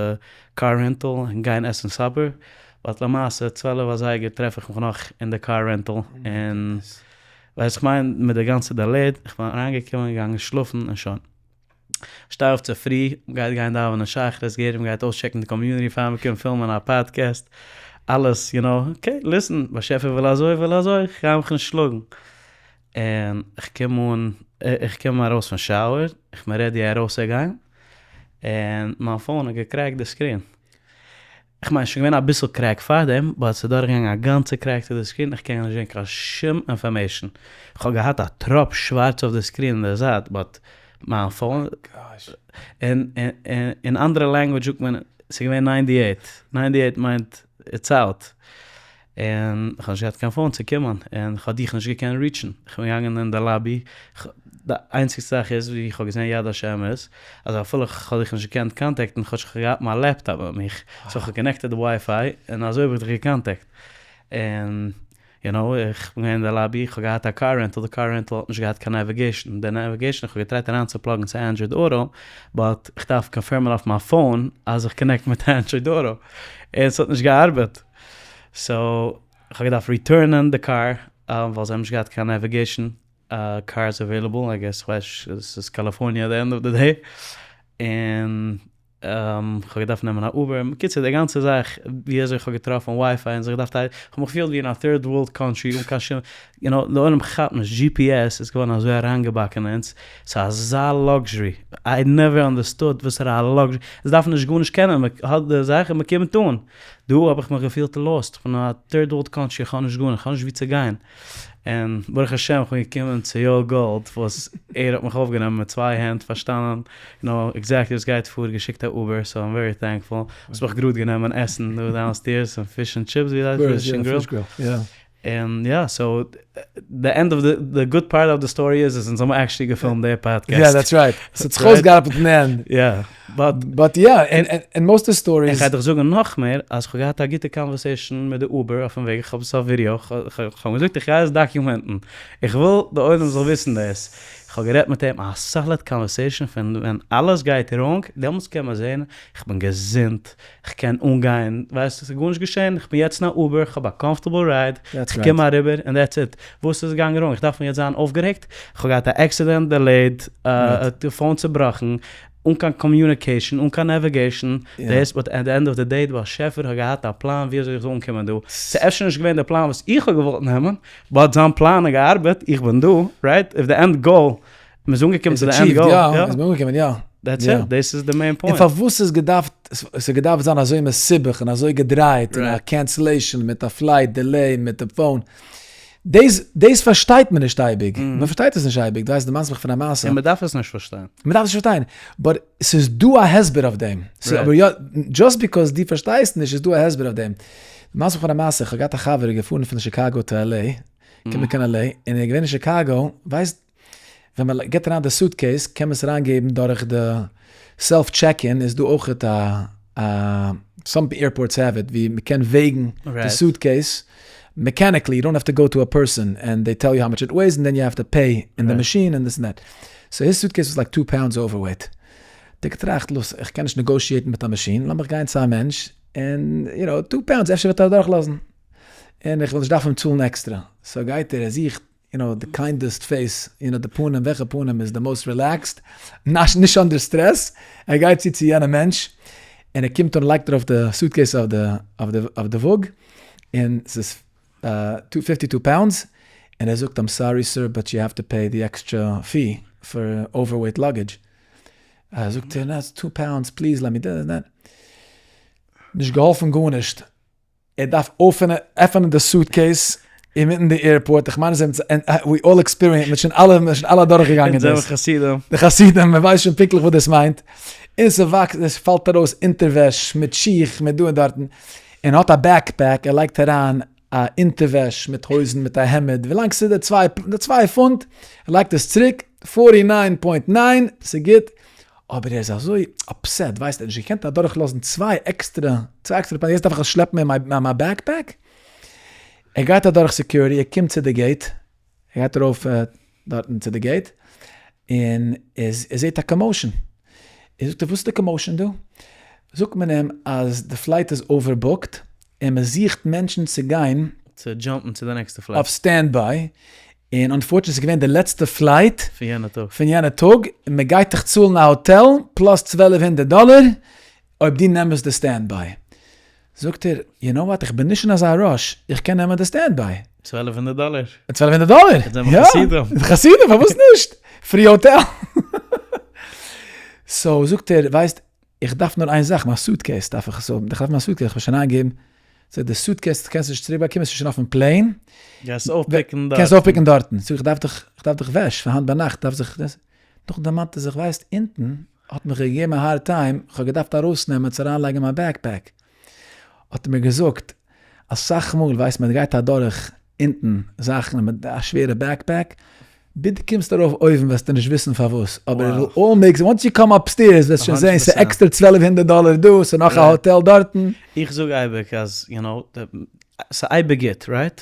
car rental און גיין עסן supper, but למעשה 12 אזייגער טרעף איך מיך נאך אין די car rental, און ווייסט איך מיין מיט די גאנצע delay, איך בין אריינגעקומען געגאנגען שלאפן און שוין. שטיי אויף צופרי, מ'גייט גיין דאווענען שחרית, גערער מ'גייט אויסטשעקן די community פאר מ'קומט פילמען א פאדקעסט, אלעס you know, okay listen, באשעפער וויל אזוי וויל אזוי, כ'גיי מיך נישט שלאגן. און כ'קום אן, איך קום ארויס פון shower, כ'בין ready ארויסצוגיין, און מיין phone האט געקרעקט די screen. כ'מיין שוין געווען אביסל crack פארדעם, but ס'איז דורכגעגאנגען א גאנצע crack צו די screen, איך קען נישט זען קיין שום information, כ'האב געהאט א טראפ שווארץ אויף די screen אין די זייט, but מיין phone, און אין אנדערע language זאגט מען ס'איז געווען ninety eight, ninety eight מיינט it's out, און כ'האב נישט געהאט קיין phone צו קומען, און כ'האב דיך נישט געקענט ריטשן, כ'בין געגאנגען אין די lobby, די איינציגסטע זאך איז ווי כ'האב געזען יד השם איז, אז אפילו כ'האב דיך נישט געקענט קאנטעקטן כאטש כ'האב געהאט מיין laptop מיט מיך, so כ'האב connected די WiFi און אזוי האב איך דיך געקאנטעקט, און you know איך בין געווען אין די lobby, כ'האב געהאט א car rental, די car rental האט נישט געהאט קיין navigation, די navigation כ'האב געטרייט אריינצופלאגן צו Android Auto, but כ'דארף קאנפירמען אויף מיין phone אז איך connect מיט Android Auto, און ס'האט נישט געארבעט. so כ'האב געדארפט ריטורנען די קאר ווייל זיי האבן נישט געהאט קיין navigation cars available, I guess כ'ווייס נישט, עס איז קאליפארניע at the end of the day, און כ'האב געדארפט נעמען א Uber, בקיצור די גאנצע זאך ווי אזוי כ'האב געטראפן WiFi און זיך געדארפט, כ'האב מיך געפילט ווי אין א third world country אן קיין שום, you know, די עולם כאפט נישט, GPS איז געווארן אזוי אריינגעבאקן אין אונז, ס'איז אזא luxury, I never understood וואסערע א luxury, עס דארף נישט גארנישט קענען, מ'האט די זאך און מ'קומט אן. דא האב איך מיך געפילט lost, כ'בין אין א third world country, איך האב נישט גארנישט, איך האב נישט וואו צו גיין, און ברוך השם כ'בין געקומען צו יואל גאלד וואס ער האט מיך אויפגענומען מיט צוויי הענט, פארשטאנען you know exactly וואס גייט פאר, געשיקט א Uber, so I'm very thankful, האסט מיך גראד גענומען עסן דא downstairs און fish and chips, ווי הייסט עס? Fish and grill. און יא, so די end of the good part of the story איז אז אונז האבן actually געפילמט די פאדקעסט. יא that's right, ס'האט זיך אויסגעארבעט אין די end. יא, but. But יא, און most of stories. איך גיי דיך זאגן נאך מער, אז כ'האב געהאט א גוטע conversation מיט די Uber אויפן וועג, איך האב עס אויף ווידיאו, כ'האב אים געזאגט איך גיי עס דאקיומענטן, איך וויל די עולם זאל וויסן דאס, כ'האב גערעדט מיט אים א solid conversation פון ווען אלעס גייט wrong, דעמאלטס קען מען זען איך בין געזונט, כ'קען אנגיין, ווייסט ס'איז גארנישט געשען, כ'בין יעצט אין א Uber, כ'האב א comfortable ride, כ'קום אריבער און that's it, וואס איז געגאנגען wrong? איך דארף מיר יעצט זיין אויפגערעגט? כ'האב געהאט א accident, delayed, די phone צובראכן, אן קיין communication, אן קיין navigation, דאס, but at the end of the day, די באשעפער האט געהאט א פלאן ווי אזוי איך זאל אנקומען דא, ס'איז אפשר נישט געווען די פלאן וואס איך האב געוואלט נעמען, but זיין פלאן האט געארבעט, איך בין דא, right? If the end goal, מ'איז אנגעקומען צו די end goal, יא, איז מען אנגעקומען, יא. That's it, דאס איז די main point. און פארוואס איז געדארפט, עס האט געדארפט זיין אזוי מסובך און אזוי געדרייט, און א cancellation מיט א flight delay מיט די phone, דאס דאס פארשטייט מען נישט אייביג, מען פארשטייט עס נישט אייביג, דו ווייסט דו מאנסט מיך פון א מעשה. און מען דארף עס נישט פארשטיין. מען דארף עס נישט פארשטיין, but ס'איז דא א הסבר אויף דעם, ס'איז אבער יא, just because דו פארשטייסט נישט איז דא א הסבר אויף דעם. דו מאנסט מיך פון א מעשה, איך האב געהאט א חבר איז געפארן פון שיקאגא to LA, קומען קיין LA, און ער איז געווען אין שיקאגא, ווייסט ווען מען גיבט אריין די suitcase קען מען עס אריין געבן דורך די self check in איז דא אויכעט א א some airports have it ווי מען קען וועגן די suitcase mechanically you don't have to go to a person and they tell you how much it weighs and then you have to pay אין די מאשין און this and that so his suitcase was like two pounds overweight האט ער געטראכט לאז איך קען נישט negotiate ן מיט א מאשין לאמיך גיין צו א מענטש און you know two pounds אפשר וועט ער אדורכלאזן און איך וועל נישט דארפן צאלן עקסטרע so גייט ער ער זוכט you know, די kindest face, you know, די פנים, וועלכע פנים איז די most relaxed, נישט under stress, ער גייט צו צו יענע מענטש, און ער קומט אן לייגט ארויף די suitcase אויף די, אויף די, אויף די וואג, און ס'איז two fifty two pounds, און ער זאגט I'm sorry sir but you have to pay the extra fee for overweight luggage, זאגט ער no it's two pounds please let me נישט געהאלפן גארנישט. ער דארף עפענען די suitcase אינמיטן די airport, איך מיין אז we all experience, מ'האט שוין אלע, מ'איז שוין אלע אדורכגעגאנגען דאס. אונז זעמיר חסידים. די חסידים, מ'ווייסט שוין פונקטליך וואס דאס מיינט. און ס'וואקסט, עס פאלט ארויס אונטערוועש מיט שיך מיט דא און דארטן. און האט א backpack, ער לייגט אריין א אונטערוועש מיט הויזן מיט א העמד, ווילאנג ס'איז די צוויי, די צוויי פונט, ער לייגט עס צוריק, forty nine point nine, ס'גוט. אבער ער איז אזוי upset, ווייסט ער האט נישט געקענט אדורך לאזן צוויי עקסטרע, צוויי עקסטרע פאונד, יעצט דארף איך עס שלעפן אין מיין backpack, ער גייט אדורך security, ער קומט צו די gate, ער גייט ארויף דארטן צו די gate, און ער זעט א commotion, ער זאגט וואס איז די commotion דא? זאגט מען אים אז די flight איז overbooked, און מען זוכט מענטשן צו גיין צו jump ן צו די נעקסטע flight. אויף standby, און unfortunately ס'איז געווען די לעצטע flight פון יענע טאג. פון יענע טאג, און מען גייט דיך צאלן א האטעל plus 1200 דאלער אויב דו נעמסט די standby. זאגט ער, you know what, איך בין נישט אין אזא rush, איך קען נעמען די standby. 1200 דאלער. 1200 דאלער! יא! חסידים. חסידים, פארוואס נישט? Free hotel. So זאגט ער, ווייסט, איך דארף נאר איין זאך, מיין suitcase דארף איך עס האבן, איך דארף מיין suitcase, איך האב שוין איינגעגעבן, זאגט די suitcase קענסט נישט צוריק באקומען, ס'איז שוין אויפן plane, גייסט אויפ pick ן דארטן. קענסט אויפ pick ן דארטן, זאג איך דארף דאך, איך דארף דאך וועש פאר היינט ביינאכט, דארף זיך דאס, נאכדעם דערמאנט ער זיך, ווייסט, אונטן האט מיך געגעבן א hard time, איך האב געדארפט ארויסנעמען צו אריינלייגן מיין backpack, האט ער מיר געזאגט, אסאך מאל ווייסט מען גייט אדורך אונטן זאכן מיט א שווערע backpack, ביז דו קומסט ארויף אויבן וועסטו נישט וויסן פארוואס, אבער it all makes, once you come upstairs וועסטו שוין זען ס'איז עקסטער 1200 דאלער דא, ס'איז נאך א האטעל דארטן. איך זאג אייביג אז you know, ס'איז אייביג גוט, right?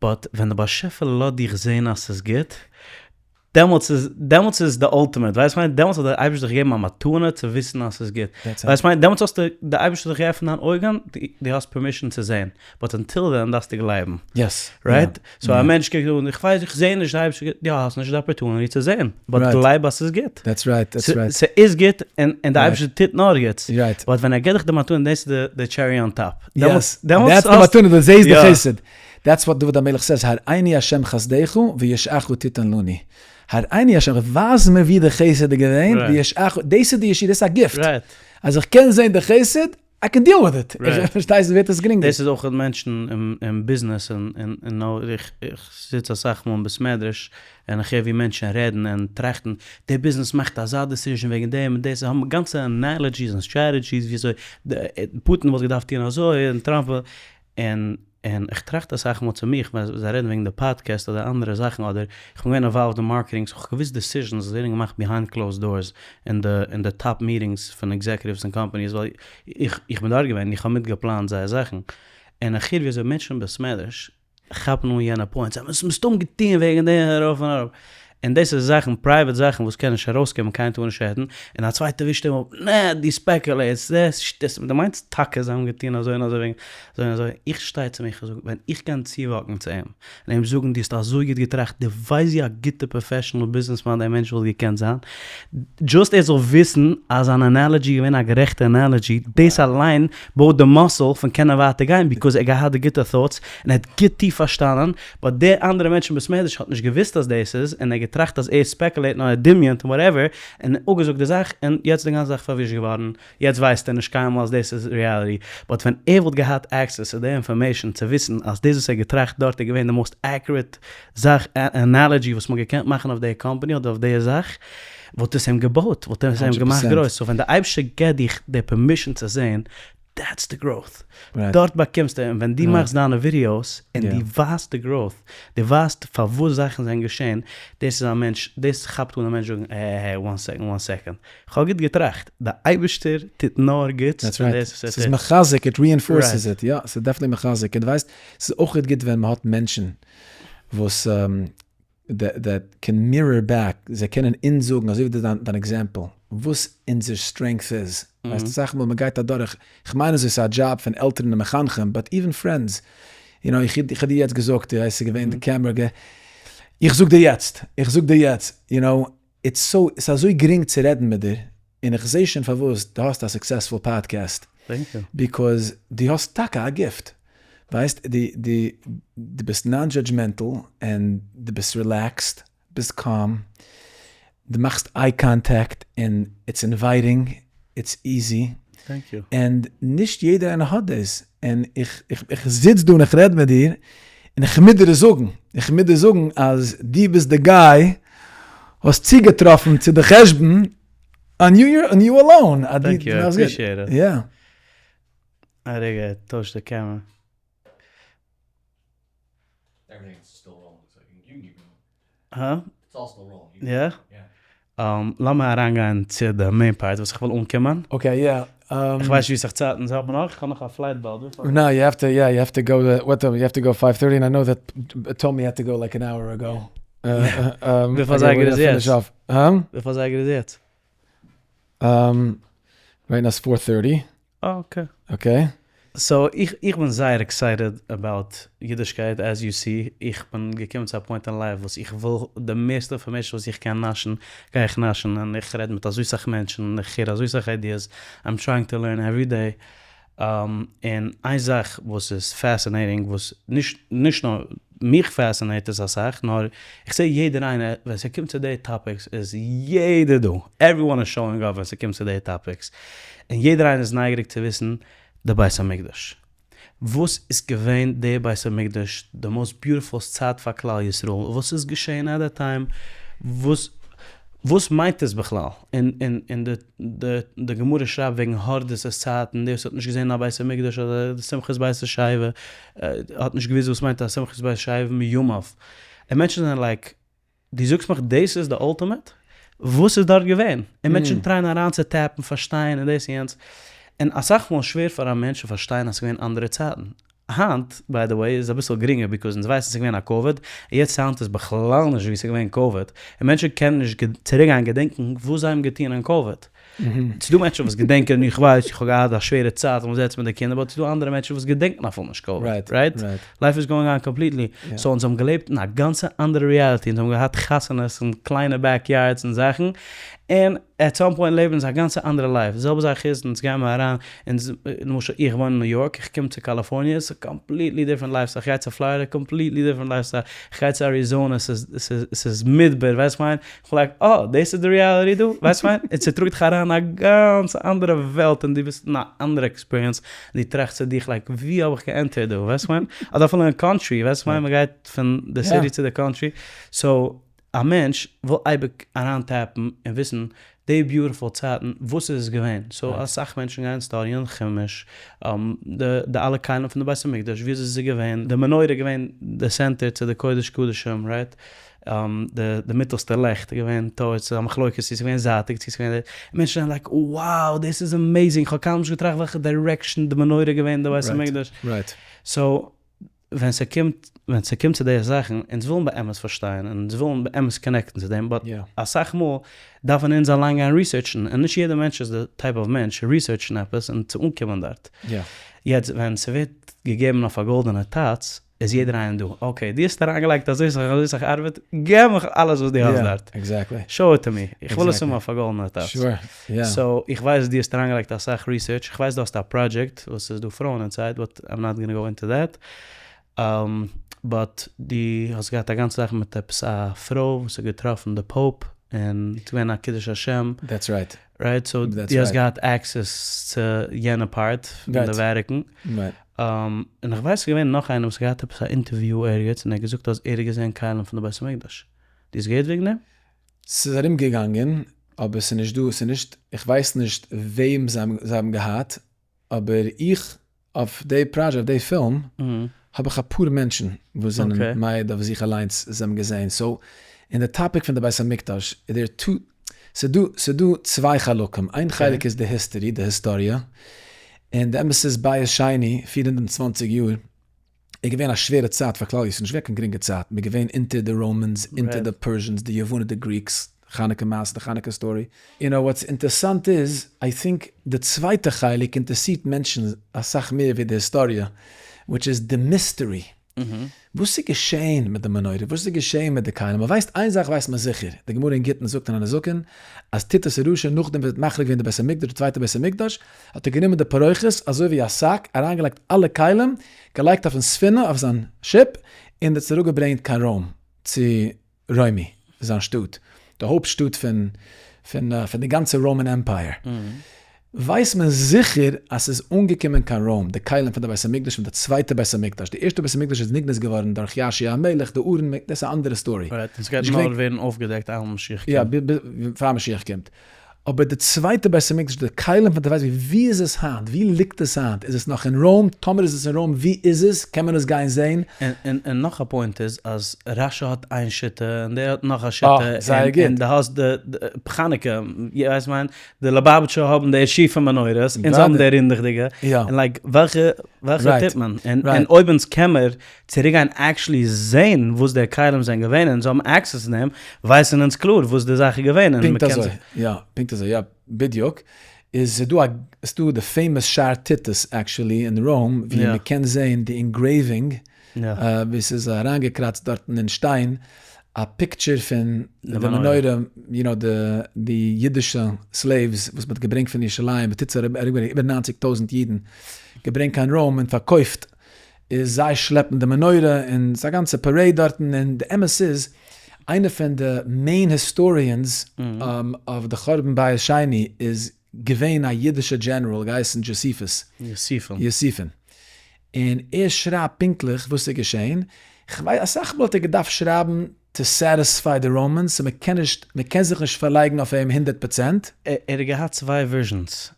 But ווען די באשעפער לאזט דיך זען אז ס'איז גוט, דעמאלטס איז, דעמאלטס איז די ultimate, ווייסט מיין, דעמאלטס האט דער אייבערשטער דיך געגעבן א מתנה צו וויסן אז ס'איז גוט, ווייסט מיין, דעמאלטס האסטו, דער אייבערשטער האט דיך געעפנט דיין אויגן, דו האסט permission צו זען, but until then דארפסטו גלייבן. Yes. Right? So א מענטש קוקט אן, איך ווייס, איך זע נישט די אייבערשטער, יא, האסט נישט די opportunity צו זען, but גלייב אז ס'איז גוט. That's right, that's right. ס'איז גוט, און דער אייבערשטער טוט נאר גוטס. Right. But ווען ער גיבט דיך די מתנה, דאס איז די cherry on top. Yes, that's די מתנה, דו זעסט די חסד. That's what דוד המלך says, הראיני השם חסדך וישעך תתן לנו. הראיני השם, ווייז מיר ווי די חסד איז געווען, וישעך, דאס איז די ישועה, דאס איז א gift. אז איך קען זען די חסד, I can deal with it. פארשטייסט, ווערט עס גרינגער. דאס איז אויך מענטשן אין ביזנעס און און איך זיץ אסאך מאל אין בית מדרש און איך הער ווי מענטשן רעדן און טראכטן, די ביזנעס מאכט אזא decision וועגן דעם און דאס, זיי האבן גאנצע analogies און strategies ווי אזוי פוטין וואלט געדארפט טון אזוי און טראמפ און און איך טראכט אסאך מאל צו מיך ווען זיי רעדן וועגן די פאדקעסט אדער אנדערע זאכן אדער איך בין געווען involved אין marketing so כ'האב געוואוסט decisions וואס ווערן געמאכט behind closed doors אין די אין די top meetings פון executives און companies ווייל איך איך בין דארט געווען איך האב מיט געפלאנט זייער זאכן און איך הער ווי אזוי מענטשן אין בית מדרש כאפן אן יענע point זיי האבן עס מסתם געטון וועגן דעם ארויף און אראפ. און דאס איז זאכן, private זאכן וואס קען נישט ארויסקומען, קיינער טאר נישט רעדן, און א צווייטער ווישט אים אפ, נע, דו speculate סט, דאס שטות, דו מיינסט טאקע זיי האבן געטון אזוי און אזוי וועגן אזוי און אזוי, איך שטיי צו מיך און זאג, ווען איך קען צו walk ן צו אים, און אים זאגן דו האסט אזוי גוט געטראכט, דו ווייסט ווי א גוטע professional businessman דער מענטש וואלט געקענט זיין, just ער זאל וויסן אז זיין analogy איז געווען א גערעכטע analogy, דאס אליין בויט די muscle פון קענען ווייטער גיין, because ער האט געהאט די גוטע thoughts, און ער האט גוט טיף פארשטאנען, but דער אנדערע מענטש אין בית מדרש האט נישט געוואוסט אז דאס איז, און ער האט געטראכט אז ער speculate נאר ער דמיונ'ט און whatever, און אפגעזאגט די זאך, און יעצט די גאנצע זאך פארווישט געווארן, יעצט ווייסט ער נישט קיינמאל אז דאס איז reality, but ווען ער וואלט געהאט access צו די information צו וויסן אז דאס וואס ער האט געטראכט דארט איז געווען די most accurate זאך, analogy וואס מ'האט געקענט מאכן אויף די קאמפאני אדער אויף די זאך, וואלט עס אים געבויט, וואלט עס אים געמאכט גרויס, so ווען די אייבערשטער געבט דיך די permission צו זען, that's די growth, דארט באקומסטו, און ווען דו מאכסט דיינע videos און דו ווייזט די growth, דו ווייזט פארוואס זאכן זענען געשען, דאס איז א מענטש, דאס כאפט אן א מענטש זאגן, העי העי, one second, one second, כ'האב גוט געטראכט, די אייבערשטער טוט נאר גוטס און דאס וואס ער טוט. ס'איז מחזק, it reinforces it, יא, ס'איז definitely מחזק, און דו ווייסט, ס'איז אויך גוט ווען מ'האט מענטשן וואס that can mirror back, זיי קענען אונז זאגן, אזוי ווי דיין example, וואס אונזער strength איז, ווייסט אסאך מאל מ'גייט אדורך, כ'מיין אזוי ס'איז א דזשאב פון עלטערן און מחנכים, but even friends, you know, איך האב דיר יעצט געזאגט, ס'איז געווען די קעמרע, איך זאג דיר יעצט, איך זאג דיר יעצט, you know, it's so, ס'איז אזוי גרינג צו רעדן מיט דיר, און איך זעה שוין פארוואס דו האסט א successful podcast, because דו האסט טאקע א gift, ווייסט, דו דו ביסט non judgmental, און דו ביסט relaxed, ביסט calm, דו מאכסט eye contact, און it's inviting, it's easy, און נישט יעדער איינער האט דאס, און איך איך זיץ דא און איך רעד מיט דיר, און איך מוז דיר עס זאגן, איך מוז דיר זאגן אז דו ביסט די guy האסט צוגעטראפן צו די חשבון on you on you alone. Thank you, I appreciate it. יא. א רגע, טויש די קעמערע. הא? יא? לאמיר אריינגיין צו די main part וואס איך וויל אנקומען. Okay יא. איך ווייס נישט ווי סאך צייט אונז האבן נאך, איך האב נאך א flight באלד. נא you have to יא you have to go what you have to go five thirty and I know that Tommy had to go like an hour ago. וויפיל אזייגער איז יעצט? וויפיל אזייגער איז יעצט? Right now it's four thirty. Okay. Okay. So איך איך בין זייער excited about אידישקייט as you see, איך בין געקומען צו א point אין life וואס איך וויל די מערסטע information וואס איך קען נאשן גיי איך נאשן און איך רעד מיט אזוי סאך מענטשן און איך הער אזוי סאך ideas, I'm trying to learn every day, און איין זאך וואס איז fascinating וואס נישט נישט נאר מיך fascinate עס אסאך נאר איך זע יעדער איינער ווען ס'קומט צו די topics איז יעדער דא, everyone is showing up ווען ס'קומט צו די topics, און יעדער איינער איז נייגעריג צו וויסן די בית המקדש. וואס איז געווען די בית המקדש די most beautiful צייט פאר כלל ישראל, וואס איז געשען at that time, וואס וואס מיינט עס בכלל, און און און די די די גמרא שרייבט וועגן הורדוס'ס צייטן, דער וואס האט נישט געזען א בית המקדש אדער די שמחת בית השואבה האט נישט געוואוסט וואס מיינט א שמחת בית השואבה מימיו, און מענטשן זענען like דו זאגסט מיך דאס איז די ultimate? וואס איז דארט געווען? און מענטשן try ען אריין צו tap ן, פארשטיין און דאס און יענץ, און אסאך מאל שווער פאר א מענטש צו פארשטיין אז ס'איז געווען אנדערע צייטן. היינט by the way איז אביסל גרינגער because אונז ווייסן ס'איז געווען א קאוויד, און יעצט היינט איז בכלל נישט ווי ס'איז געווען קאוויד, און מענטשן קענען נישט צוריקגיין געדענקן וואס זיי האבן געטון אין קאוויד. ס'איז דא מענטשן וואס געדענקען, איך ווייס איך האב געהאט א שווערע צייט און זעצן מיט די קינדער, but ס'איז דא אנדערע מענטשן וואס געדענקן אפילו נישט קאוויד, right? Life is going on completely. So אונז האבן געלעבט אין א גאנצע אנדערע reality, אונז האבן געהאט חתונות און קליינע backyards און זאכן, און at some point לעבן אונז א גאנצע אנדערע life. די זעלבע זאך איז, אונז גייען מיר אריין, אונז, למשל איך וואוין אין ניו יארק, איך קום צו קאליפארניע, ס'איז completely different lifestyle, איך גיי צו פלארידע, completely different lifestyle, איך גיי צו אריזאנע, ס'איז, ס'איז, ס'איז מדבר, ווייסט וואס כ'מיין? כ'בין like, אה, דאס איז די reality דא? ווייסט וואס כ'מיין? און ס'טראגט דיך אריין אין א גאנץ אנדערע וועלט און דו ביסט אין א אנדערע experience, און דו טראכסט צו דיך like, ווי האב איך גע enter ט דא? ווייסט וואס כ'מיין? אדער אפילו אין country, ווייסט וואס כ'מיין? מ'גייט פון די city צו די country, so א מענטש וויל אייביג אריין tap ן און וויסן די beautiful צייטן וואס איז עס געווען, so אסאך מענטשן גייען study ען חומש, די אלע כלים פון די בית המקדש ווי אזוי עס איז געווען, די מנורה איז געווען די center צו די קודש קדשים right, די מיטעלסטע לעכט איז געווען towards א מחלוקת צו עס איז געווען זייטיג צו עס איז געווען, מענטשן זענען like wow דאס איז amazing איך האב קיינמאל נישט געטראכט וועלכע direction די מנורה איז געווען אין די בית המקדש, so. ווען ס'קומט ווען ס'קומט צו די זאכן, אונז ווילן באמת פארשטיין און אונז ווילן באמת connect ן צו דעם, but אסאך מאל דארפן אונז אליין גיין research ן, און נישט יעדער מענטש איז די type of מענטש research ן עפעס און צו אנקומען דארט. יעצט ווען ס'ווערט געגעבן אויף א גאלדענע טאץ, איז יעדער איינער דא, okay, דו האסט אריינגעלייגט אזוי סאך אזוי סאך ארבעט, געב מיך אלעס וואס דו האסט דארט. Show it to me, איך וויל עס האבן אויף א גאלדענע טאץ. So, איך ווייס דו האסט אריינגעלייגט אסאך research, איך ווייס דו האסט א פראדזשעקט וואס ס'איז דא פרויען inside, but I'm not gonna go into that. But דו האסט געהאט א גאנצע זאך מיט עפעס א פרוי וואס האט געטראפן די Pope און ס'איז געווען א קידוש השם. That's right. Right? So דו האסט געהאט access צו יענע part פון די Vatican. און איך ווייס ס'איז געווען נאך איינער וואס האט געהאט עפעס א אינטערוויו ערגעץ און ער האט געזאגט אז ער האט געזען כלים פון די בית המקדש. דו האסט געהערט וועגן דעם? ס'איז ארום געגאנגען אבער ס'איז נישט דא, ס'איז נישט, איך ווייס נישט וועם זיי האבן געהאט, אבער איך אויף די פראדזשעקט אויף די פילם האב איך אפאר מענטשן וואס זענען מעיד אויף זיך אליינס זיי האבן געזען, so אין די topic פון די בית המקדש איז דער two ס'דא ס'דא צוויי חלקים, איין חלק איז די history די היסטאריע, און די אמת איז בית שני 420 יאר איז געווען א שווערע צייט פאר כלל ישראל, נישט געווען קיין גרינגע צייט, מ'איז געווען אונטער די Romans, אונטער די Persians, די יוונים, די Greeks, חנוכה מעשה, די חנוכה story. You know what's אינטערסאנט איז, I think די צווייטע חלק אינטערסירט מענטשן אסאך מער ווי די היסטאריע, which איז די mystery. וואס איז געשעהן מיט די מנורה? וואס איז געשעהן מיט די כלים? מ'ווייסט איין זאך ווייסט מען זיכער, די גמרא אין גיטין זאגט אין נזקין, אז טיטוס הרשע נאכדעם וואס ער האט מחריב געווען די בית המקדש, די צווייטע בית המקדש, האט ער גענומען די פרוכת אזוי ווי א שק, אריינגעלייגט אלע כלים, געלייגט אויפן ספינה, אויף זיין שיפ, און עס אראפגעברענגט קיין רוים, צו רומי, זיין שטאט, די הויפט שטאט פון פון די גאנצע Roman Empire. ווייסט מען זיכער אז ס'איז אנגעקומען קיין רוים די כלים פון די בית המקדש פון די צווייטע בית המקדש, די ערשטע בית המקדש איז נגנז געווארן דורך יאשיה המלך, די ארון, דאס איז א אנדערע story. Right, און ס'גייט נאר ווערן אויפגעדעקט איינמאל משיח קומט. יא, פאר משיח קומט. אבער די צווייטע בית המקדש, די כלים פון די בית, ווי איז עס היינט? ווי ליגט עס היינט? איז עס נאך אין רוים? טאמער איז עס אין רוים, ווי איז עס? קען מען עס גיין זען? און נאך א point איז אז רשי האט איין שיטה און דער האט נאך א שיטה, און דו האסט די חנוכה, ווייסט מיין, די ליובאוויטשער האבן די שיפע מנורות, אונז האבן די רינדעכדיגע, און like וועלכע וועלכע טוט מען? און אויב אונז קען מיר צוריקגיין actually זעהן וואס די כלים זענען געווען און אונז האבן access צו דעם, ווייסן אונז קלאר וואס די זאך איז געווען און פונקט אזוי, יא, פונקט אזוי, יא, בדיוק. איז ס'דא א, ס'דא די famous שער טיטוס actually אין רוים, ווי מ'קען זעהן די engraving, ווי ס'איז אריינגעקראצט דארטן אין שטיין, א picture פון די מנורה, you know, די אידישע slaves וואס מ'האט געברענגט פון ירושלים, מ'טוט זיי אריבער איבער ניינציג טויזנט אידן, געברענגט קיין רוים און פארקויפט איז זיי שלעפן די מנורה און ס'איז א גאנצע parade דארטן און די אמת איז איינער פון די main historians אויף די חורבן בית שני איז געווען א אידישע דזשענעראל געהייסן דזשאסיפוס, יוסיפון, און ער שרייבט פונקטליך וואס איז געשען, כ'ווייס אסאך מאל האט ער געדארפט שרייבן to satisfy די Romans so מ'קען נישט מ'קען זיך נישט פארלייגן אויף אים הונדערט פראצענט. ער האט געהאט צוויי versions,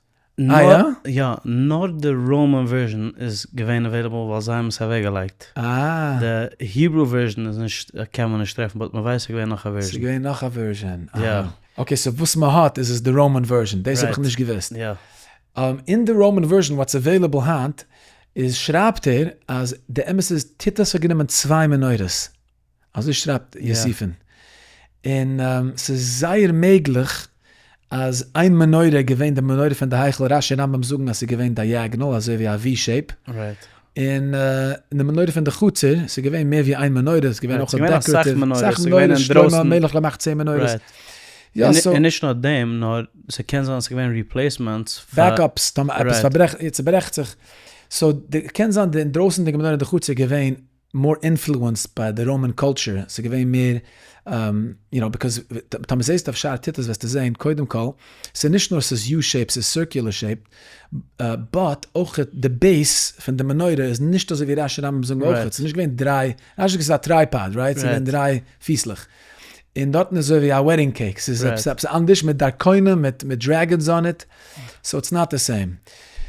אה יא? יא, נאר די Roman version איז געווען available ווייל זיי האבן עס אוועקגעלייגט. אה. די Hebrew version איז נישט, קען מען נישט טרעפן, but מען ווייסט ס'איז געווען נאך א version. ס'איז געווען נאך א version? יא. Okay, so וואס מען האט איז עס די Roman version, דאס האב איך נישט געוואוסט. יא. אין די Roman version what's available היינט איז שרייבט ער אז די אמת איז טיטוס האט גענומען צוויי מנורות. אזוי שרייבט יוסיפון. און ס'איז זייער מעגליך אז איין מנורה איז געווען די מנורה פון די היכל, רשי און רמב"ם זאגן אז ס'איז געווען diagonal אזוי ווי א V shape. און די מנורה פון די חצר, ס'איז געווען מער ווי איין מנורה, ס'איז געווען אויך decorative, אסאך מנורות, שלמה המלך געמאכט צען מנורות. און נישט נאר דעם, נאר ס'קען זיין ס'איז געווען replacements פאר. Backups, טאמער עפעס צוברעכט זיך. So קען זיין די אינדרויסענדיגע מנורה אין די חצר איז געווען more influenced ביי די Roman culture, ס'איז געווען מער, you know, because טאמער זעסטו אויף שער טיטוס וועסטו זען, קודם כל, ס'איז נישט נאר ס'איז U shape, ס'איז circular shape, but אויך די base פון די מנורה איז נישט אזוי ווי רשי רמב"ם זאגן אויך, ס'איז נישט געווען דריי, רשי זאגט ס'איז א tripod, right? ס'איז געווען דריי פיסלעך. און דארטן איז אזוי ווי א wedding cake, ס'איז עפעס אנדערש מיט דרקונים, מיט dragons on it, so it's not the same.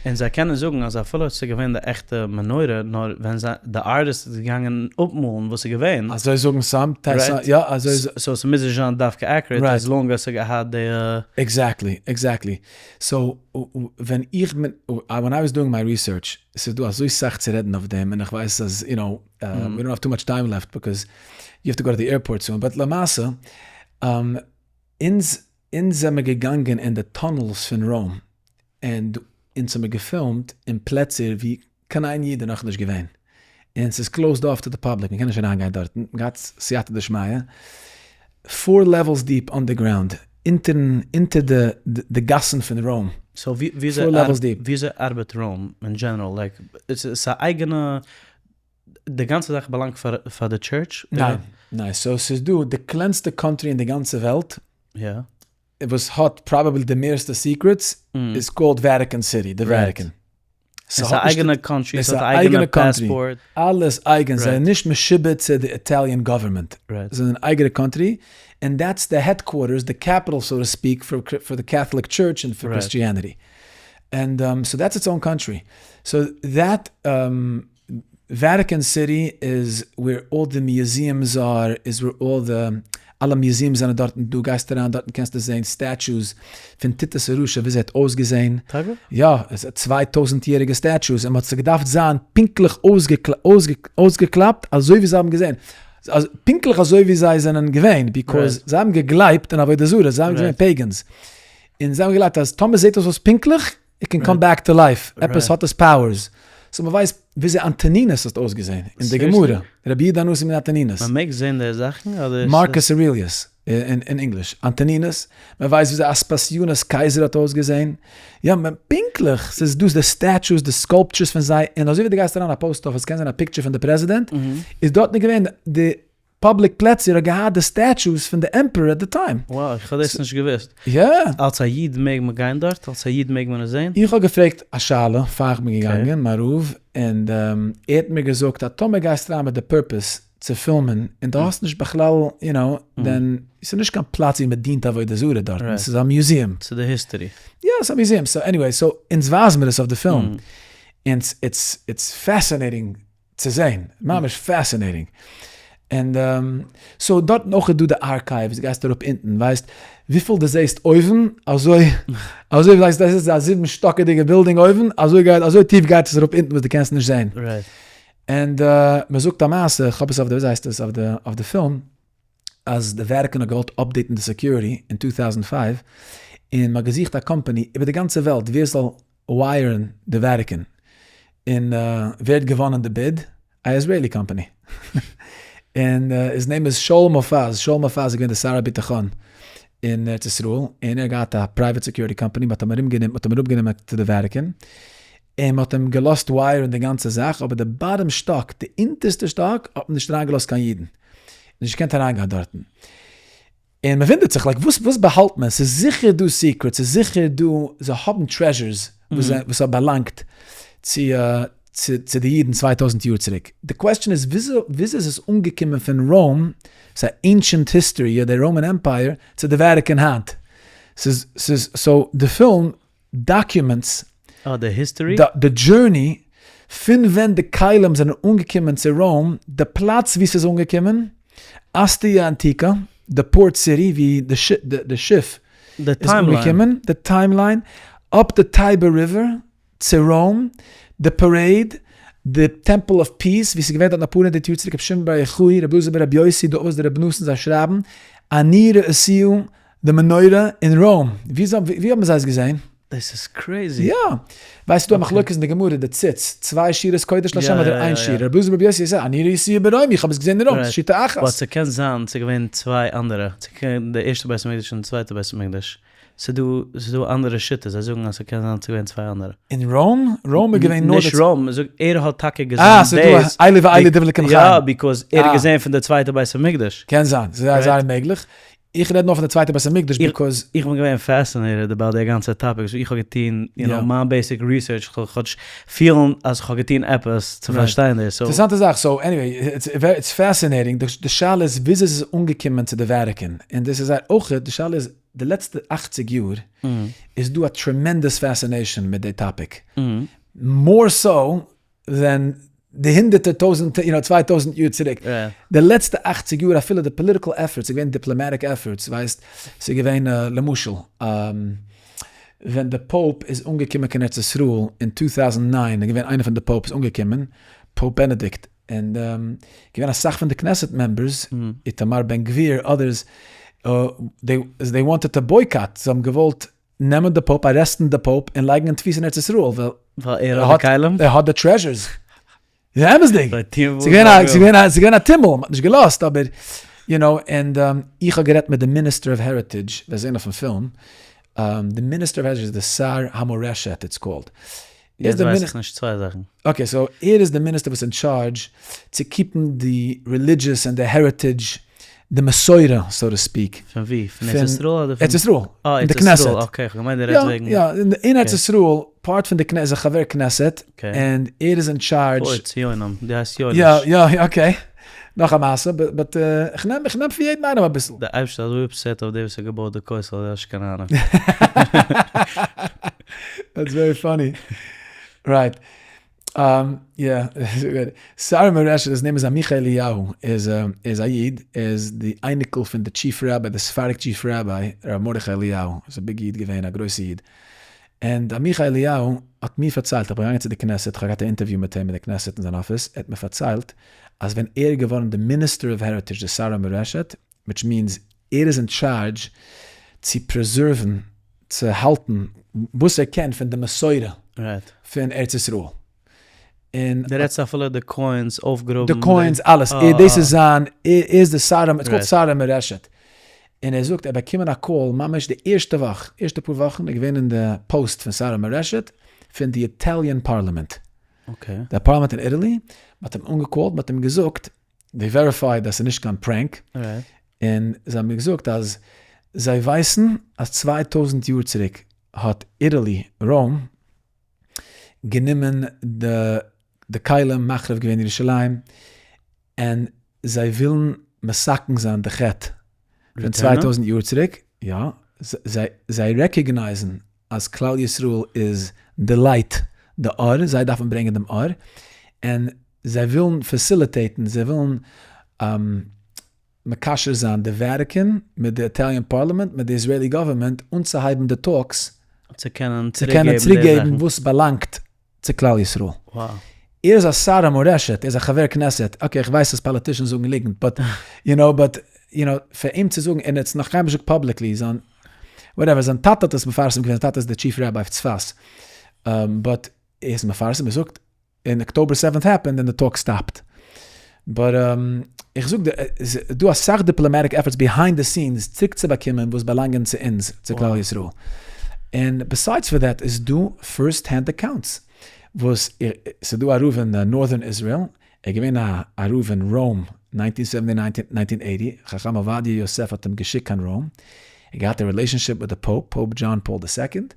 און זיי קענען זאגן אז אפילו עס איז געווען די עכטע מנורה, נאר ווען זיי, די ארטיסט איז געגאנגען אפמאלן וואס איז געווען. אזוי זאגן some, יא אזוי. so ס'מוז נישט זיין דווקא accurate as long as ס'האט געהאט די. Exactly, exactly. So ווען איך בין, when I was doing my research, ס'איז דא אזוי סאך צו רעדן אויף דעם, און איך ווייס אז you know, we don't have too much time left because you have to go to the airport soon, but למעשה, אונז אונז זעמער געגאנגען אין די tunnels פון Rome, און אונז האמיר געפילמט אין פלעצער ווי קיין איין איד איז נאכנישט געווען, און ס'איז closed off to the public, מ'קען נישט אריינגיין דארטן, מ'געהאט סייעתא דשמיא, four levels deep underground, אונטערן אונטער די די גאסן פון Rome, so four levels deep. וויאזוי ארבעט Rome אין general? Like ס'איז א אייגענע, די גאנצע זאך באלאנגט פאר די טשורטש? ניין, ניין, so ס'איז דא די קלענסטע country אין די גאנצע וועלט, וואס האט probably די מערסטע secrets, איז called Vatican City, די Vatican. ס'איז א אייגענע country, ס'האט א אייגענע passport. אלעס אייגען, זיי זענען נישט משועבד צו די Italian government, זיי זענען אייגענע country, און that's די headquarters, די capital so to speak, פאר די Catholic Church און פאר Christianity. און so that's its own country. So that Vatican City איז where all the museums are, איז where all the, אלע museums זענען דארטן, דו גייסט אריין דארטן קענסטו זעהן statues פון טיטוס הרשע וויאזוי ער האט אויסגעזעהן, טאקע? יא, 2000 יעריגע statues, און מען האט זיי געדארפט זיין פונקטליך אויסגעקלאפט אזוי ווי זיי האבן געזעהן, פונקטליך אזוי ווי זיי זענען געווען, because זיי האבן געגלייבט אין עבודה זרה, זיי זענען געווען pagans, און זיי האבן געגלייבט אז טאמער זעהט עס אויס פונקטליך, it can come back to life, עפעס האט עס powers, so מען ווייסט וויאזוי אנטונינוס האט אויסגעזען אין די גמרא, רבי יהודה הנשיא מיט אנטונינוס. מען מעג זען די זאכן אדער? Marcus Aurelius אין ענגליש, אנטונינוס, מען ווייסט וויאזוי אספסיונוס קייזער האט אויסגעזען, יא מען פונקטליך, ס'איז דא די statues די sculptures פון זיי, און אזוי ווי דו גייסט אריין א post office קענסט זען א picture פון די פרעזידענט, איז דארטן געווען די public פלעצער האט געהאט די statues פון די emperor at the time. Wow, איך האב דאס נישט געוואוסט. יא. אלס א איד מעג מען גיין דארט? אלס א איד מעג מען עס זען? איך האב געפרעגט א שאלה פאר איך בין געגאנגען, מיין רב, און ער האט מיר געזאגט אז טאמער גייסטו אריין מיט די purpose צו פילמען און דו האסט נישט בכלל, you know, then ס'איז נישט קיין פלאץ ווי מען דינט עבודה זרה דארטן, ס'איז א museum. ס'איז די history. יא, ס'איז א museum. So anyway, so אונז ווייזן מיר עס אויף די פילם, און it's fascinating צו זעהן, ממש fascinating. און so דארטן אויך איז דא די archives, גייסט אראפ אונטן, ווייסט וויפיל דו זעהסט אויבן, אזוי אזוי ווייסט דאס איז א זיבן שטאקעדיגע בילדינג אויבן, אזוי גייט אזוי טיף גייט עס אראפ אונטן וואס דו קענסט נישט זעהן. און מען זאגט א מעשה, איך האב עס אויף די וויאזוי הייסט עס אויף די אויף די פילם, אז די Vatican האט געוואלט update ן די security אין 2005, און מען האט געזוכט א קאמפאני איבער די גאנצע וועלט ווער זאל wire ן די Vatican, און ווער האט געוואנען די bid? א Israeli company, און his name איז שאול מופז, שאול מופז איז געווען די שר הביטחון אין ארץ ישראל, און ער האט געהאט א private security company, מען האט אים ארום גענומען, מען האט אים אראפ גענומען צו די Vatican, און מען האט אים געלאזט wire ן די גאנצע זאך, אבער די bottom שטאק, די אונטערסטע שטאק, האט מען נישט אריין געלאזט קיין אידן, נישט געקענט אריין גיין דארטן. און מען וואונדערט זיך like וואס וואס באהאלט מען? ס'איז זיכער דא secrets, ס'איז זיכער דא, זיי האבן treasures וואס וואס האט באלאנגט צו צו די אידן 2000 יאר צוריק. די question איז וויאזוי וויאזוי איז עס אנגעקומען פון Rome, ס'איז א ancient history, יא די Roman Empire, צו די Vatican היינט? ס'איז ס'איז so די פילם documents אה די history? די journey פון ווען די כלים זענען אנגעקומען צו Rome, די פלאץ ווי ס'איז אנגעקומען, Ostia Antica, די port city ווי די שיף איז אנגעקומען, די timeline, up די Tiber River צו Rome, די parade, די Temple of Peace ווי ס'איז געווען דארט אפאר הונדערט יאר צוריק רבי שמעון בר יוחאי, רבי אלעזר בן רבי יוסי, די אבות דרבי נתן זיי שרייבן, אני ראיתיה די מנורה אין Rome, ווי האבן זיי עס געזען? דאס איז crazy. יא! ווייסט ס'דא א מחלוקת אין די גמרא די ציץ, צוויי שירות קודש להשם אדער איין שורה, רבי אלעזר ברבי יוסי זאגט אני ראיתיה ברומי, איך האב עס געזען אין Rome, שיטה אחת. But ס'קען זיין ס'איז געווען צוויי אנדערע, ס'קען די ערשטע בית המקדש און די צווייטע בית המקדש, ס'דא ס'דא אנדערע שיטות, זיי זאגן אז ס'קען זיין ס'איז געווען צוויי אנדערע. אין Rome? Rome איז געווען נאר די. נישט Rome, זאג ער האט טאקע געזען דאס. אה ס'איז דא אלו ואלו דברי אלקים חיים. יא, because ער האט געזען פון די צווייטע בית המקדש. קען זיין, ס'איז זייער מעגליך. איך רעד נאר פון די צווייטע בית המקדש because. איך בין געווען fascinated about די גאנצע topic, so איך האב געטון you know מיין basic research, כ'זאל כאטש פילן אז כ'האב געטון עפעס צו פארשטיין דאס, so. אינטערעסאנטע זאך, so anyway, it's fascinating, די שאלה איז וויאזוי איז עס אנגעקומען צו די Vatican, און דאס איז זייער אויך, די שאלה איז. די לעצטע אכציג יאר איז דא א tremendous fascination מיט די topic, more so than די הונדערטער טויזענטער, you know, 2000 יאר צוריק. די לעצטע אכציג יאר אפילו די political efforts, ס'איז געווען diplomatic efforts, ווייסט, ס'איז געווען למשל ווען די Pope איז אנגעקומען קיין ארץ ישראל אין 2009, איז געווען איינער פון די Popes אנגעקומען, Pope Benedict, און געווען אסאך פון די כנסת members, איתמר בן גביר, others, they wanted to boycott, זיי האבן געוואלט נעמען די Pope, ארעסטן די Pope, און לייגן אין תפיסה אין ארץ ישראל, ווייל ער האט די כלים? ער האט די treasures. ס'איז אמת'דיג. ס'איז געווען א טומל, מ'האט נישט געלאזט, אבער, you know, און איך האב גערעדט מיט די Minister of Heritage, וועסט זען אויפן פילם, די Minister of Heritage איז די שר המורשת it's called. יעצט ווייס איך נישט צוויי זאכן. okay, so ער איז די מיניסטער וואס אין טשארדזש צו keep ן די religious און די heritage, די מסורה so to speak. פון ווי? פון ארץ ישראל אדער פון? ארץ ישראל. אה, ארץ ישראל, okay, איך האב געמיינט דו רעדסט וועגן. יא, יא, אין ארץ ישראל, part פון די כנסת, איז א חבר כנסת, און ער איז אין טשארדזש. אוי ציונים, דו הייסט יואליש. יא, יא, okay. נאך א מעשה, but איך נעם, איך נעם פון יעדן איינעם אביסל. די אייבערשטער איז אזוי upset אויף די וואס האט געבויט די כותל די אשכנזים. That's very funny. Right. יא, שר המורשת, his name איז עמיחי אליהו, איז איז א איד, איז די אייניקל פון די chief rabbi, די Sephardic chief rabbi, ר' מרדכי אליהו, איז א big איד געווען, א גרויסע איד. און עמיחי אליהו האט מיר פארציילט, איך בין געגאנגען צו די כנסת, איך האב געהאט א אינטערוויו מיט אים אין די כנסת אין זיין אפיס, ער האט מיר פארציילט אז ווען ער איז געווארן די Minister of Heritage, די שר המורשת, which means ער איז אין טשארדזש צו preserve ן, צו האלטן וואס ער קען פון די מסורה פון ארץ ישראל. און דו רעדסט אפילו די coins אויפגראבן. די coins אלעס, דאס איז זיין, ער איז די שר, it's called שר המורשת. און ער זאגט ער האט באקומען א call ממש די ערשטע וואך, ערשטע פאר וואכן, ער איז געווען אין די post פון שר המורשת פון די Italian parliament. די פארלימענט אין Italy, מען האט אים אנגעקאלט, מען האט אים געזאגט, they verified אז ס'איז נישט קיין prank, און זיי האבן געזאגט אז זיי ווייסן אז 2000 יאר צוריק האט Italy, Rome, גענומען די כלים מחריב געווען ירושלים, און זיי ווילן מתקן זיין די חטא פון 2000 יאר צוריק, יא, זיי recognize ן אז כלל ישראל איז די light, די אור, זיי דארפן ברענגען דעם אור, און זיי ווילן facilitate ן, זיי ווילן מקשר זיין די Vatican מיט די Italian parliament מיט די Israeli government אנצוהייבן די talks צו קענען צוריקגעבן וואס באלאנגט צו כלל ישראל. ער איז א שר המורשת, ער איז א חבר כנסת, okay איך ווייס אז politicians זאגן ליגנט but you know but you know פאר אים צו זאגן און ער האט עס נאך קיינמאל נישט געזאגט publicly זיין whatever זיין טאטע האט עס מפרסם געווען זיין טאטע איז די chief rabbi אויף צפת but ער איז מפרסם ער זאגט און October seventh happened און די talk stopped. But איך זאג דיר, ס'איז דא אסאך diplomatic efforts behind the scenes צוריקצובאקומען וואס באלאנגען צו אונז, צו כלל ישראל. און besides for that איז דא first hand accounts וואס ס'איז דא א רב אין Northern Israel, ער איז געווען א רב אין Rome 1979 1980, חכם עובדיה יוסף האט אים געשיקט קיין Rome, ער האט געהאט א relationship מיט די Pope, Pope John Paul the Second,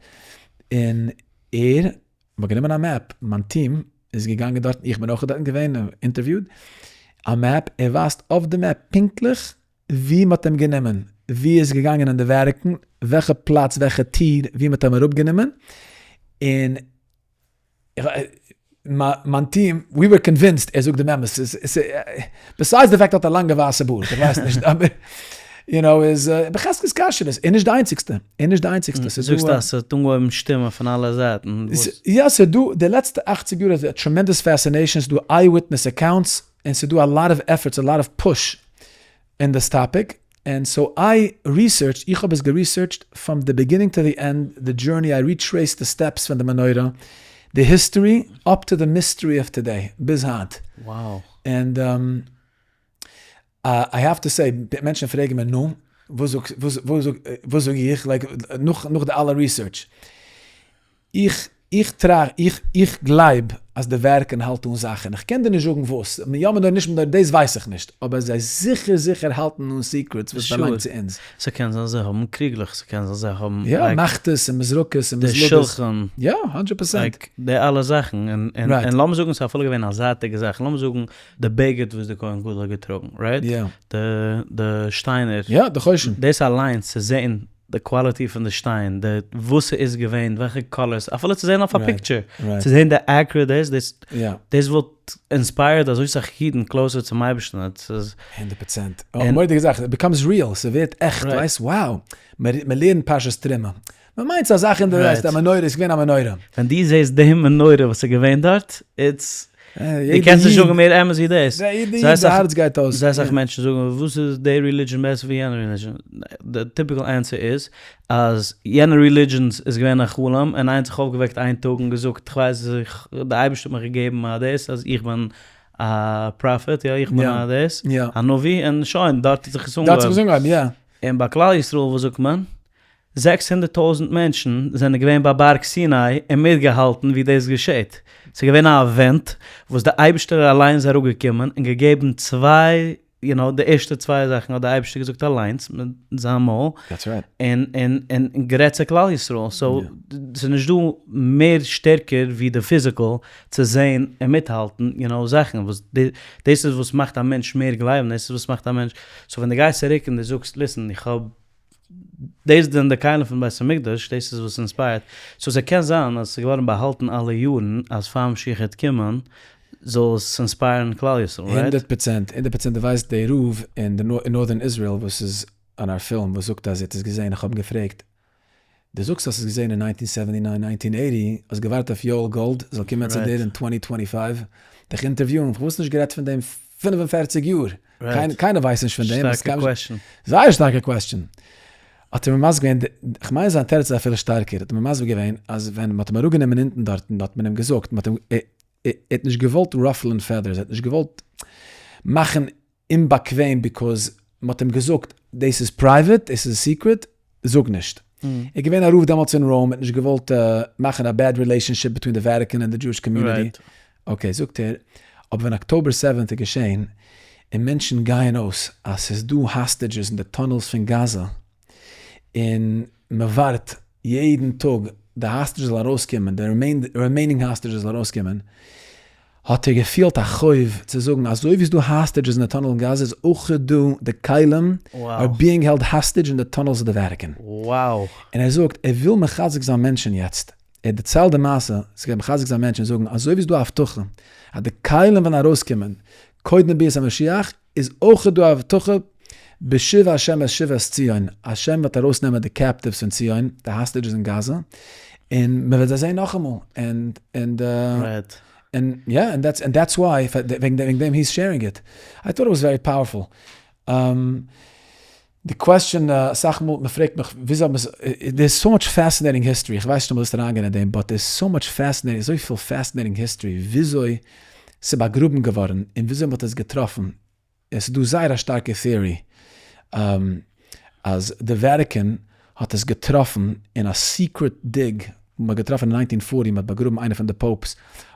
און ער מ'האט גענומען א map, מיין טיעם איז געגאנגען דארטן, איך בין אויך דארטן געווען, interviewed, א map, ער ווייזט אויף די map פונקטליך ווי מ'האט אים גענומען, ווי ער איז געגאנגען אין די Vatican, וועלכע פלאץ, וועלכע טיר, ווי מ'האט אים אראפגענומען, און מיין טיעם, we were convinced ער זאגט דעם אמת, besides the fact ער האט א לאנגע ווייסע בארד, איך ווייס נישט, אבער you know איז בחזקת כשרות, און נישט די איינציגסטע, און נישט די איינציגסטע, ס'איז דא. זאגסט אז ס'האט אנגעהויבן שטימען פון אלע זייטן, וואס? יא, ס'איז דא, די לעצטע אכציג יאר איז א tremendous fascination, ס'איז דא eye witness accounts, און ס'איז דא a lot of efforts, a lot of push אין this topic, און so I researched, איך האב עס גע researched from the beginning to the end, the journey, I retraced the steps פון די מנורה, די history, up to the mystery of today, ביז היינט. Wow. און I have to say, מענטשן פרעגן מיר, נו, וואס וואס זאג איך, like, נאך די אלע research. איך איך טראכט, איך איך גלייב אז די Vatican האלט אן זאכן, איך קען דיר נישט זאגן וואס, יא מנורה נישט מנורה דאס ווייס איך נישט, אבער זיי זיכער זיכער האלטן אן secrets וואס באלאנגט צו אונז. ס'קען זיין זיי האבן קריגלעך, ס'קען זיין זיי האבן יא, מחתות און מזרקות און מזלגות. די שולחן. יא, הונדרעט פראצענט. Like, די אלע זאכן, און און לאמיר זאגן ס'איז אפילו געווען א זייטיגע זאך, לאמיר זאגן די בגד וואס די כהן גדול האט געטראגן, right? יא. די די שטיינער. יא, די חושן. דאס אליינס צו זען. די quality פון די שטיין, די וואס ס'איז געווען, וועלכע colors, אפילו צו זען אויף א picture, צו זען די accurate דאס, דאס דאס וואלט inspired אזוי סאך אידן closer צום אייבערשטן, עס איז. 100%. א מורא'דיגע זאך, it becomes real, ס'ווערט עכט, ווייסט, wow, מ'לערנט פרשת תרומה, מ'מיינט ס'איז א זאך אין די וועלט, א מנורה איז געווען א מנורה. ווען דו זעסט די מנורה וואס איז געווען דארט, it's, דו קענסט נישט זאגן מער אמת ווי דאס. יעדע איד די הארץ גייט אויס. זייער אסאך מענטשן זאגן וואס איז די religion בעסער ווי יענע religion, די typical answer איז אז יענע religions איז געווען א חלום און איינער האט זיך אויפגעוועקט איין טאג און געזאגט כ'ווייס די אייבערשטער האט מיך געגעבן א דאס אז איך בין א prophet יא איך בין א דאס א נביא און שוין דארט האט זיך עס אנגעהויבן. און ביי כלל ישראל וואס זאגט מען? 600 טויזנט מענטשן זענען געווען ביי בארג סיני און מיטגעהאלטן ווי דאס געשעט. ס'איז געווען א event וואס די אייבישטער אליין איז אראפגעקומען און געגעבן צוויי, you know, די ערשטע צוויי זאכן האט די אייבישטער געזאגט אליינס מיט זיין מויל, און און און גערעדט צו כלל ישראל. so ס'איז נישט דא מער שטערקער ווי די physical צו זען און מיטהאלטן, you know, זאכן וואס דאס איז וואס מאכט א מענטש מער גלייבן, דאס איז וואס מאכט א מענטש, so ווען דו גייסט צוריק און דו זאגסט listen איך האב דאס זענען די כלים פון בית המקדש, דאס איז וואס inspired, so ס'קען זיין אז ס'איז געווארן באהאלטן אלע יארן אז פאר משיח העט קומען זאל עס inspire ן כלל ישראל, right? 100%, 100%, דו ווייסט די רב אין די northern Israel וואס איז אין our film וואס זאגט אז ער האט עס געזען, איך האב אים געפרעגט, דו זאגסט האסט עס געזען אין 1979, 1980, האסט געווארט אויף יואל גאלד זאל קומען צו דיר אין 2025 דיך interview ען, פארוואס נישט גערעדט פון דעם 45 יאר? קיינער ווייסט נישט פון דעם. שטארקע question. זייער שטארקע question. האט ער מיר מסביר געווען, כ'מיין זיין תירוץ איז אפילו שטארקער, האט ער מיר מסביר געווען אז ווען מ'האט אים אראפגענומען אונטן דארטן האט מען אים געזאגט, מ'האט אים, ער האט נישט געוואלט ruffle ען feathers, ער האט נישט געוואלט מאכן אומבאקוועם because מ'האט אים געזאגט דאס איז private, דאס איז secret, זאג נישט. ער איז געווען א רב דעמאלטס אין Rome, ער האט נישט געוואלט מאכן א bad relationship between די Vatican און די Jewish community. okay, זאגט ער, אבער ווען October seventh איז געשען, און מענטשן גייען אויס אז ס'איז דא hostages אין די tunnels פון Gaza, און מ'ווארט יעדן טאג די hostage זאל ארויסקומען, די remaining hostages זאל ארויסקומען, האט ער געפילט א חוב צו זאגן אזוי ווי ס'איז דא hostages אין די tunnel אין Gaza איז אויך דא די כלים are being held hostage אין די tunnels of the Vatican. און ער זאגט ער וויל מחזק זיין מענטשן יעצט, ער דערציילט די מעשה, ס'גייט מחזק זיין מענטשן און זאגן אזוי ווי ס'איז דא א הבטחה אז די כלים וועלן ארויסקומען קודם ביאת המשיח, איז אויך דא א הבטחה בשוב השם את שבת ציון, השם וועט ארויסנעמען די captives פון ציון, די hostages אין Gaza, און מען וועט זיי זען נאכאמאל, און און און יא, און that's און that's why, וועגן דעם he's sharing it, I thought it was very powerful. די question, אסאך מאל מען פרעגט מיך וויאזוי האט מען עס, there is so much fascinating history, איך ווייס נישט אויב מ'ווילסט אריינגיין אין דעם, but there is so much fascinating, אזויפיל fascinating history וויאזוי ס'איז באגראבן געווארן און וויאזוי מ'האט עס געטראפן, עס איז דא זייער א שטארקע theory אז די Vatican האט עס געטראפן אין א secret dig מ'האט געטראפן אין 1940 מ'האט באגראבן איינע פון די popes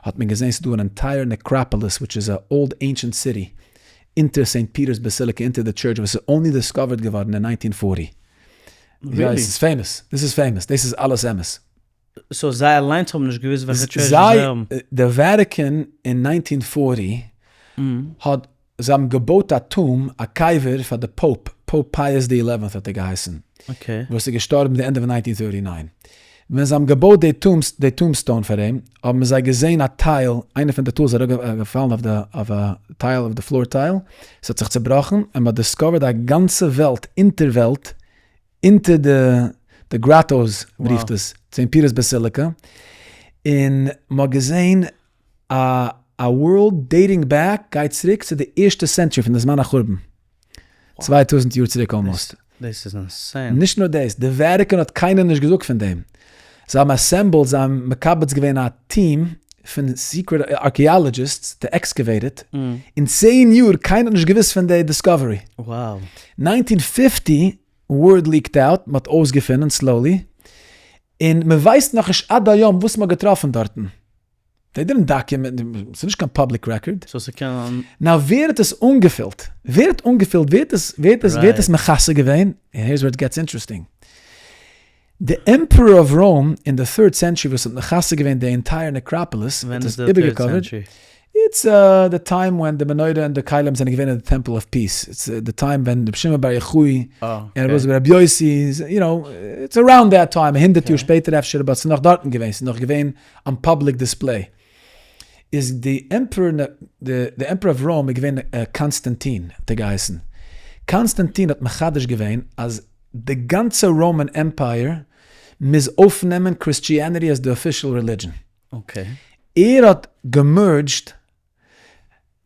האט מען געזען ס'איז דא אן entire necropolis which is a old ancient city אונטער Saint Peter's Basilica אונטער די church וואס איז only discovered געווארן אין 1940. יא עס איז famous, דאס איז famous, דאס איז אלעס אמת. so זיי אליינס האבן נישט געוואוסט וועלכע treasure זיי האבן? די Vatican אין 1940 האט, זיי האבן געבויט א tomb, א קבר פאר די pope, Pope Pius the eleventh האט ער געהייסן, וואס איז געשטארבן די ענדע פון 1939. ווען זיי האבן געבויט די tombs, די tombstone פאר אים, האבן זיי געזען א tile, איינע פון די tiles איז אראפגעפאלן אויף די, אויף א tile, אויף די floor tile, עס האט זיך צובראכן, און מען האט discovered א גאנצע וועלט, אונטערוועלט, אונטער די די grottos, מען רופט עס, Saint Peter's Basilica, און מען האט געזען א א world dating back גייט צוריק צו די ערשטע century פון די זמן החורבן, 2000 יאר צוריק almost. דאס איז insane. נישט נאר דאס, די Vatican האט קיינעם נישט געזאגט פון דעם. זיי האבן assembled, זיי האבן מקבץ געווען א team פון secret archaeologists to excavate it, אין צען יאר קיינער האט נישט געוואוסט פון די discovery. 1950 word leaked out, מען האט אויסגעפונען slowly, און מען ווייסט נאכנישט עד היום וואס מען האט געטראפן דארטן. They didn't document, ס'איז נישט קיין public record. so ס'קען. Now ווער האט עס אנגעפילט? ווער האט אנגעפילט? ווער האט עס, ווער האט עס, ווער האט עס מכסה געווען? און here's where it gets interesting. די emperor of Rome אין די third century וואס האט מכסה געווען די entire necropolis, ווען איז די third century? It's the time when די מנורה און די כלים זענען געווען אין די Temple of Peace, it's the time ווען רבי שמעון בר יוחאי און רבי אלעזר ברבי יוסי, you know, it's around that time, 100 יאר שפעטער אפשר, אבער ס'איז נאך דארטן געווען, ס'איז נאך געווען on public display. איז די emperor, די emperor of Rome איז געווען קאנסטאנטין האט ער געהייסן, קאנסטאנטין האט מחדש געווען אז די גאנצע Roman Empire מוז אויפנעמען Christianity as די official religion. ער האט גע merge ט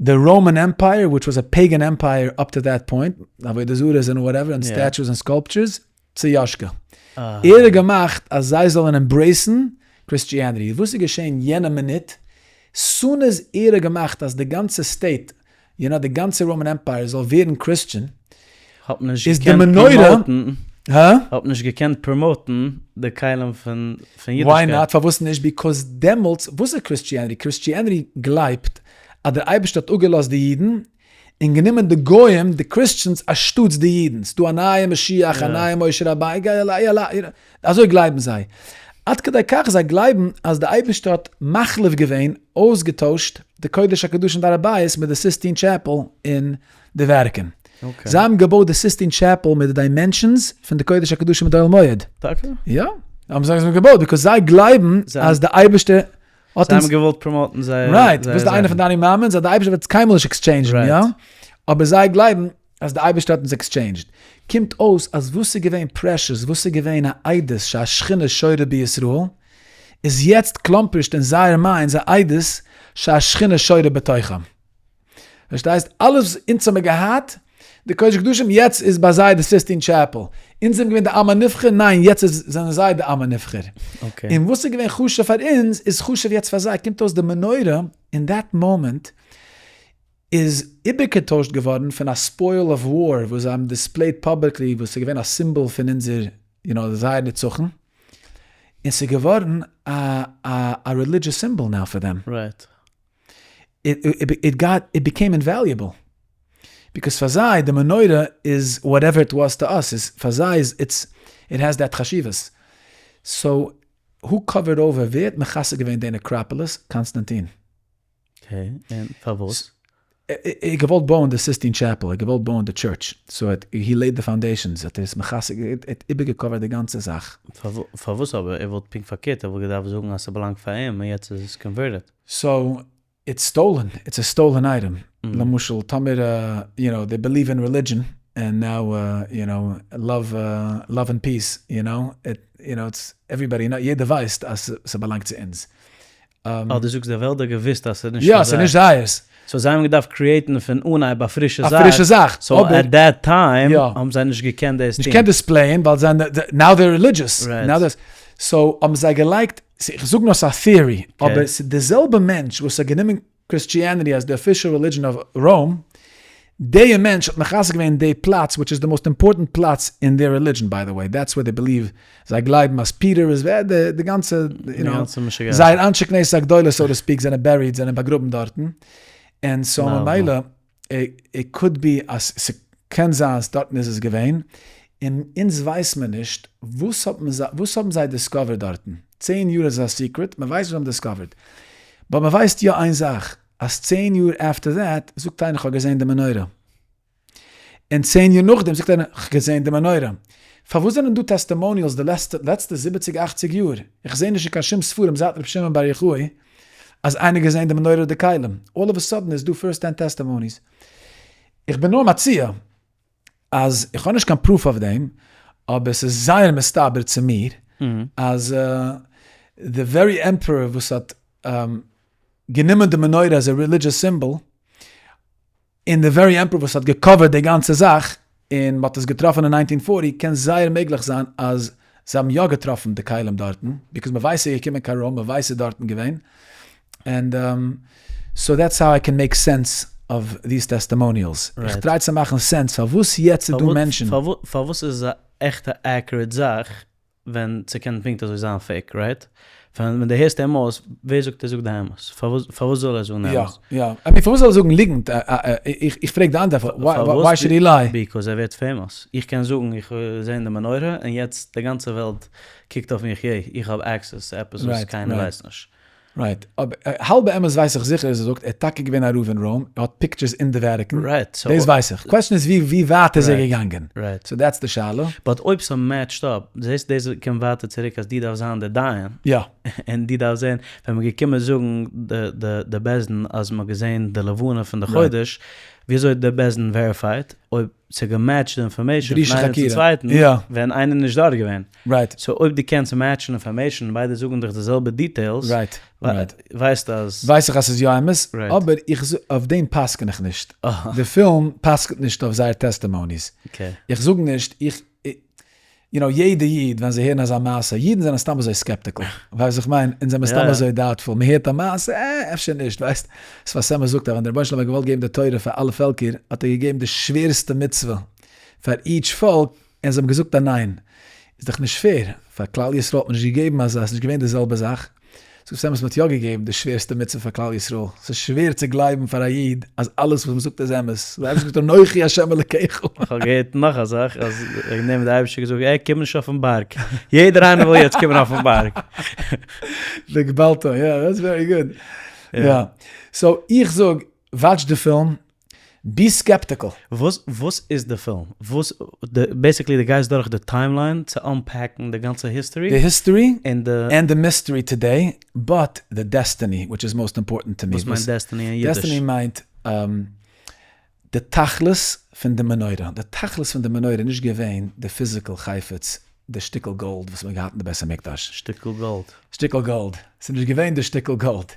די Roman Empire which was a pagan empire up to that point, עבודה זרות און whatever און statues און sculptures, צו יאשקע. ער האט געמאכט אז זיי זאלן embrace ן Christianity. וואס איז געשען יענע מינוט? Soon as ער האט געמאכט אז די גאנצע state, you know די גאנצע Roman Empire זאל ווערן Christian, האט מען נישט איז די געקענט מנורה, promote ן, הא? האט מען נישט געקענט promote ן די כלים פון why אידישקייט. not? פארוואס נישט? Because דעמאלטס, וואס איז Christianity? Christianity גלייבט אז דער אייבערשטער האט אפגעלאזט די אידן און גענומען די גוים, די Christians, אנשטאטס די אידן. ס'דא א נייע משיח, א נייע משה רבינו, אזוי גלייבן זיי. עד כדי כך זיי גלייבן אז די אייבערשטער האט מחליף געווען, אויסגעטוישט, די קודש הקדשים די הר הבית מיט די Sistine Chapel אין די Vatican. זיי האבן געבויט די Sistine Chapel מיט די dimensions פון די קודש הקדשים מיט די אוהל מועד. טאקע? יא. האבן זיי עס געבויט because זיי גלייבן אז די אייבערשטער האט אונז. זיי האבן געוואלט promote ן זייער. Right. וואס איז איינע פון די אני מאמין'ס אז די אייבערשטער וועט עס קיינמאל נישט exchange ן, יא? אבער זיי גלייבן אז די אייבערשטער האט אונז exchanged. קומט אויס אז וואס איז געווען precious, וואס איז געווען א עדות שהשכינה שורה בישראל, איז יעצט קלאמפערשט אין זייער minds א עדות שהשכינה שורה בתוכם. פארשטייסט? אלעס וואס אונז האמיר געהאט, די קודש קדשים, יעצט איז ביי זיי די Sistine Chapel. אונז זענען געווען די עם הנבחר, ניין יעצט איז זענען זיי די עם הנבחר. און וואס איז געווען חשוב פאר אונז, איז חשוב יעצט פאר זיי. קומט אויס די מנורה אין that moment איז איבערגעטוישט געווארן פון א spoil of war וואס זיי האבן displayed publicly וואס איז געווען א סימבאל פון אונזער you know זייער נצחון, און ס'איז געווארן א א religious symbol now פאר דעם. It got, it became invaluable. Because פאר זיי די מנורה איז whatever it was to us, איז פאר זיי איז it's, it has that חשיבות. So who covered over, ווער האט מכסה געווען די necropolis? קאנסטאנטין. Okay, און פארוואס? ער האט געוואלט בויען די Sistine Chapel, ער האט געוואלט בויען די church, so האט he laid the foundations, האט ער עס מכסה געווען, ער האט איבערגע cover ט די גאנצע זאך. פארוואס אבער? ער וואלט פונקט פארקערט, ער וואלט געדארפט זאגן אז ס'באלאנגט פאר אים און יעצט איז עס converted. So it's stolen, it's a stolen item, למשל טאמער you know they believe in religion and now you know love love and peace you know you know it's everybody יעדער ווייסט אז ס'באלאנגט צו אונז. אה דו זאגסט די וועלט האט געוויסט אז ס'איז נישט פון זיי. יא ס'איז נישט זייערס. So זיי האבן געדארפט create ן פון אנהייב א פרישע זאך. א פרישע זאך. So at that time האבן זיי נישט געקענט דאס טון. נישט געקענט display ען ווייל זיי now they're religious. So האבן זיי געלייגט, איך זאג נאר ס'איז א theory, אבער ס'איז די זעלבע מענטש וואס האט גענומען Christianity as די official religion of Rome, דעי מענטש האט מחזק געווען דעי פלאץ which איז די most important פלאץ אין their religion by the way, that's where they believe, זיי גלייבן אז פיטער איז ווער די גאנצע יו נאו, זייער אנשי כנסת הגדולה so to speak זענען buried זענען באגראבן דארטן, און so ממילא it could be אז ס'קען זיין אז דארטן איז עס געווען, און אונז ווייס מען נישט וואס האט מען וואס האבן זיי discovered דארטן, 10 יאר איז א secret, מען ווייסט וואס זיי האבן discovered, but מען ווייסט יא איין זאך, אז 10 יאר after that זאגט איינער כ'האב געזען די מנורה. און 10 יאר נאכדעם זאגט איינער כ'האב געזען די מנורה. פארוואס זענען דא testimonials די לעצטע זיבעציג אכציג יאר? איך זעה נישט אין קיין שום ספרים זייט רבי שמעון בר יוחאי אז איינער געזען די מנורה די כלים. All of a sudden איז דא first hand testimonies. איך בין נאר מציע אז איך האב נישט קיין proof אויף דעם, אבער ס'איז זייער מסתבר צו מיר אז די very emperor וואס האט גענומען די מנורה as a religious symbol, און די very emperor וואס האט גע cover ט די גאנצע זאך, און מ'האט עס געטראפן אין 1940, קען זייער מעגליך זיין אז זיי האבן יא געטראפן די כלים דארטן, because מ'ווייסט ס'איז געקומען קיין Rome, מ'ווייסט ס'איז דארטן געווען, and so that's how I can make sense of these testimonials. איך try צו מאכן sense פארוואס יעצט איז דא מענטשן. פארוואס איז א עכטע accurate זאך ווען ס'קען פונקט אזוי זיין fake, right? ווען דו הערסט אים אויס, ווער זאגט ער זאגט די אמת? פארוואס זאל ער זאגן די אמת? יא, יא. I mean פארוואס זאל ער זאגן ליגנט? איך פרעג די אנדערע, why should he lie? Because ער ווערט famous. איך קען זאגן איך האב געזען די מנורה און יעצט די גאנצע וועלט קוקט אויף מיך, yay, איך האב access צו עפעס וואס קיינער ווייסט נישט. Right, אבער האלבע אמת ווייס איך זיכער אז ער זאגט ער איז טאקע געווען א רב אין Rome, ער האט pictures אין די Vatican, דאס ווייס איך, question איז ווי ווי ווייט איז ער געגאנגען, so that's די שאלה. But אויב ס' match ט אפ, זעסט דאס קומט ווייטער צוריק אז דו דארפסט זיין דער דיין, יא. און דו דארפסט זען, ווען מ'איז געקומען זאגן די בית דין אז מ'האט געזען די לבנה פון די חודש, וויאזוי האט די בית דין verified אויב ס'האט גע match ט די information פון איינעם צום צווייטן, ווען איינער איז נישט דארט געווען. So אויב דו קענסט match ן information און ביידע זאגן דיך די זעלבע details, ווייסטו אז. ווייס איך אז ס'איז יא אמת, אבער איך זאג, אויף דעם פסק'ן איך נישט. די פילם פסק'נט נישט אויף זייער testimonies. איך זאג נישט, איך, you know, יעדע איד ווען זיי הערן אזא מעשה, אידן זענען סתם אזוי skeptical, ווייסט וואס איך מיין, אונז זעמיר סתם אזוי doubtful, מען הערט א מעשה, אה, אפשר נישט, ווייסט, שפת אמת זאגט אז ווען דער רבונו של עולם האט געוואלט געבן די תורה פאר אלע פעלקער, האט ער געגעבן די שווערסטע מצוה פאר each פאלק, און זיי האבן געזאגט א ניין, איז דאך נישט fair, פאר כלל ישראל האט מען נישט געגעבן אזא, ס'איז נישט געווען די זעלבע זאך, זאגט אמת מען האט יא געגעבן די שווערסטע מצוה פאר כלל ישראל, ס'איז שווער צו גלייבן פאר א איד אז אלעס וואס מ'זאגט איז אמת, דער אייבערשטער זאגט אנכי ה' אלקיך. איך האב געהערט נאך א זאך, אז וועגן דעם האט דער אייבערשטער געזאגט, ער קומט נישט אויפן בארג, יעדער איינער וויל יעצט קומען אויפן בארג. והגבלתו, יא, that's very good. יא, so איך זאג, watch די פילם, be skeptical. וואס וואס איז די פילם? וואס די basically די גייסט דורך די timeline צו unpack ן די גאנצע history? די history און די. And די mystery today, but די destiny which is most important to me. וואס מיינט destiny אין אידיש? Destiny מיינט די תכלית פון די מנורה. די תכלית פון די מנורה איז נישט געווען די physical חפץ, די שטיקל גאלד וואס מ'האט געהאט אין די בית המקדש. שטיקל גאלד. שטיקל גאלד. ס'איז נישט געווען די שטיקל גאלד.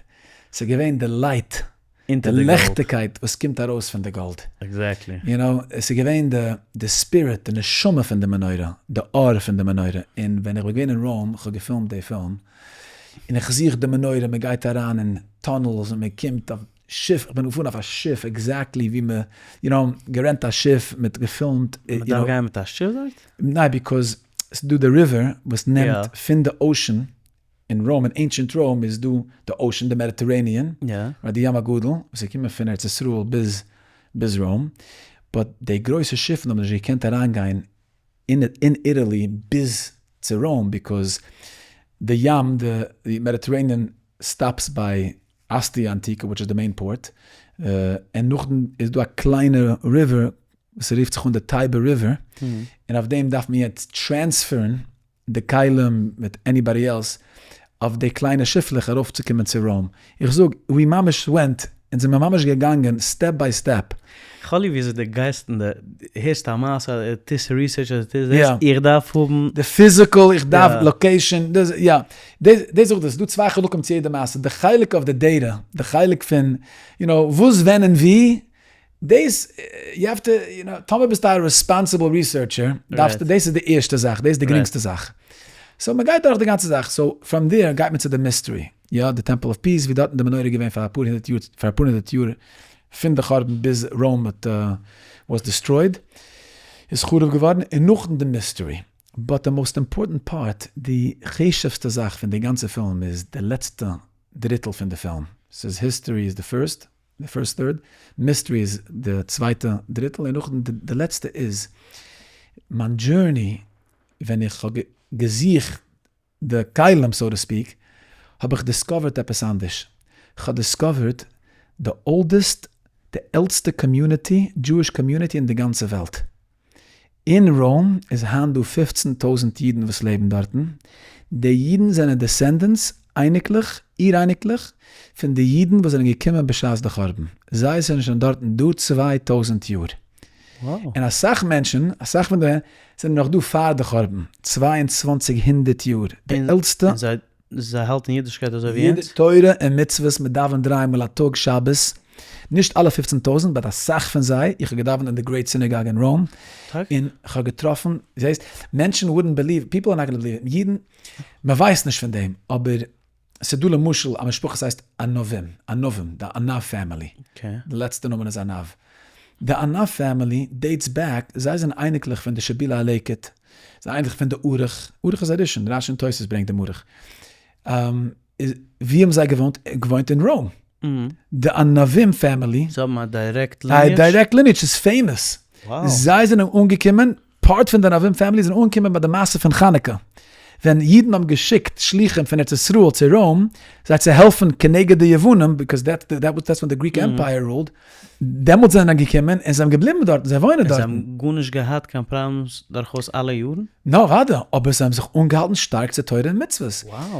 ס'איז געווען די light אונטער די די גאלד. לעכטיגקייט וואס קומט ארויס פון די גאלד. Exactly. You know, עס איז געווען די די spirit, די נשמה פון די מנורה, די אור פון די מנורה, און ווען איך בין געווען אין Rome, איך האב געפילמט די פילם, און איך זוך די מנורה, מען גייט אריין אין tunnels און מען קומט אויף שיף, איך בין געפארן אויף א שיף exactly ווי מען, you know, גערענט א שיף, מען האט געפילמט, מען דארף גיין מיט א שיף דארט? ניין, because ס'איז דא די river וואס נעמט פון די ocean אין Rome, אין ancient Rome איז דא די ocean, די Mediterranean, די ים הגדול, וואס איז געקומען פון ארץ ישראל ביז ביז Rome, but די גרויסע שיפן האבן נישט געקענט אריינגיין אין אין Italy ביז צו Rome, because די ים, די Mediterranean stops ביי Ostia Antica which איז די main port, און נאכדעם איז דא א קליינע river וואס רופט זיך אן די Tiber River, און אויף דעם דארף מען יעצט transfer ן די כלים מיט anybody else אויף די קליינע שיפלעך ארויפצוקומען צו Rome. איך זאג, we ממש went, אונז זעמיר ממש געגאנגען step by step. כ'האב ליב וויאזוי די גייסט און די הערסט א מעשה אדער טוסט research אדער טוסט דאס, איך דארף האבן. די physical, איך דארף location, דאס, יא. דאס זאג איך דיר, ס'דא צוויי חלקים צו יעדע מעשה, די חלק אויף די data, די חלק פון, you know, וואס ווען און ווי, דאס, you have to, you know, טאמער ביסטו א responsible researcher, דארפסטו, דאס איז די ערשטע זאך, דאס איז די גרינגסטע זאך. So מען גייט דורך די גאנצע זאך, so from there גייט מען צו די mystery, יא, די Temple of Peace, ווי דארטן די מנורה איז געווען פאר אפאר הונדערט יאר, פאר אפאר הונדערט יאר פון די חורבן ביז Rome האט was destroyed, איז חרוב געווארן, און נאכדעם די mystery. But די most important part, די חשוב'סטע זאך פון די גאנצע פילם איז די לעצטע דריטל פון די פילם, ס'איז history איז די first, די first third, mystery איז די צווייטע דריטל, און נאכדעם די לעצטע איז מיין journey ווען איך האב געזוכט די כלים so to speak, האב איך discovered עפעס אנדערש, כ'האב discovered די oldest, די עלטסטע community, Jewish community אין די גאנצע וועלט. אין Rome איז היינט דא 15 טויזנט אידן וואס לעבן דארטן, די אידן זענען descendants, אייניקלעך, אור-אייניקלעך, פון די אידן וואס זענען געקומען בשעת די חורבן, זיי זענען שוין דארטן דא 2000 יאר, און אסאך מענטשן, אסאך פון די זענען נאך דא פאר די חורבן, 2200 יאר, די עלטסטע. זיי האלטן אידישקייט אזוי ווי אונז? תורה און מצוות, מען דאווענט דריי מאל א טאג שבת, נישט אלע 15 טויזנט, but אסאך פון זיי, איך האב געדאווענט אין די Great Synagogue אין Rome, און איך האב געטראפן, זעסט, מענטשן wouldn't believe, people are not gonna believe, אידן, מען ווייסט נישט פון דעם, אבער ס'איז דא למשל א משפחה וואס הייסט ענבים, ענבים, די ענב family, די לעצטע נאמען איז ענב, די ענב family dates back, זיי זענען אייניקלעך פון די שבילי הלקט, זיי אייניקלעך פון די ערוך, ערוך איז א ראשון, רש"י און תוס' ברענגט דעם ערוך, ווי האבן זיי געוואוינט? געוואוינט אין Rome, די ענבים family, זיי האבן א direct lineage? א direct lineage, ס'איז famous, זיי זענען אנגעקומען, part פון די ענבים family זענען אנגעקומען ביי די מעשה פון חנוכה. ווען אידן האבן געשיקט שלוחים פון ארץ ישראל צו Rome זיי צו העלפן כנגד די יוונים, because that that's ווען די Greek Empire ruled, דעמאלטס זענען זיי געקומען און זיי האבן געבליבן דארטן, זיי וואוינען דארטן. און זיי האבן גארנישט געהאט קיין problems דורכאויס אלע יארן? נא אוודאי, אבער זיי האבן זיך אנגעהאלטן שטארק צו תורה און מצוות.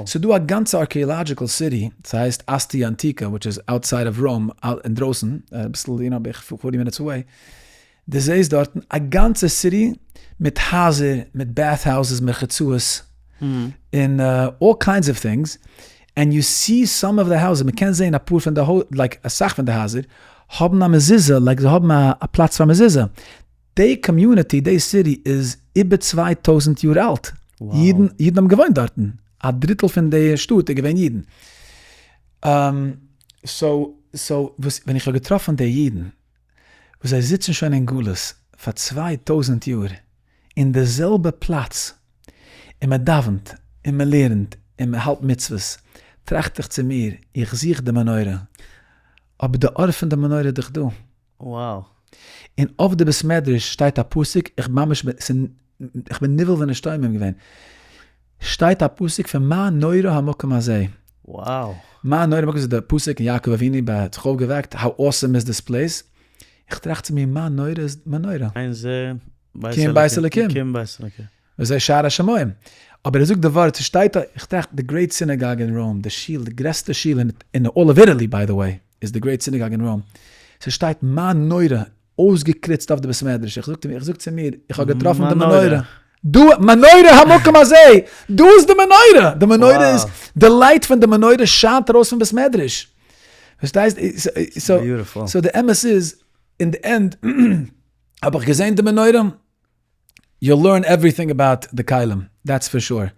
ס'איז דא א גאנצע archaeological city, ס'הייסט Ostia Antica, which איז outside of Rome, אינדרויסן, אביסל you know בערך forty minutes away, דו זעסט דארטן א גאנצע city מיט הייזער, מיט bath houses, מרחצאות, און all kinds of things, and you see some of the houses, מען קען זען אפאר פון די like אסאך פון די הייזער האבן א מזוזה, like זיי האבן א פלאץ פאר מזוזה, די community, די city איז איבער 2000 יאר אלט, אידן אידן האבן געוואוינט דארטן, א דריטל פון די שטאט איז געווען אידן, so so וואס ווען איך האב געטראפן די אידן וואס זיי זיצן שוין אין גלות פאר 2000 יאר אין די זעלבע פלאץ, און מען דאווענט און מען לערנט און מען האלט מצוות, טראכט איך צו מיר, איך זוך די מנורה, אבער די אור פון די מנורה איז דאך דא. Wow. און אויף די בית מדרש שטייט א פסוק, איך ממש איך בין נבהל ונשתומם געווען, שטייט א פסוק פון מה נורא המקום הזה. Wow. מה נורא המקום הזה, די פסוק אין יעקב אבינו ביי האט זיך אויפגעוועקט, how awesome is this place, איך טראכט צו מיר מה נורא איז מנורה. אין זה כי אם בית אלקים. כי אם בית אלקים. וזה שער השמים. אבער ער זאגט די ווארט, ס'שטייט א, איך טראכט די Great Synagogue אין Rome, די שול, די גרעסטע שול אין all of Italy by the way, איז די Great Synagogue אין Rome, ס'שטייט מה נורא אויסגעקריצט אויף די בית מדרש, איך זאג צו מיר, איך זאג צו מיר, איך האב געטראפן די מנורה. דא, מנורה המקום הזה! דא איז די מנורה! די מנורה איז, די light פון די מנורה שיינט ארויס פון בית מדרש. פארשטייסט? So די אמת איז, אין די end האב איך געזען די מנורה, you learn everything about די כלים, that's for sure,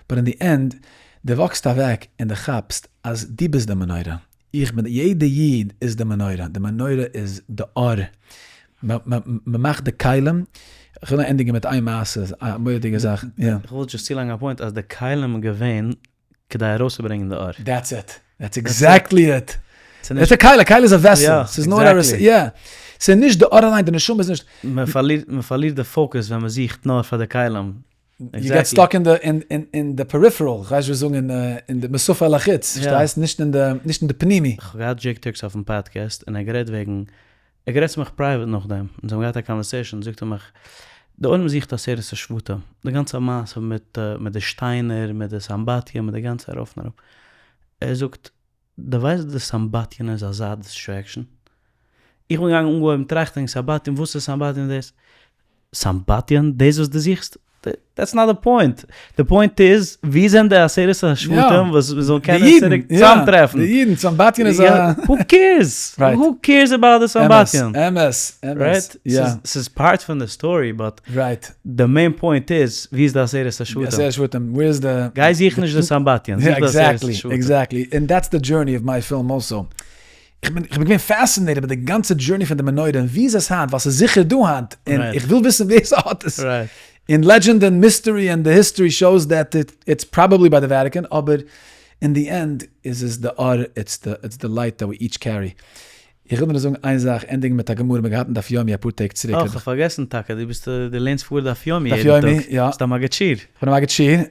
but אין די end, דו וואקסט אוועק און דו כאפסט אז דו ביסט די מנורה, איך בין, יעדע איד איז די מנורה, די מנורה איז די אור, מ'מאכט די כלים, איך וויל נאר ענדיגן מיט איין מעשה, א מורא'דיגע זאך, יא. איך וויל just צולייגן א point אז די כלים געווען כדי ארויסצוברענגען די אור. That's it, that's exactly it. ס'איז א כלי, א כלי איז א vessel, ס'איז נאר א, יא, ס'איז נישט די אור אליין, די נשמה איז נישט. מ'פארלירט די focus ווען מ'זוכט נאר פאר די כלים. You get stuck אין די, אין די peripheral, כ'ווייס נישט ווי זאגן, אין די משפה אל החוץ, פארשטייסט? נישט אין די, נישט אין די פנימי. כ'האב געהאט Jake Turx אויפן פאדקעסט און ער האט גערעדט וועגן, ער האט גערעדט צו מיך private נאכדעם, אונז האבן געהאט א conversation, זאגט ער מיך, די עולם זוכט עשרת השבטים, די גאנצע מעשה מיט מיט די שטיינער, מיט די סמבטיון, מיט די גאנצע ארויף און אראפ, ער זאגט, די ווייסט די סמבטיון איז אזא distraction? איך בין געגאנגען אנגעהויבן טראכטען וועגן סמבטיון, וואס איז סמבטיון דאס? סמבטיון? דאס וואס דו זוכסט? That's not the point. די point איז, ווי זענען די עשרת השבטים וואס מיר זאלן קענען צוריק צוזאמטרעפן? די אידן, סמבטיון איז א. Who cares? Who cares about די סמבטיון? אמת, אמת. ס'איז part פון די story, but די main point איז, ווי איז די עשרת השבטים? עשרת השבטים, ווער איז די. גיי זוך נישט די סמבטיון, זוך די עשרת השבטים. Exactly, and that's the journey of my film also. איך בין געווען fascinated מיט די גאנצע journey פון די מנורה און ווי איז עס היינט, ווייל ס'איז זיכער דא היינט, און איך וויל וויסן ווער ס'האט עס. און legend און mystery און די history shows that it's probably ביי די Vatican, אבער אין די end איז עס די אור, it's the light that we each carry. איך וויל נאר זאגן איין זאך, ענדיגן מיט א גמרא, מ'האט געהאט אין דף יומי אפאר טעג צוריק. אה, כ'האב פארגעסן טאקע, דו ביסט, דו לערנסט פאר דף יומי יעדן טאג. דף יומי, יא. ביסט א מגיד שיעור. כ'בין א מגיד שיעור,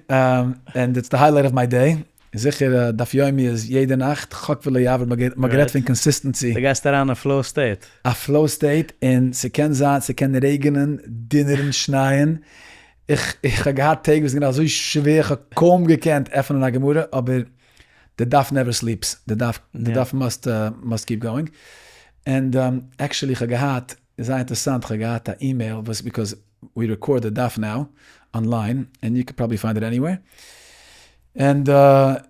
and it's the highlight of my day. זיכער דף יומי איז יעדע נאכט, חק ולא יעבור, מ'האט גערעדט פון consistency. דו גייסט אריין אין flow state. א flow state, און ס'קען זיין, ס'קען רעגענען, דונערן, שנייען, איך איך האב געהאט טעג וואס איז געווען אזוי שווער, איך האב קוים געקענט עפענען א גמרא, אבער די דף never sleeps, די דף די דף must must keep going, and actually איך האב געהאט, זייער אינטערעסאנט, איך האב געהאט א אימעיל וואס because we record די דף now online and you can probably find it anywhere, and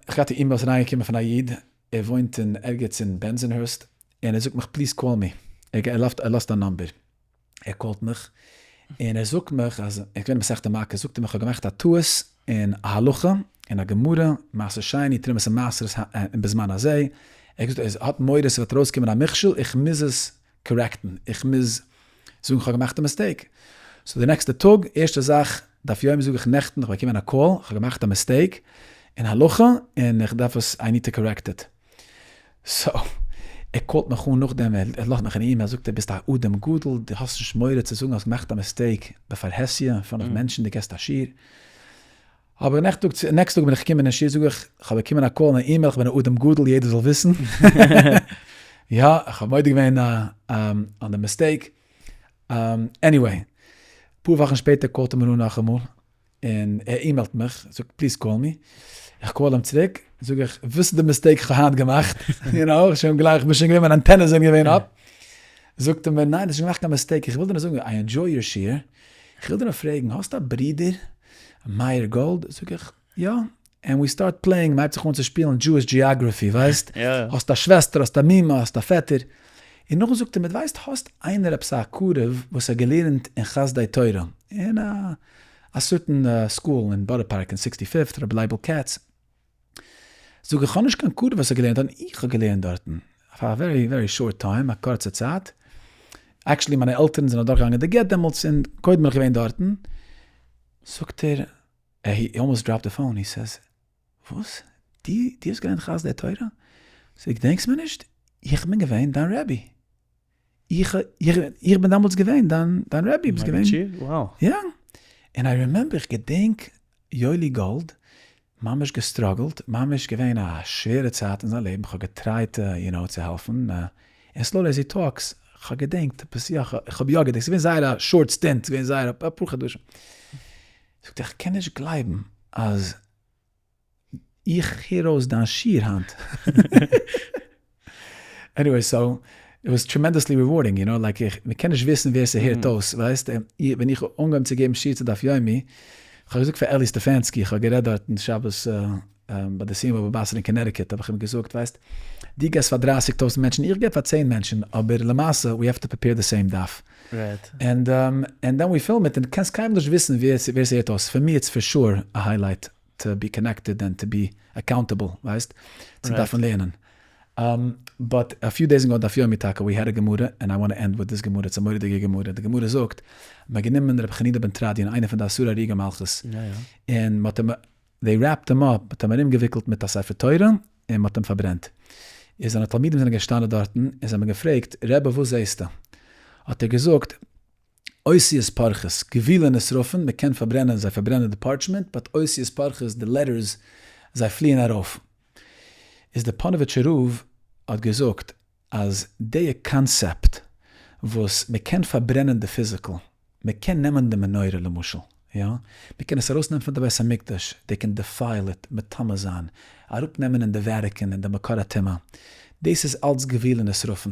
איך געהאט א אימעיל וואס איז אריינגעקומען פון א איד, ער וואוינט אין ערגעץ אין Bensonhurst, און ער זאגט מיך please call me, ער לאזט א number, ער call ט מיך, און ער זאגט מיך אז, ער איז געווען אין מסכת מכות, זאגט ער מיך איך האב געמאכט א טעות אין א הלכה, אין א גמרא, מעשר שני, תרומות און מעשרות בזמן הזה, ער האט געזאגט ער האט מורא ס'וועט ארויסקומען א מכשול, איך מוז עס correct ן, איך מוז זאגן כ'האב געמאכט א mistake. So די נעקסטע טאג, ערשטע זאך, דף יומי זאג איך נעכטן, כ'האב באקומען א call, כ'האב געמאכט א mistake אין הלכה, און איך דארף עס, I need to correct it. So, ער call ט מיך אן נאכדעם, ער לאזט מיך אין אימעיל, זאגט ער ביסט א אדם גדול, דו האסט נישט מורא צו זאגן האסט געמאכט א mistake בפרהסיא, in front of מענטשן, דו געסט א שיעור. אבער next טאג בין איך געקומען אין שיעור זאג איך, כ'האב באקומען א call און א אימעיל, כ'בין א אדם גדול יעדער זאל וויסן. יא, איך האב מודה געווען אן די mistake. Anyway, אפאר וואכן שפעטער call ט ער מיר אן נאכאמאל, און ער אימעילט מיך, זאגט please call me, איך call אים צוריק, זאג איך, וואס איז די mistake איך האב היינט געמאכט? יו נאו, שוין גלייך, כ'בין שוין געווען, מיינע antennas זענען געווען up. זאגט ער מיר, ניין, האסט נישט געמאכט קיין mistake, איך וויל דיר נאר זאגן, I enjoy your שיעור, איך וויל דיר נאר פרעגן, האסט א ברודער מאיר גאלד? זאג איך, יא, and we start playing, מ'הייבט זיך אן צו שפילן Jewish geography, ווייסט? האסט א שוועסטער, האסט א מומע, האסט א פעטער. און נאכדעם זאגט ער מיר, ווייסט, האסט איינער עפעס א קרוב וואס האט געלערנט אין חסדי תורה, אין א certain school אין בארא פארק אין sixty fifth, רבי לייבל קעץ. זאג איך, כ'האב נישט קיין קרוב וואס האט געלערנט דארטן, איך האב געלערנט דארטן, פאר א very very short time, א קורצע צייט, actually מיינע עלטערן זענען אדורכגעגאנגען די גט דעמאלטס, און קודם בין איך געווען דארטן, זאגט ער, he almost dropped the phone, he says, וואס? דו האסט געלערנט חסדי תורה? זאג איך, געדענקסט מיר נישט? איך בין געווען דיין רבי. איך איך בין דעמאלטס געווען דיין דיין רבי, ביסט געווען, יא, און I remember איך געדענק יואלי גאלד ממש גע struggle ט, ממש געווען א שווערע צייט אין זיין לעבן, כ'האב גע try ט יו נאו צו העלפן, און slowly as he talks, כ'האב געדענקט עפעס יא, כ'האב יא געדענקט, ס'איז געווען זייער א short stint, ס'איז געווען זייער אפאר חדשים, זאגט ער כ'קען נישט גלייבן אז איך הער אויס דיין שיעור היינט. Anyway so, it was tremendously rewarding, you know, like איך, מען קען נישט וויסן ווער ס'הערט אויס, ווייסט, ווען איך האב אנגעהויבן צו געבן שיעור צו דף יומי, איך האב געזאגט פאר אלי סטעפאנסקי, איך האב גערעדט דארטן שבת ביי די סיום בבא בתרא אין קאנעטיקוט, האב איך אים געזאגט, ווייסט, דו געבסט פאר דרייסיג טויזנט מענטשן, איך געב פאר צען מענטשן, אבער למעשה we have to prepare the same דף. And then we film it, און קענסט קיינמאל נישט וויסן ווער ס'הערט אויס, פאר מיר it's for sure א highlight. To be connected and to be accountable, ווייסט? צו דארפן לערנען. But a few days ago דף יומי טאקע we had a גמרא, and I want end with this גמרא, ס'איז א מורא'דיגע גמרא, די גמרא זאגט, מ'האט גענומען רבי חנינא בן תרדיון, איינער פון די עשרה הרוגי מלכות, און מ'האט אים, they wrapped him up, מ'האט אים ארומגעוויקלט מיט א ספר תורה, און מ'האט אים פארברענט. איז זיינע תלמידים זענען געשטאנען דארטן, און זיי האבן געפרעגט, רבי וואס זעסטו? האט ער געזאגט, אותיות פורחות, גווילין נשרפין, מען קען פארברענען, זיי פארברענען די parchment, but אותיות פורחות, די letters, זיי פליען ארויף. איז די פאנאוויטשער רב האט געזאגט אז די קאנסעפט וואס מען קען פארברענען די physical, מען קען נעמען די מנורה למשל, יא, מען קען עס ארויסנעמען פון די בית המקדש, they can defile it, מטמא זיין, אראפנעמען אין די וועריקען אין די מקור הטומאה, דאס איז אלץ גווילין נשרפין.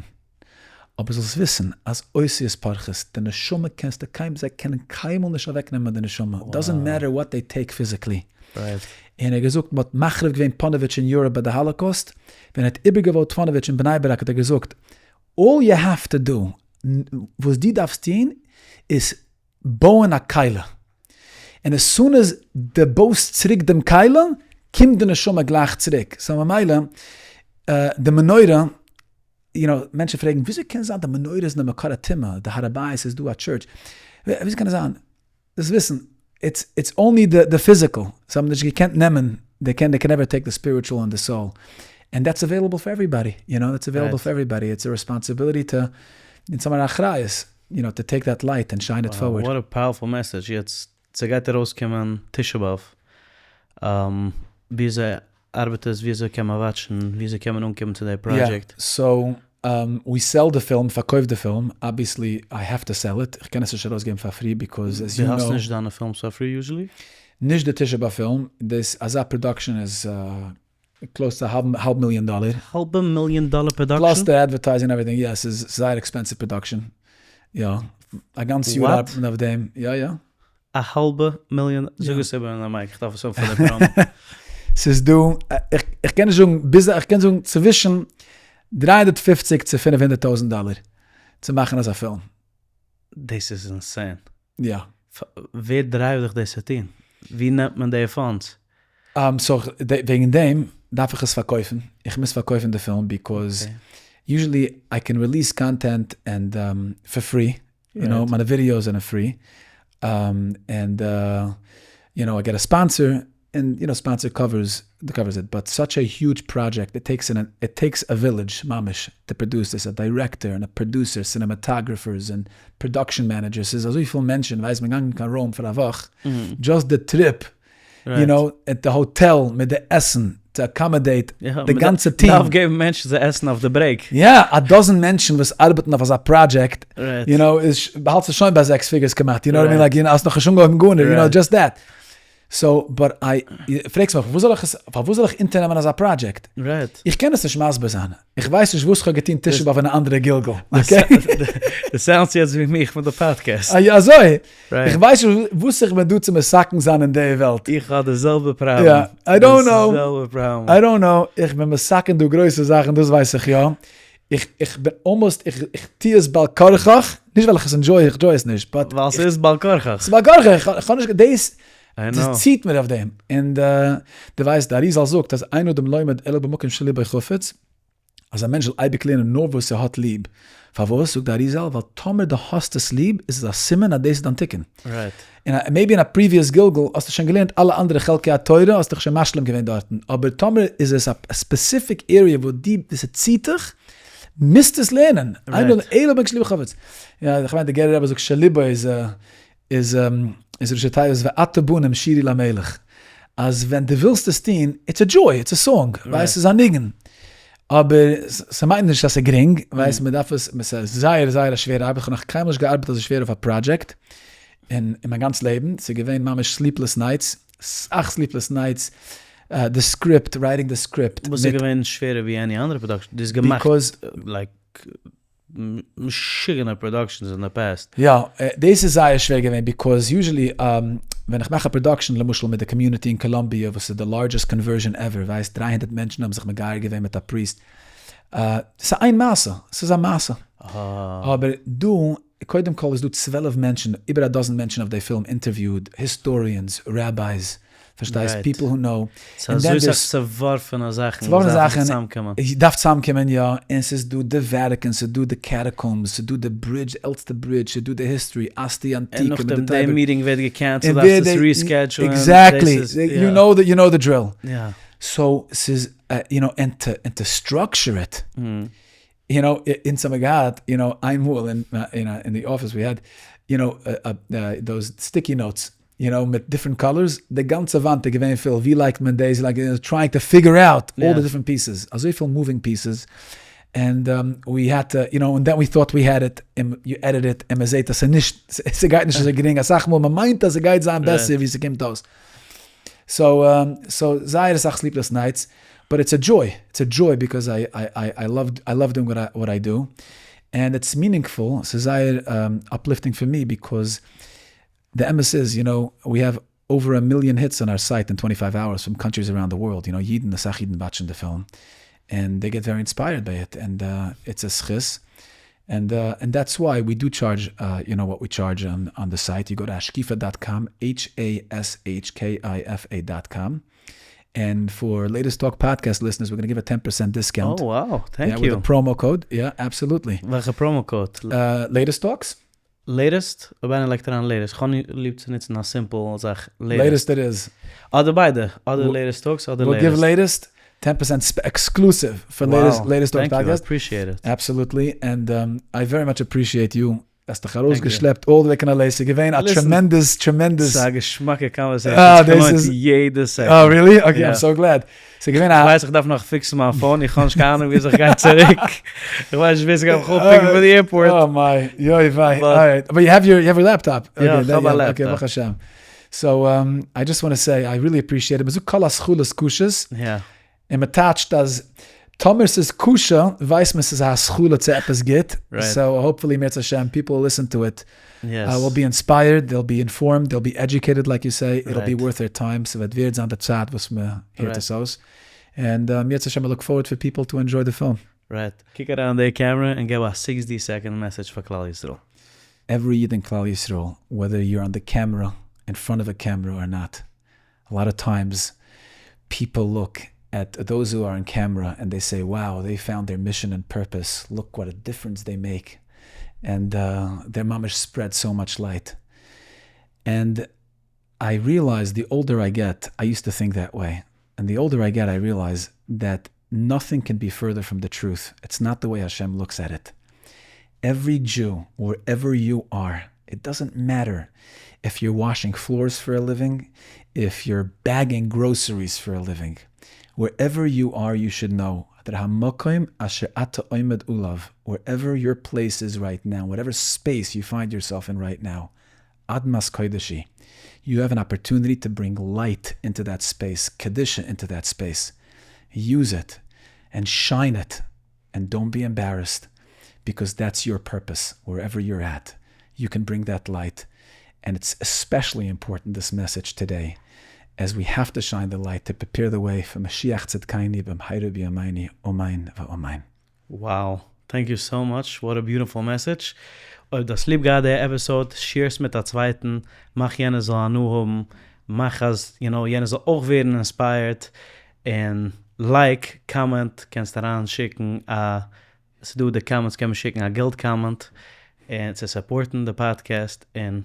אבער זאלסט וויסן אז אותיות פורחות, די נשמה קענסטו קיינמאל, זיי קענען קיינמאל נישט אוועקנעמען די נשמה, doesn't matter what they take physically. און ער האט געזאגט מ'האט מחריב געווען פאנאוויטש אין Europe ביי די Holocaust, ווען ער האט איבערגעבויט פאנאוויטש אין בני ברק האט ער געזאגט all you have to do, וואס דו דארפסט טון איז בויען א כלי, און as soon as דו בויסט צוריק דעם כלי, קומט די נשמה גלייך צוריק, so ממילא די מנורה you know, מענטשן פרעגן וויאזוי קען זיין די מנורה איז אין די מקור הטומאה, די הר הבית איז דא א church, וויאזוי קען עס זיין? דאס וויסן, it's it's only the physical, זיי האבן נישט געקענט נעמען, they can they can never take the spiritual and the soul, and that's available for everybody, you know, that's available for everybody, it's a responsibility to, אונז האבן א אחריות, you know, to take that light and shine it forward. What a powerful message, יעצט ס'גייט ארויסקומען תשעה באב, וויאזוי ארבעט עס? וויאזוי קען מען watch ן? וויאזוי קען מען אנקומען צו די פראדזשעקט? Yeah, so we sell די פילם, פארקויף די פילם, obviously I have to sell it, איך קען עס נישט ארויסגעבן פאר free because as you know. דו האסט נישט דיינע films פאר free usually? נישט די תשעה באב פילם, דאס אזא production איז close צו א האלב מיליאן דאלער. האלבע מיליאן דאלער production? Plus די advertising everything, יא ס'איז זייער expensive production, יא, א גאנץ יאר ארבעט מען אויף דעם, יא יא. א האלבע מיליאן? זאג עס איבער אין די mic, איך דארף עס האבן פאר די promo. ס'איז דא, איך קען נישט זאגן ביז, איך קען זאגן צווישן 350 צו 500 טויזנט דאלער צו מאכן אזא פילם. דאס איז insane. יא. ווער drive ט דיך דאס צו טון? ווי נעמט מען די funds? So וועגן דעם דארף איך עס פארקויפן, איך מוז פארקויפן די פילם because usually I can release content and for free, you know, מיינע ווידיאוס זענען free, and you know I get a sponsor, and you know sponsor covers covers it, but such a huge project, it takes it takes a village ממש to produce this, א director און א producer, cinematographers און production managers, ס'איז אזויפיל מענטשן, ווייסט מען געגאנגען קיין רוים פאר א וואך, just די trip. You know, די hotel מיט די עסן to accommodate די גאנצע טיעם. מ'דארף געבן מענטשן צו עסן אויף די break. יא, א dozen מענטשן וואס ארבעטן אויף אזא project, you know, איז האלטסטו שוין ביי זעקס figures כמעט, you know what I mean, like, האסט נאכנישט אנגעהויבן גארנישט, you know, just that. So, but I, פרעגסט מיך, פארוואס זאל איך עס, פארוואס זאל איך אונטערנעמען אזא project? איך קען עס נישט מסביר זיין. איך ווייס נישט וואס כ'האב געטון תשעה באב אין א אנדערע גלגול, okay? דו sound סט יעצט ווי מיך מיט די פאדקעסט. אה, אזוי? איך ווייס נישט וואס איך בין דא צו מתקן זיין אין די וועלט. איך האב די זעלבע פראבלעם. יא, I don't know. די זעלבע פראבלעם. I don't know, איך בין מתקן דא גרויסע זאכן, דאס ווייס איך יא. איך איך בין almost, איך איך טוה עס בעל כרחך, נישט ווייל איך עס enjoy, איך enjoy עס נישט, but. ווייל ס'איז בעל כרחך. ס'איז בעל כרחך, איך האב נישט, דאס דאס ציט מיר אויף דעם. און דו ווייסט, די אריזל זאגט אז אין אדם לומד אלא במקום שליבו חפץ, אז א מענטש זאל אייביג לערנען נאר וואס ער האט ליב. פארוואס? זאגט די אריזל, ווייל טאמער דו האסט עס ליב, איז עס א סימן אז דאס איז דיין תיקון. און maybe אין א previous גלגול האסטו שוין געלערנט אלע אנדערע חלקי התורה, האסט דיך שוין משלים געווען דארטן, אבער טאמער איז עס א specific area וואס דו, וואס ס'ציט דיך, מוזטו עס לערנען. אלא במקום שליבו חפץ. יא, איך מיין די גערער רבי זאגט שליבו איז איז איז ראשי תיבות ועתה בנים שירו למלך, אז ווען דו ווילסט עס טון, it's a joy, it's a song, ווייסט ס'איז א ניגון, אבער ס'מיינט נישט אז ס'איז גרינג, ווייסט מ'דארף עס, ס'איז זייער זייער א שווערע ארבעט, כ'האב נאך קיינמאל נישט געארבעט אזוי שווער אויף א project אין מיין גאנץ לעבן, ס'איז געווען ממש sleepless nights, סאך sleepless nights, די script, writing די script. וואס איז געווען שווערער ווי any אנדערע production, דו האסט געמאכט like משוגענע productions אין די past. יא, דאס איז זייער שווער געווען because usually ווען איך מאך א production למשל מיט די community אין קאלאמביע וואס איז די largest conversion ever ווייסט 300 מענטשן האבן זיך מגייר געווען מיט א priest ס'איז איין מעשה ס'איז א מעשה אבער דא קודם כל איז דא 12 מענטשן איבער א dozen מענטשן אויף די פילם interviewed historians rabbis פארשטייסט? People who know. ס'איז אזוי סאך צעווארפענע זאכן וואס דארפן צוזאמקומען. דארף צוזאמקומען יא, און ס'איז דא די Vatican, ס'איז דא די catacombs, ס'איז דא די bridge, די עלטסטע bridge, ס'איז דא די history, אסטי אנטיקע, און נאכדעם די meeting ווערט גע cancel ט דארפסטו עס reschedule ען. Exactly, you know the drill. So ס'איז, you know, and to structure it. You know, אונז האמיר געהאט, you know, איינמאל אין די אפיס we had, you know, those sticky notes, you know, מיט different colors, די גאנצע וואנט איז געווען פיל, ווי לייגט מען דאס, like trying to figure out all די different pieces, אזויפיל moving pieces, and we had to, you know, and then we thought we had it, and you edit it, און מען זעט אז ס'איז נישט, ס'גייט נישט אזוי גרינג, אסאך מאל מען מיינט אז ס'גייט זיין בעסער ווי ס'קומט אויס. So, so זייער אסאך sleepless nights, but it's a joy, it's a joy because I I love I love doing what I do, and it's meaningful, ס'איז זייער uplifting פאר מיר because די אמת איז, you know, we have over a million hits on our site in 25 hours from countries around the world, you know, אידן, אסאך אידן watch ן די פילם, and they get very inspired by it, and it's א זכות, and and that's why we do charge you know what we charge on די site, you go to hashkifa dot com, H A S H K I F A dot com, and for Latest Talk podcast listeners we're gonna give a ten percent discount. Oh wow, thank you. With א promo code, יא, absolutely. וועלכע promo code? Latest Talks. Latest? אויב איינער לייגט אריין latest, כ'האב ליב צו נוצן א simple זאך, latest. Latest it is. אדער ביידע, אדער Latest Talks אדער latest. We'll give latest ten percent exclusive פאר Latest Talks podcast. Appreciate it. Absolutely, and I very much appreciate you, האסט דיך ארויסגעשלעפט all the way קיין LA, ס'איז געווען א tremendous tremendous. ס'איז א געשמאקע conversation, ס'האט געלוינט יעדע second. אה really? Okay I'm so glad. ס'איז געווען א. איך ווייס איך דארף נאך fix ן מיין phone, איך האב נישט קיין אהנונג וויאזוי איך גיי צוריק, איך ווייס נישט ווער ס'גייט מיך אויפ pick ן פון די airport. Oh my, יוי וויי, alright, but you have your, you have your laptop. יא, איך האב א laptop. Okay, ברוך השם. So, I just want to say, I really appreciate it, מ'זאגט כל התחלות קשות, און מ'טייטשט אז טאמער ס'איז קשה, ווייסט מען ס'איז א התחלה צו עפעס גוט, so hopefully אם ירצה השם, people will listen to it, will be inspired, they'll be informed, they'll be educated like you say, it'll be worth their time, ס'וועט ווערד זיין די צייט וואס מ'הערט עס אויס, and אם ירצה השם I look forward for people to enjoy the film. Right. קוק אריין אין די קעמרע און געב א 60 second message פאר כלל ישראל. Every איד אין כלל ישראל, whether you're on the camera, in front of a camera or not, a lot of times people look at those who are in camera and they say wow they found their mission and purpose look what a difference they make and they're ממש spread so much light and I realize the older I get I used to think that way and the older I get I realize that nothing can be further from the truth it's not the way Hashem looks at it every Jew wherever you are. It doesn't matter if you're washing floors for a living, if you're bagging groceries for a living. Wherever you are, you should know that המקום אשר אתה עומד עליו, wherever your place is right now, whatever space you find yourself in right now, אדמת קודש היא, you have an opportunity to bring light into that space, קדושה into that space. Use it and shine it and don't be embarrassed because that's your purpose wherever you're at. You can bring that light. And it's especially important, this message today, as we have to shine the light to prepare the way for משיח צדקנו במהרה בימינו, אמן ואמן. Wow, thank you so much, what a beautiful message. אויב דו האסט ליב געהאט די episode, share עס מיט א צווייטן, מאך יענער זאל הנאה האבן, מאך אז you know יענער זאל אויך ווערן inspired, און like, comment, קענסט אריין שיקן א, ס'דא די comments קען מען שיקן א געלט comment, און צו support ן די פאדקעסט, און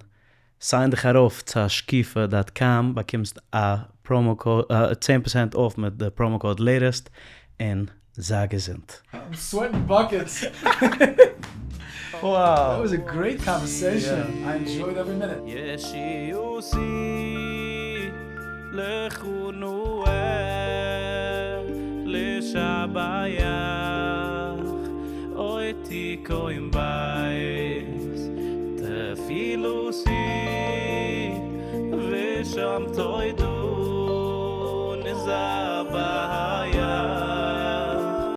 sign דיך ארויף צו השקיפה dot com באקומסט א promo code, צען percent off מיט די promo code latest, און זיי געזונט. I'm sweating buckets. Wow. That was a great conversation. I enjoyed every minute. ישועתי לך נאה לשבח אותי כל בית תפילתי ושם תודו.